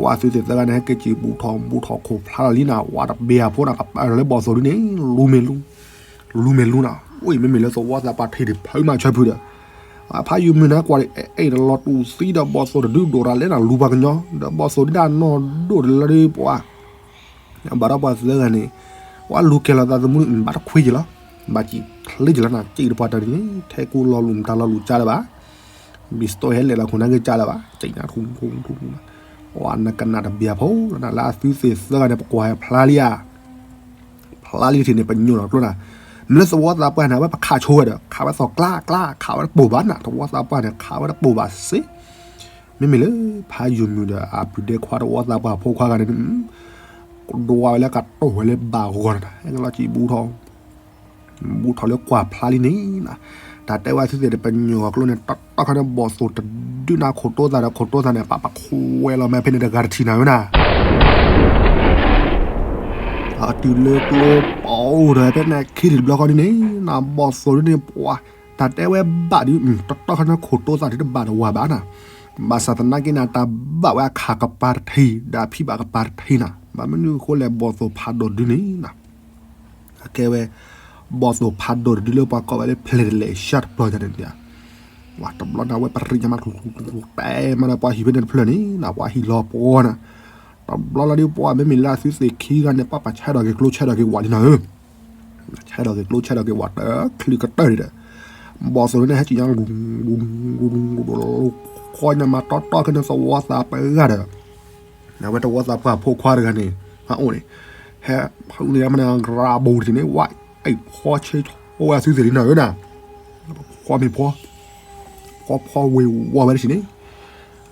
ဝဲသုသ့ၣ်သၢဂၤန့ၣ် ဟဲက့ၤစံၣ်ဘူၣ်ထီၣ်ဘူၣ်ထီၣ်ခိၣ်ဖျါလီၤလံနၤ ဝၤတဘ့ၣ်အဖိနၤ ကပာ်လီၤလၢဘီၣ်သိၣ်ဒုန့ၣ် လူၤမ့ၢ်လူၤ, လူၤမ့ၢ်လူၤနၤ, ပှ့ၤမ့မ့ၢ်လၢသဝီသးပှၢ်ထံးဒံး ဖုးမၤဆၢဖုးဒီး ဖးယုၢ်မုၢ်န့ၣ်ကွၢ် အဲၣ်တလီၤတူာ်သံဒီး ဘီၣ်သိၣ်တဒုဒိၣ်တၢ်လဲၣ်နၤ လူၤပှၤကညီ ဒီးဘီၣ်သိၣ်ဒံးဒၣ်နီၢ်ဒိၣ်တလၢဒုးပှၤ ဘၣ်ဒီးပှၤသၢဂၤန့ၣ် ပှၤလူၤကဲၤလီၤသးသမူ ဘၣ်တခွံက့ၤလီၤ, ဘၣ်စံးချ့က့ၤလီၤနၤ စံးတပှၤတၢ်ဒ်န့ၣ် ထဲကူလီၤလူၤမတၤလီၤလူၤကၢ်လၢၤဘၣ်, ဘံစတိၢ်ဟဲလဲၣ်လီၤခိၣ်နၢ်က့ၤကၢ်လၢၤဘၣ်, စံးနၤထူထူထူထူ, ပှၤနကနၣ်တဘျီဖိလီၤနၤ လၢအသုသ့ၣ်သၢဂၤန့ၣ် ပကွၢ်ဟဲဖျါလံဧါ ဖျါလံတထံၣ်န့ၣ် ပညိၣ်လီၤကျိနၤ, မ့ၢ်လၢသဝီသးပှၢ်န့ၣ် အဝဲပခးဆိဝဲဒီး ခးဝဲသိးကျါကျါ ခးဝဲတပိာ်ဘၣ်နၤ သဝီသးပှၢ်န့ၣ် ခးဝဲတပိာ်ဘၣ်စ့, မ့မ့ၢ်လၢ ဖးယုၢ်မုၢ်ဒီး အပုၢ်ဒဲခွါသဝီသးပှၢ်ဖိခွါဂၤန့ၣ် ကဒွးဝဲလၢကတိၢ်ဝဲလၢဘၣ်ဂီၤနၤ ဟဲကလီၤစံးဘူးထီၣ် ဘူးထီၣ်လၢကွၢ်ဖျါလံန့ၣ်နၤ, တၢ်တဲဝဲသုသ့ၣ်တပညိၣ်အကျိန့ၣ် တီတီခီန့ၣ် ဘီၣ်သိၣ်တဒုနၤ ခိၣ်တိသးဒီးခိၣ်တိသးန့ၣ် ပပခွဲးလီၤမးဖဲန့ၣ်တဂၤတထံၣ်နၤဧၢနၤ အတုၤလၢကျိပအိၣ်ဒီးဖဲန့ၣ် ခံထံၣ်တဘျီဃီန့ၣ် နၤဘီၣ်သိၣ်ဒုန့ၣ် ပှၤ တၢ်တဲဝဲဘၣ်ဒုး တီတီခီန့ၣ် ခိၣ်တိသးဒုးတဘၣ်တဝၤဘၣ်နၤ, ဘၣ်ဆၣ်သနာ်က့န့ၣ် တၢ်ဘၣ်ဝဲအခးကပၤတထံၣ် ဒီးအဖံးဘၣ်ကပၤတထံၣ်နၤ, ဘၣ်မနုၤအဃိလဲၣ် ဘီၣ်သိၣ်ဖးဒိၣ်တဒုန့ၣ်နၤ အကဲဝဲ ဘီၣ်သိၣ်ဖးဒိၣ်တဒုလၢပှၤကိးဝဲလၢ ဖျဲးတလဲးရှါတပျီၤညါန့ၣ် တဘျီန့ၣ် အဝဲပရံးညါမး တဲမးဒီးပှၤဟံၣ်ဖဲန့ၣ်တဖျၢၣ်န့ၣ်နၤ ပှၤဟံၣ်လီၤပှီၤနၤ, တဘျီလီၤဒုးပှၤမ့မ့ၢ်လၢအသုသ့ၣ်ခံဂၤန့ၣ် ပှၤပှၤဆဲးထီၣ်က့ၤကျိဆဲးထီၣ်က့ၤဝးလံနၤဧၢ, ဆဲးထီၣ်က့ၤကျိဆဲးထီၣ်က့ၤဝးတချုးကတၢၢ်ဒံးဒီး ဘီၣ်သိၣ်န့ၣ်ဟဲက့ၤညါ လူၤလူၤလူၤလူၤလူၤ ခီညါမးတီတီခဲန့ၣ် သဝီသးပှၢ်ဂၤဒီး အဝဲသဝီသးပှၢ်ဖိခွါတဂၤန့ၣ် အအိၣ်န့ၣ် ဟဲဖုးန့ၢ်မနၤ ရၤဘိတထံၣ်န့ၣ် ဝဲအိၣ်ဖီဆ့ဆိဝဲသုသ့ၣ်လံနၤဧၢနၤ, ဖီမ့ၢ်ဖီ ဖီဖီဝ့ၤဝီၤဝဲတထံၣ်န့ၣ်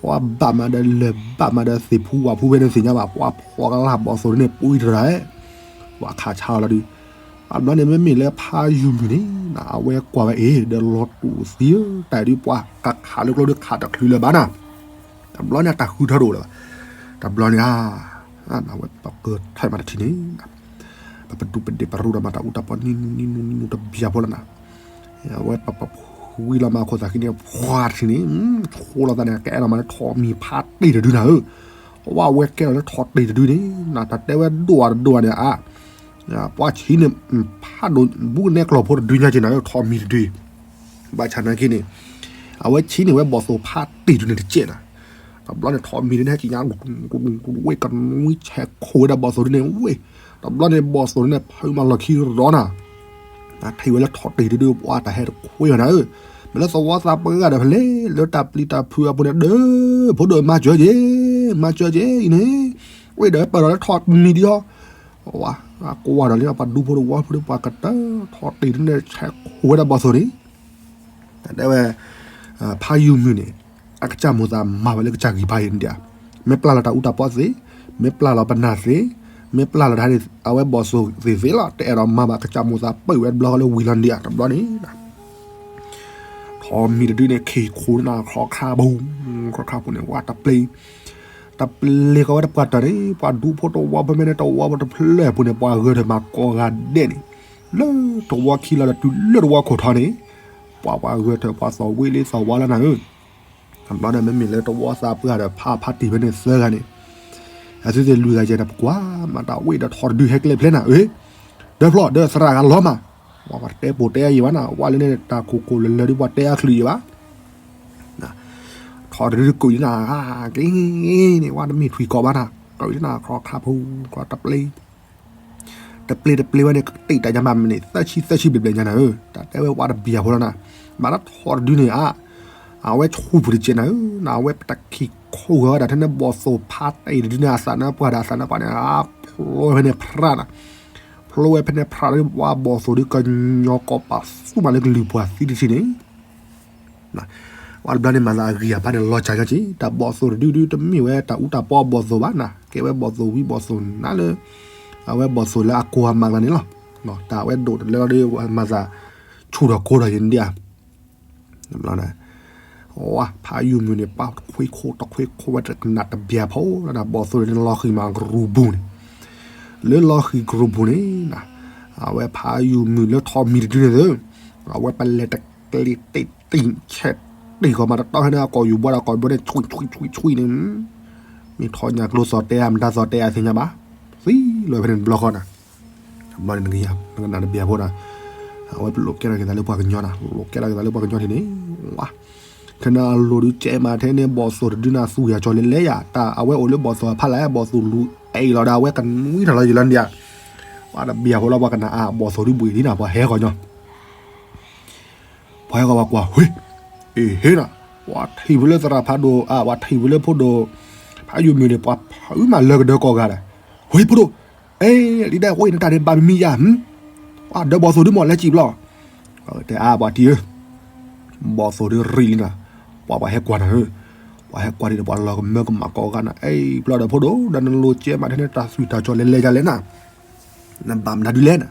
ပှၤဘၣ်မးဒီးလၢၢ်ဘၣ်မးဒီးသ့ၣ်ဖူဝၣ်ဖူဖဲန့ၣ်သ့ၣ်ညါဘၣ် ပှၤဖီကလၢ်ဘီၣ်သိၣ်န့ၣ် ပှံတရၤ ပှၤခးဆါလီၤဒုး, အဘျီန့ၣ် မ့မ့ၢ်လၢဖးယုၢ်မုၢ်န့ၣ် အဝဲကွၢ်ဝဲအ့ၣ် ဒီးလီၤတူာ်သံ တၢ်ဒုးပှၤကခးလၢကျိဒုးခးတချုးလၢၤဘၣ်နၤ, တဘျီန့ၣ် တၢ်ဃုထၢတအိၣ်လၢၤဘၣ်, တဘျီန့ၣ်ဧါ အဝဲပကထၢၣ်မးတထံၣ်န့ၣ် ပပဒူပဒ့ၣ်ပရူဒီးမၤတၢ်အူတၢ်ပီနံၤနံၤနံၤနံၤနံၤတဘျီဖိလီၤနၤ, အဝဲပပဖှံလီၤမးခိၣ်သးခံန့ၣ် ဖှါတထံၣ်န့ၣ် ဆိလီၤသးန့ၣ် ကအဲၣ်ဒိးမးလၢထိးမံၤဖးတ့ၢ်တဒုနၤဧၢ, အဝဲကဲထီၣ်လၢထိးတ့ၢ်တဒုန့ၣ် နတၢ်တဲဝဲဒိၣ်ဝဲတဒိၣ်ဝဲန့ၣ်ဧါ, ပှၤဆံးန့ၣ် ဖးဒိၣ် ဘူးကနဲကျီၢ်ဖိတဒုညါက့နၤဧၢ ထိးမံၤတဒု, ဘၣ်ဆၣ်နာ်က့န့ၣ် အဝဲဆံးန့ၢ်ဝဲဘီၣ်သိၣ်ဖးတ့ၢ်တဒုန့ၣ်တကဲးနၤ, တဘျီန့ၣ် ထိးမံၤတဒုန့ၣ် ဟဲက့ၤညါ ဝ့ၢ်ကနွံဆဲးခိၣ်ဝဲဒၣ်ဘီၣ်သိၣ်ဒုန့ၣ်ဝ့ၢ်, တဘျီန့ၣ် ဘီၣ်သိၣ်ဒုန့ၣ် ဖုးမးလီၢ်ခံရီနၤ နထံၣ်ဝဲလၢထိးတ့ၢ်တဒု ပှၤတၢ်ဟဲတခွ့ဘၣ်နၤဧၢ, မ့ၢ်လၢသဝီသးပှၢ်ဂၤဒီးဖဲလဲၣ် လၢတၢ်ပျံၤတၢ်ဖုးအပူၤန့ၣ် ဒီး ဖိဒိၣ်မၤစၢၤက့ၤ, မၤစၢၤက့ၤအံၤန့ၣ်, ဝ့ၢ်ဒီးပၢၢ်ဒီးလၢထိးမံၤဒံးအီၤ, ဝါ, ကွၢ်ဒီးလၢပှၤဒူဖိတဝီဖိဒီးပှၤကတၢၢ် ထိးတ့ၢ်တဒုန့ၣ် ဆဲးခိၣ်ဝဲဒၣ်ဘီၣ်သိၣ်န့ၣ် တဲဝဲ ဖးယုၢ်မုၢ်န့ၣ် အကစၢ်မိၢ်သးမၤဝဲလၢကစၢ်ဂံၢ်ဘါအံၤဒံးဧါ, မ့ၢ်ပျၢ်လီၤတၢ်အူတၢ်ပီသ့, မ့ၢ်ပျၢ်လီၤပနၢ်သ့, မ့ၢ်ပျၢ်လီၤတၢ်န့ၣ် အဝဲဘီၣ်သိၣ်သ့ၣ်သ့လီၤ, တအဲၣ်ဒိးမၤဘၣ် ကစၢ်မိၢ်သးပၢၢ်ဝဲတဘျီဃီလၢဝံၤလီၤဒံးဧါ တဘျီန့ၣ် ထိးမံၤတဒုန့ၣ် ခံခိၣ်န့ၣ် ခီခါပူၤ, ခီခါပူၤန့ၣ် ဝါတပျ့ၤ, တပျ့ၤဃီဝဲတပှၢ်တၢၢ်န့ၣ် ပှၤဒူဖိတဝီဖိဖဲန့ၣ် တဝီဖိတဖျၢၣ်အပူၤန့ၣ် ပှၤဂဲၤထၢၣ်မၤကိးဂၤဒဲးန့ၣ်, လၢတဝီခံလီၤဒီးတုၤလၢတဝီခိၣ်ထီန့ၣ်, ပှၤပှၤဂဲၤထၢၣ်ပှၤသီၣ်ဝံလ့သီၣ်ဝါလီၤနၤဧၢ, တဘျီန့ၣ် မ့မ့ၢ်လၢတဝီသးပှၢ်ဒီးဖးဖးတ့ၢ်ဖဲန့ၣ်သၢဂၤန့ၣ်, အသုသ့ၣ်လွံၢ်ဂၤယဲၢ်န့ၣ် ပကွၢ်မၤတၢ်ဝ့ၢ်ဒီးထိးတဒုဟဲကျဲဖျဲနၤဧၢ, ဒီဖျီၣ်ဒီးသရၣ်ဂၤလီၤမး, ပှၤတဲပိာ်တဲအါယံၤဘၣ်နၤ, ဝဲလၢန့ၣ်တၢ်ခိၣ်ကိၣ်လၢလၢဒုးပှၤတဲအါချုးယံၤဘၣ် ထိးတဒုတကိးယံၤနၤ, က့ၤန့ၣ် ဝဲတမ့ၢ်ထွံၣ်ကိးဘၣ်နၤ, ကိးယံၤနၤ ခီခါဖိ, ခီတပျ့ၤ, တပျ့ၤတပျ့ၤဝဲန့ၣ် ကတ့ၢ်တၢ်ညါမးမ့ၢ်န့ၣ် သၢဆံသၢဆံဘျဲၣ်ဘျဲၣ်ညါနၤဧၢ, တၢ်တဲဝဲဝဲတဘၣ်ဖိလီၤနၤ, မ့ၢ်လၢထိးတဒုန့ၣ်ဧါ, အဝဲဆူၣ်ပူၤတကဲးနၤဧၢ, နဝဲပတၢ်ခံခိၣ်ဂၤဝဲဒၣ်ထဲန့ၣ် ဘီၣ်သိၣ်ဖးတ့ၢ်တဒုန့ၣ် အသးနါပှၢ်ဒီးအသးနါပှၢ်န့ၣ် ဖျိဝဲဖဲန့ၣ်ဖရၣ်နၤ, ဖျိဝဲဖဲန့ၣ်ဖရၣ်ဒီး ပှၤဘီၣ်သိၣ်ဒုးကညီကိးပသူမးလၢကလုၢ်ပှၤသံတထံၣ်န့ၣ် ဝဲတဘျီန့ၣ်မၤသးအဂံၢ်အဘါန့ၣ်လီၤစှၤညါက့ၤ, တၢ်ဘီၣ်သိၣ်တဒုဒုတမ့ၢ်ဝဲတၢ်အူတၢ်ပီအဘီၣ်သိၣ်ဘၣ်နၤ, ကဲဝဲဘီၣ်သိၣ်ဝံဘီၣ်သိၣ်နါလၢ အဝဲဘီၣ်သိၣ်လၢအကိၢ်အမးကျါန့ၣ်လီၤ. တၢ်ဝဲဒိၣ်တလၢလီၤဒီး မၤသးဆူၣ်ထီၣ်ကိၢ်ထီၣ်ယံၤဒံးဧါ ဝါ, ဖးယုၢ်မုၢ်န့ၣ် ပှၤတခွ့ခိၣ်တခွ့ခိၣ်ဝဲတကနၣ်တဘျီဖိလီၤနၤ, ဘီၣ်သိၣ်န့ၣ်လီၤဃံၤမးကရူၢ်ပူၤန့ၣ်, လၢလီၤဃံၤကရူၢ်ပူၤန့ၣ်နၤ, အဝဲဖးယုၢ်မုၢ်လၢထိးမံၤတဒုန့ၣ်သၢ, အဝဲပလဲၤတကျ့တ့ၢ်တံၢ်ဆဲးတ့ၢ်ဃီမးတတီၢ်ဖဲန့ၣ် အကိာ်ယူၤဘှီဒီးကိာ်ယူၤဘှီန့ၣ် ဆွံၣ်ဆွံၣ်ဆွံၣ်ဆွံၣ်န့ၣ်, မ့ၢ်ထိးညၣ်ကျိသီၣ်တဲဧါ မတၤသီၣ်တဲဧါသ့ၣ်ညါဘၣ်, သံလီၤဖဲန့ၣ်တဘျီဃီနၤ, တဘျီန့ၣ်နကနၣ်တဘျီဖိနၤ, အဝဲပလိးကဲထီၣ်က့ၤသးလၢပှၤကညီနၤ, လိးကဲထီၣ်က့ၤသးလၢပှၤကညီထံးန့ၣ်, ဝါ, ခဲန့ၣ်အလိၤဒုးကဲမးထဲန့ၣ် ဘီၣ်သိၣ်တဒုနၤသူၣ်ယၤကၠီၤလဲၤလဲၤယၤ, တၢ်အဝဲအိၣ်လၢဘီၣ်သိၣ်အဖီလာ် ဘီၣ်သိၣ်လူၤအဲၣ်လီၤဒီး အဝဲကနွံထီၣ်လီၤယံာ်လီၤန့ၣ်ဧါ, ဝါတဘၣ်အဖိလီၤ ပှၤကနၣ်အါ ဘီၣ်သိၣ်ဒုဘှံးလံနၤ ပှၤဟဲဃီၤညီ ပှၤဟဲဃီၤပှၤကွၢ် ဟ့, အ့ဟ့နၤ, ပှၤထံၣ်ဖုလၢသရၣ်ဖးဒိၣ်, အါ ပှၤထံၣ်ဖုလၢဖိဒိၣ်, ဖးယုၢ်မုၢ်န့ၣ် ပှၤဖုမးလၢကဒၢကီၢ်ဂၤဒီး, ဟ့ဖိဒိၣ်, အ့, ဒ်ဒဲဝဲအံၤနတၢ်န့ၣ်ဘၣ်မံမံယါ, ပှၤဒၢဘီၣ်သိၣ်ဒုမ့ၢ်လဲၤစံၣ်ဘျီ, တဲအါပှၤတံၤဧၢ, ဘီၣ်သိၣ်ဒုရံၣ်လံနၤ, ပှၤပှၤဟဲကွၢ်နၤဧၢ, ပှၤဟဲကွၢ်ဒ်န့ၣ် ပှၤလီၤကမၢကမၣ်ကိးဂၤနၤ, အ့ ဘျီဒီးဖိဒိၣ် ဒီးနလိၤကဲမးထဲန့ၣ် တၢ်သူၣ်တၢ်ကၠီၤလဲၤလဲၤယါလဲၣ်နၤ နဘၣ်မနုၤဒုလဲၣ်နၤ,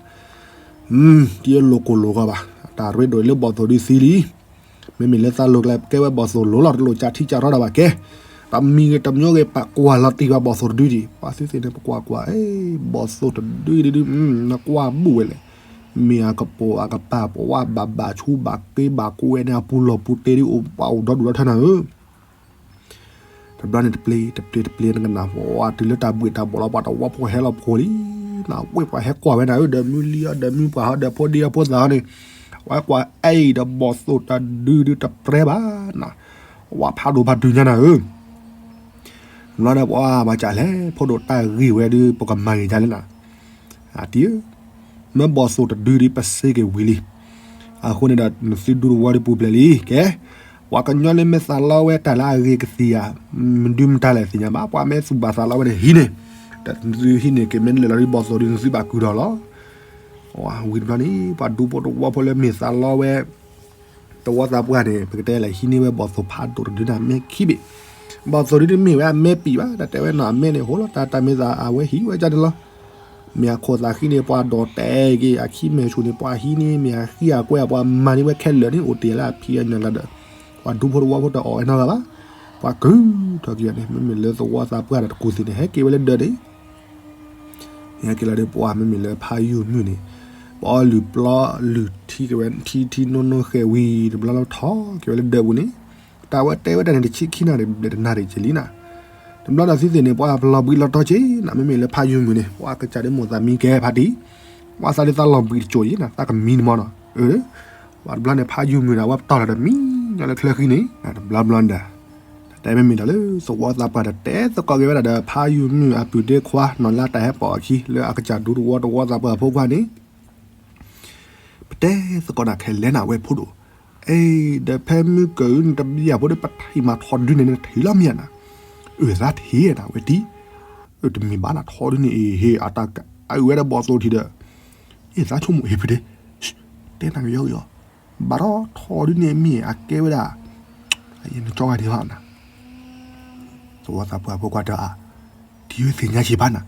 တလိၤကိၢ်လိာ်ဂီၤဘၣ်, တၢ်ရ့ဒိၣ်လၢဘီၣ်သိၣ်ဒုသံလံ, မ့မ့ၢ်လၢသးလိၤကျဲကဲဝဲဘီၣ်သိၣ်လိၤလီၤ တလိၣ်ကးထံကးရီတၢ်ဘၣ်ကဲ, တမံၤဂ့ၤတမံၤဂ့ၤ ပကွၢ်လီၤတံၢ်ဘၣ်ဘီၣ်သိၣ်တဒုဒံး, ပှၤသုသ့ၣ်န့ၣ် ပကွၢ်ကွၢ်, အ့ ဘီၣ်သိၣ်တဒုဒုဒု, နကွၢ်ဘူၣ်ဝဲလဲၣ်, မ့ၢ်အကပိာ်အကပၤ ပဝဲဘၣ်ဘၣ်ဆူဘၣ်က့ဘၣ်ကွဲန့ၣ် အပူၤလီၢ်ပူၤတဲဒုအိၣ်ပှၤအိၣ်ဒီဒူၣ်ဒီထၢနၤဧၢ တဘျီန့ၣ်တပျ့ၤ တပျ့ၤ တပျ့ၤ နကနၣ် ပှၤတုၤလၢတၢ်ဘှံးတၢ်ဘှီၣ်လီၤ ပှၤတဝီဖိဟဲလီၤဖိလံ, နဝဲပှၤဟဲကွၢ်ဝဲနၤဧၢ ဒီးမုၢ်လံၤအီၤ ဒီးမုၢ်ပှၢ်ဟီ ဒီးဖိဒံအဖိသၣ်ဟီန့ၣ်, ဝဲကွၢ်အဲၣ်ဒီးဘီၣ်သိၣ်တဒုဒုတပြဲဘၣ်နၤ, ဝဲဖးဒိၣ်ဖးဒုညါနၤဧၢ ဘျီဒီးပှၤဘၣ်ကးလဲၣ် ဖိဒိၣ်တၢ်ဂ့ၢ်ဝဲဒု ပကမၤဂ့ၤဒ်လဲၣ်နၤ, အတံၤဧၢ, မ့ၢ်ဘီၣ်သိၣ်တဒုဒုပစ့က့ၤဝံၤလံ, အဃိန့ၣ်ဒီး နသုဒူတဝီဒုပူၤဖျဲးလံ, ကဲ, ပှၤကညီလၢမ့ၢ်သးလီဝဲတၢ်လၢအဂ့ၤကသံၣ်ဧါ, မဒုမတၤလဲၣ်သ့ၣ်ညါဘၣ်, ပှၤမ့ၢ်သူၣ်ဘၣ်သးလီဝဲန့ၣ်ဟံးန့ၣ်, ဒီးနသုဟံးန့ၢ်က့ၤ မ့ၢ်နလဲၤလီၤဒ်ဘီၣ်သိၣ်ဒု နသုဘၣ်ကုၢ်ထီၣ်လီၤ, ဝံၤတဘျီန့ၣ် ပှၤဒူဖိတဝီဖိလၢမ့ၢ်သးလီဝဲ တဝီသးပှၢ်န့ၣ် ပကတဲလၢဟံးန့ၢ်ဝဲဘီၣ်သိၣ်ဖးဒိၣ်တဒုန့ၣ် အမဲခံဘ့ၣ်, ဘီၣ်သိၣ်ဒုန့ၣ်မ့ၢ်ဝဲအမဲပံာ်ဘၣ် တၢ်တဲဝဲနီၤ အမဲန့ၣ် ဟိလီၤတၢ်တၢ်မ့ၢ်သးအဝဲဟံးဝဲဒ်န့ၣ်လီၤ, မ့ၢ်အခိၣ်သးဃံန့ၣ် ပှၤဒိးတဲက့ၤ အခံမဲာ်ဆူၣ်န့ၣ် ပှၤဟံးန့ၣ် မ့ၢ်အဃံအကွဲ ပှၤမၤန့ၢ်ဝဲခဲလၢာ်န့ၣ် အိၣ်တ့ၢ်လၢအဖံးအညၣ်လၢဒီး ပှၤဒူဖိတဝီဖိတအီၣ်ဝဲနီတဂၤဘၣ်, ပှၤကုၢ်ထီၣ်က့ၤန့ၣ် မ့မ့ၢ်လၢသဝီသးပှၢ်ဒီးတကူၢ်သ့ၣ်န့ၣ် ဟဲက့ၤဝဲလၢဒၢးန့ၣ် ဟဲက့ၤလီၤဒီးပှၤမ့မ့ၢ်လၢဖးယုၢ်မုၢ်န့ၣ်, ပအီလုၢ်ပျီလုၢ်ထံက့ၤဝဲ ထံထံနိနိဃဲၤဝံၤ တဘျီလီၤထီၣ်က့ၤဝဲလၢဒၢးပူၤန့ၣ်, တၢ်ဝဲတဲဝဲတၢ်န့ၣ် တဆံခံနၣ်ရံၣ် တနၣ်ရံၣ်က့ၤလံနၤ, တဘျီဒီးသုသ့ၣ်န့ၣ် ပှၤပလီၤဘှံးလီၤတီၤက့ၤနၤ မ့မ့ၢ်လၢဖးယုၢ်မုၢ်န့ၣ် ပှၤကစၢ်ဒ်မိၢ်သးမံကဲဖးတံၢ်, ပှၤသးဒ်သးလီၤဘှံးတကၠိၤယံၤနၤ သးကမံနမီၢ်နီၤ, ပှၤတဘျီန့ၣ် ဖးယုၢ်မုၢ်န့ၣ် အဝဲပတီၢ်လီၤဒီးမံညီလၢချၢဃံန့ၣ် တဘျီဘျီဒီး တၢ်တဲမ့မ့ၢ်ဒီးလၢသဝီသးပှၢ်ဒီးတဲသကိးက့ၤဝဲဒၣ်ဒီး ဖးယုၢ်မုၢ်အပုၢ်ဒ့ခွါနီၤ လၢတၢ်ဟဲပိာ်အခံ လၢအကစၢ်ဒူသဝီသဝီသးပှၢ်ဖိခွါန့ၣ်, ပတဲသကိးနၤခဲလၢာ်နၤဝဲဖိဒိၣ်, အ့ ဒီးဖဲမုၢ်ကၢၢ်နတဘံၣ်အဖိဒီး ပထံၣ်မးထီဒုန့ၣ် နထံၣ်လီၤမ့ၢ်ဧါနၤ, အၢ သးထံၣ်နၤဝဲတံၢ်, အၢ တမ့ၢ်ဘၣ်နၤထီဒုန့ၣ်အံၤ ဟ့ၣ်အတၢ်အုၣ်ဝဲဒီးဘီၣ်သိၣ်ထံးဒီး, အ့ သးဆိကမိၣ်အ့ၣ်ဖုဒ့, တဲနၤကယီကယီ ဘၣ်ဒီးထီဒုန့ၣ်မ့ၢ်အကဲဝဲဒၣ်, နကၠီဂၤဒံးဘၣ်နၤ, သဝီသးပှၢ်ဖိခွါတဲအါ, ထံၣ်ဝဲသ့ၣ်ညါက့ၤဘၣ်နၤ,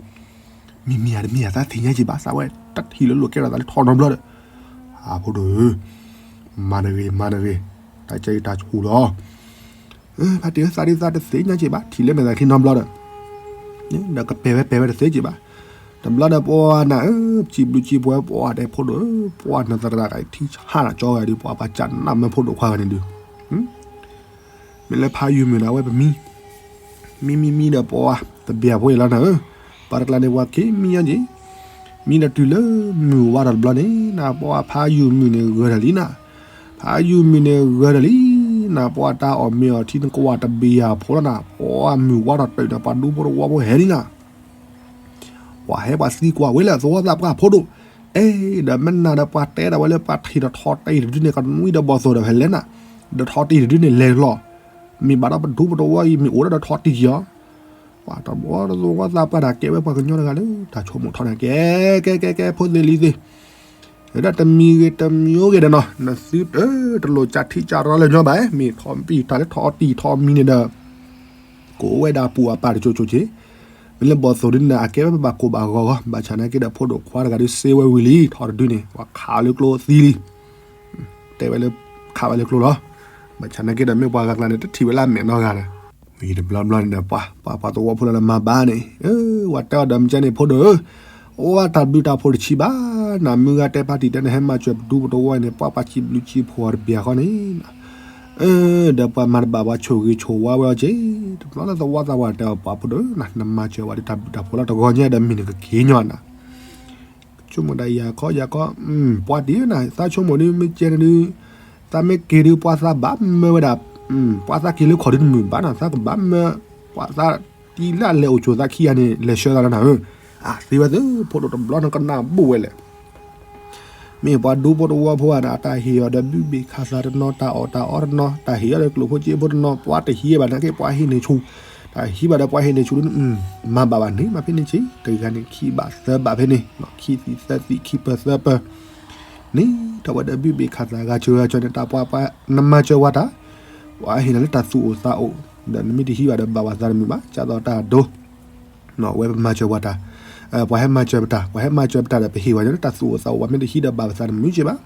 မ့မ့ၢ်ဧါတမ့ၢ်ဧါ သးသ့ၣ်ညါက့ၤဘၣ် သးဝဲတထံၣ်လၢလိာ်ကဲထီၣ်သးလၢထီနီတဘျီဒီး, အဖိဒိၣ်ဧၢ, မၤတဂ့ၤ မၤတဂ့ၤ, တၢ်ကဲအံၤတၢ်ဆူၣ်လီၤ ဖါတံၢ်ဧၢ သးဒ်သးတသ့ၣ်ညါက့ၤဘၣ် ထံၣ်လၢမဲာ်သးခံနီတဘျီဒီး, ဒီးကပဲာ်ဝဲပဲာ်ဝဲတသ့က့ၤဘၣ်, တဘျီဒီးပှၤနၤဧၢ ပစံးဘျုးစံးဖှိၣ်ဝဲပှၤတဲဖိဒိၣ်ဧၢ ပှၤနသရၣ်ကထံဆါနၤကၠီဂၤဒုး ပှၤပှၤကနၣ်မၢဖိဒိၣ်ခွါဂၤန့ၣ်ဒုး မ့ၢ်လၢဖးယုၢ်မုၢ်နၤဝဲပမံ, မံမံမံဒီးပှၤတဘၣ်ဖိအံၤလီၤနၤဧၢ, ပှၤတကျါန့ၣ်ပှၤက့ၤမံအီၤက့ၤ, မံဒီးတုၤလၢမုၢ်ဝါထီၣ်တဘျီန့ၣ် နပှၤဖးယုၢ်မုၢ်န့ၣ်ဂၢၤတၢ်လံနၤ, ဖးယုၢ်မုၢ်န့ၣ်ဂၢၤတၢ်လံ, နပှၤတၢ်အီၣ်မ့ၤအီထံနကဝၢ်တဘၣ်ဖိလီၤနၤ, ပှၤမုၢ်ဝါထီၣ်တုၤနၤ ပှၤဒူဖိတဝီဖိဟဲလံနၤ ပှၤဟဲပှၤသံကွၢ်ဝဲလၢသဝီသးပှၢ်ဖိဒိၣ်, အဲၣ်ဒီးမ့ၢ်နၤဒီးပှၤတဲဒၣ်ဝဲလၢပှၤထံၣ်ဒီးထီတ့ၢ်တဒုန့ၣ် ကနွံဒီးဘီၣ်သိၣ်ဒီးဖဲလဲၣ်နၤ, ဒီးထီတ့ၢ်တဒုန့ၣ်လဲၤလီၤ, မ့ၢ်ဘၣ်ဒီးပဒူပတဝီအံၤမ့ၢ်အိၣ်ဒီးထီတ့ၢ်က့ၤအီၤ, ပှၤတဘျီသဝီသးပှၢ်တၢ်ကဲဝဲပှၤကညီတဂၤလၢတၢ်ဆိကမိၣ်ထီန့ၣ် ကဲ ကဲ ကဲ ကဲ ဖိသ့ၣ်လံၤသ့ၣ် ဝဲဒၣ်တမံၤဂ့ၤတမံၤဂ့ၤဒီးနီၤ နသုတၢ်တလိၣ်ကးထံကးရီလၢညီဘၣ်, မ့ၢ်ထီမံတၢ်လၢထီတံၢ်ထီမံန့ၣ်ဒီး ကိးဝဲဒၣ်ပူၤအပၢ်တကၠိကၠိက့ၤ, မ့ၢ်လၢဘီၣ်သိၣ်ဒုန့ၣ် အကဲဝဲပဘၣ်ကိၢ်ဘၣ်ဂီၤဂီၤ, ဘၣ်ဆၣ်နာ်က့ဒီးဖိဒိၣ်ခွါတဂၤဒုးစ့ဝဲဝံၤလံ, ထီတဒုန့ၣ် ပှၤခးလၢကျိသံလံ, တဲဝဲလၢ ခးဝဲလၢကျိလီၤ, ဘၣ်ဆၣ်နာ်က့ဒီးမ့ၢ်ပှၤဂၤကျါန့ၣ် တထံၣ်ဝဲလၢအမဲာ်နီတဂၤဒီး ဝံၤတဘျီဘျီန့ၣ်ဒီး ပှၤ ပှၤ ပှၤသဝီဖိလၢနမၤဘၣ်န့ၣ်, ဝဲတဲအီၤဒီးမ့ၢ်ကဲန့ၣ်ဖိဒိၣ်ဧၢ, အိၣ်ဝဲတၢ်ဘျုးတၢ်ဖှိၣ်တဆံးဘၣ်, နမုၢ်ဂၤတဲဖါတံၢ်တဲနဟဲမၤစၢၤပဒူပတဝီန့ၣ် ပှၤပှၤစံးဘျုးစံးဖှိၣ်အီၤတဘျီဃီန့ၣ် ဒီးပှၤမၤတဘၣ်ပှၤဆိၣ်ဂ့ၤဆိၣ်ဝါဝဲအီၤက့ၤ, တဘျီလၢသဝီသးပှၢ်တဲအီၤပှၤဖိဒိၣ်ဧၢ, နမၤစၢၤဝဲဒ်တၢ်ဘျုးတၢ်ဖှိၣ်လီၤတဂီၤညါဒီးမ့ၢ်နကက့ၤညီနၤ, ဆိကမိၣ်ဒၣ်ယၤခီယၤခီ, ပှၤတံၢ်နၤ သးဆိကမိၣ်ဒုး မ့ၢ်ကဲန့ၣ်ဒုး, သးမ့ၢ်က့ၤဒုး ပှၤသးဘၣ်မၢဝဲဒၣ်, ပှၤသးက့ၤလၢခီၣ်ဒုးတမုာ်ဘၣ်နီၤ, သးကဘၣ်မၢ, ပှၤသးတံၢ်လၢလဲၤအိၣ်ဆိးသးခံဂၤန့ၣ် လဲၤဆှၢသးလၢနၤဧၢ, အသ့ဝဲသ့ၣ် ဖိဒိၣ်တဘျီန့ၣ်ကနၣ်ဘိၣ်ဝဲလဲၣ် မ့ၢ်ပှၤဒူဖိတဝီဖိဧါန့ၣ် အတၢ်ဟ့ၣ်အီၤဒီးဘုဘ့ၣ်ခးသးတနီၤ တၢ်အီၣ်တၢ်အီတနီၤ တၢ်ဟ့ၣ်အီၤဒီးကျိၣ်ဖိစ့ဖိတနီၤ ပှၤတဟံးဘၣ်နာ်က့ ပှၤဟ့ၣ်န့ၢ်ဆူၣ်, တၢ်ဟံးဘၣ်ဒီးပှၤဟ့ၣ်န့ၢ်ဆူၣ်ဒုး မၤဘၣ်ဘၣ်န့ၣ် မၤဖဲန့ၣ်ဆ့ တဂၤန့ၣ်ခံဘၣ်သၢဘၣ်ဖဲန့ၣ်, ခံသံၣ်သၢသံၣ် ခံပၢၤသၢပၢၤ န့ၣ်ထီၣ်ဝဲဒီးဘုဘ့ၣ်ခးသးဂၤစၢၤဂၤစၢၤန့ၣ် တၢ်ပှၤပှၤနမၤစၢၤဝဲတၢ်, ပှၤဟ့ၣ်နၤလၢတၢ်သူၣ်အိၣ်သးအိၣ်, ဒီးနမ့ၢ်တဟံးဘၣ်ဒီးဘၣ်ဝဲသးတမုာ်ဘၣ်, ကၢ်သိးတၢ်ဒိ ဝဲပမၤစၢၤပှၤတၢ်, ပှၤဟဲမၤစၢၤပတၢ် ပှၤဟဲမၤစၢၤပတၢ်ဒီး ပဟ့ၣ်ဝဲလၢတၢ်သူၣ်အိၣ်သးအိၣ် ပှၤမ့ၢ်တဟံးဒီးဘၣ်ပသးတမုာ်က့ဘၣ်.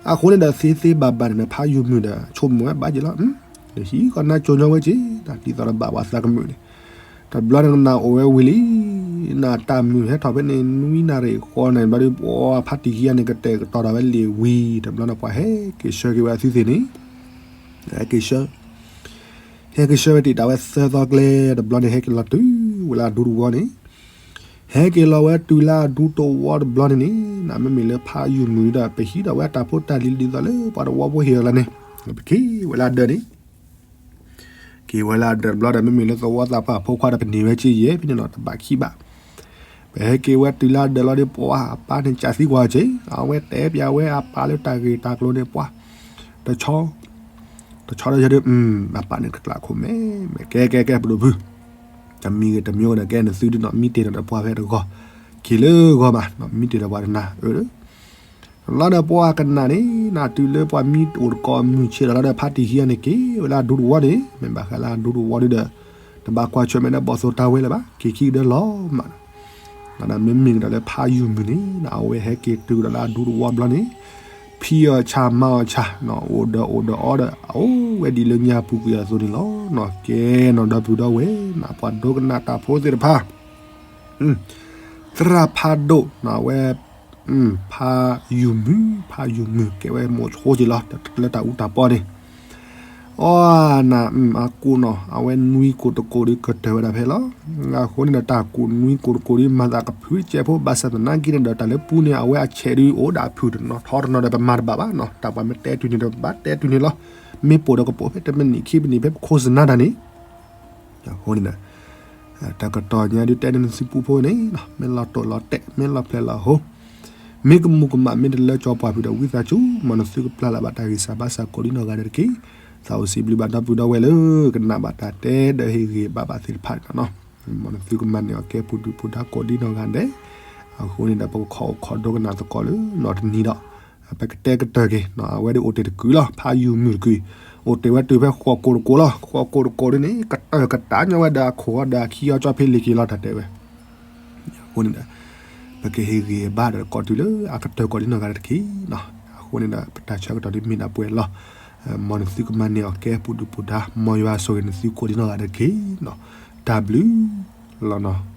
အဃိန့ၣ်ဒီးသ့သ့ဘၣ်ဘၣ်န့ၣ် ဖးယုၢ်မုၢ်ဒီး ဆိကမိၣ်ဝဲဘၣ်က့ၤလီၤ, ဒီးဟံးကီးနါကၠိညီဝဲက့ၤ တၢ်ဒ်သိးဒီးဘၣ်ပှၤသးကမုာ်န့ၣ်, တဘျီန့ၣ်နၢ်အိၣ်ဝဲဝံၤလံ, နၢ်တၢ်မုၢ်ဟဲထီၣ်ဖဲန့ၣ် နွံနၣ်ရံၣ်ဃီန့ၣ် ဘျီဒီး ပှၤဖးတံၢ်ခံဂၤန့ၣ် ကတဲာ်ကတီၤတၢ်ဝဲလံာ်ဝံၤ တဘျီန့ၣ် ပှၤဟဲက့ၤဆှၢက့ၤဝဲအသုသ့ၣ်န့ၣ် ဟဲက့ၤဆှၢ ဟဲက့ၤဆှၢဝဲတ့ၢ်တၢ်ဝဲသၢသီကျဲ, တဘျီန့ၣ် ဟဲက့ၤလီၤတုၤဝဲလၢအဒူတဝီန့ၣ်, ဟဲက့ၤလီၤဝဲတုၤလၢအဒူတဝီတဘျီန့ၣ်န့ၣ် နမ့မ့ၢ်လၢဖးယုၢ်မုၢ်ဒီး ပဟံးဒီးဝဲတၢ်ဖိတၢ်လံၤ ဒ်သိးလၢပှၤတဝီဖိဟ့ၣ်အီၤလၢန့ၣ်, ပက့ၤဝဲလၢအဒၢးန့ၣ် က့ၤဝဲလၢအဒၢးတဘျီဒီး မ့မ့ၢ်လၢသဝီသးပှၢ်ဖိခွါဒီး ပန့ၢ်ဝဲက့ၤယဲၢ်ဖဲန့ၣ်လီၤ, တဘၣ်ခံဘၣ်. ပဟဲက့ၤဝဲတုၤလၢအဒၢးလီၤဒီး ပှၤအပၢ်န့ၣ် ကးသံကွၢ်က့ၤ, အဝဲတဲပျးဝဲအပၢ်လၢတၢ်ဂ့ၢ်တၢ်ကျိၤန့ၣ် ပှၤ တဆီ တဆီဒီးယဲဒုး အပၢ်န့ၣ်ကကျးခိၣ်မဲမဲ ကဲကဲကဲ ပဒိၣ်ဖု တမံၤဂ့ၤတမံၤဂ့ၤဒီး ကဲနသုဒုးနီၤ မံတ့ၢ်ဒီးပှၤဖဲတဂီၤ, က့ၤလၢဂီၤမး မံတ့ၢ်ဒီးပှၤတနၤအၢ လီၤဒီးပှၤကနၣ်န့ၣ် နတုၤလၢပှၤမံအိၣ်တကိးမုၢ်ဆ့ၣ်ဒီး လီၤဒီးဖးတံၢ်ခံဂၤန့ၣ် က့ၤဝဲလၢအဒူတဝီန့ၣ် မ့ၢ်ဘၣ်ဃးလၢအဒူတဝီဒုးဒီး တဘၣ်ကွၢ်ဆၢၣ်မဲာ်ဒီးဘီၣ်သိၣ်တၢ်ဝဲလၢၤဘၣ် က့ၤခံကဒၢလီၤမးနီၤ. ဒီးမ့မ့ၢ်ကဒီးလၢဖးယုၢ်မုၢ်န့ၣ် အဝဲဟဲက့ၤတုၤကဒီးလၢအဒူတဝီဘျီန့ၣ် ဖံးအီၣ်ဆၣ်မၤအီၣ်ဆၣ် အိၣ်ဒီးအိၣ်ဒီးအီဒီး အိၣ်ဝဲဒ်လၢညါပူၤကွံာ်အသိးန့ၣ်လီၤ. ကဲနီၤဒီပုၢ်ဒီဝဲၢ် ပှၤဒိကနၣ်တၢ်ဖိသ့ၣ်တဖၣ် သရၣ်ဖးဒိၣ် အဝဲ ဖးယုၢ်မုၢ် ဖးယုၢ်မုၢ် ကဲဝဲမိၢ်ဆိက့ၤလီၤ လၢတၢ်အူတၢ်ပီန့ၣ် အီနၤ အကိးနီၤ အဝဲနွံကိးတကိးဒုးကတၢၢ်ဝဲဒၣ်ဖဲလီၤ. အဃိန့ၣ်ဒီးတၢ်ကိးနွံကိးတကိးဒုး မၤသးကဖုကဲဖိ ဘၣ်ဆၣ်သနာ်က့န့ၣ်ဒီး တၢ်လၢပူန့ၣ် အဝဲအဆဲးဒုးအိၣ်ဒၣ်အဖုၣ်တနီၤထီတနီၤဒီး ပမၤတဘၣ်ဘၣ်နီၤ တၢ်ပှၤမ့ၢ်တဲတုၤန့ၣ်ဒီး ပဘၣ်တဲတုၤန့ၣ်လီၤ. မ့ၢ်ပိာ်ဒီးကပိာ်ဖဲတမံၤနံၣ်ခံမံၤနံၣ်ဖဲပခိၣ်စနါတၢ်န့ၣ် အဃိန့ၣ်ဒီး တၢ်ကတီၢ်ညါဒုးတဲန့ၢ်နသုပူဖိန့ၣ် မ့ၢ်လီၤတိာ်လီၤတဲာ် မ့ၢ်လီၤဖျဲးလီၤဟိ မ့ၢ်ကမူၤကမၣ် မ့ၢ်တလၢကၠီၤပှၤဖုးဒီး ဝံသးစူၤ မ်နသုကပျၢ်လၢ်ဘၣ်တၢ်ဂံၢ်စၢ်ဘါစၢ်ကိးဒ်နီၢ်ဂၤဒဲးတက့ၢ်. သးအိၣ်စံးဘျုးဘၣ်ဒီပုၢ်ဒီဝဲၢ်လၢ ကနၣ်ဘၣ်တၢ်တဲဒီးဟ့ၣ်ဂ့ၤဘၣ်ဘၣ်သ့ၣ်တဖၣ်န့ၣ်လီၤ. မ်နသုကမၤန့ၢ်အီၤကဲပူၤဒုၣ်ပူၤဒါကိးဒ်နီၢ်ဂၤဒဲး အဃိန့ၣ်ဒီး ပကခိးအိၣ်ခိးဒိကနၣ်သကိးလၢနီၢ်တနံၤဒီး ပကတဲကတၢၢ်က့ၤ အဝဲဒၣ်အိၣ်တ့ၢ်တကုာ်လီၤ ဖးယုၢ်မုၢ်တကုာ် အိၣ်တ့ၢ်ဝဲတုၤဖဲဃိးကိးတကိးလီၤ. ဃိးကိးတကိးဒ်န့ၣ် ကတၢၢ်ကတၢ်ညီဝဲဒီးအခိၣ်ဒီးအခံအီၤကၠီဖဲလ့ၤက့ၤလီၤ တၢ်တဲဝဲ အဃိန့ၣ်ဒီး ပကဟ့ၣ်ဂ့ၤဘၣ်ဒီးကိးတုၤလၢအကတၢၢ်ကိးဒ်နီၢ်ဂၤဒဲးတက့ၢ်. အဃိန့ၣ်ဒီး ပတၢ်ဆၢကတီၢ်ဒ်မ့ၢ်ဒၣ်ပှဲၤလီၤ. မ်နသုကမၤန့ၢ်အီၤကဲပူၤဒုၣ်ပူၤဒါ မ်ယွၤဆိၣ်ဂ့ၤနသုကိးဒ်နီၢ်ဂၤဒဲးတက့ၢ်. တၢ်ဘျုးလီၤနီၤ.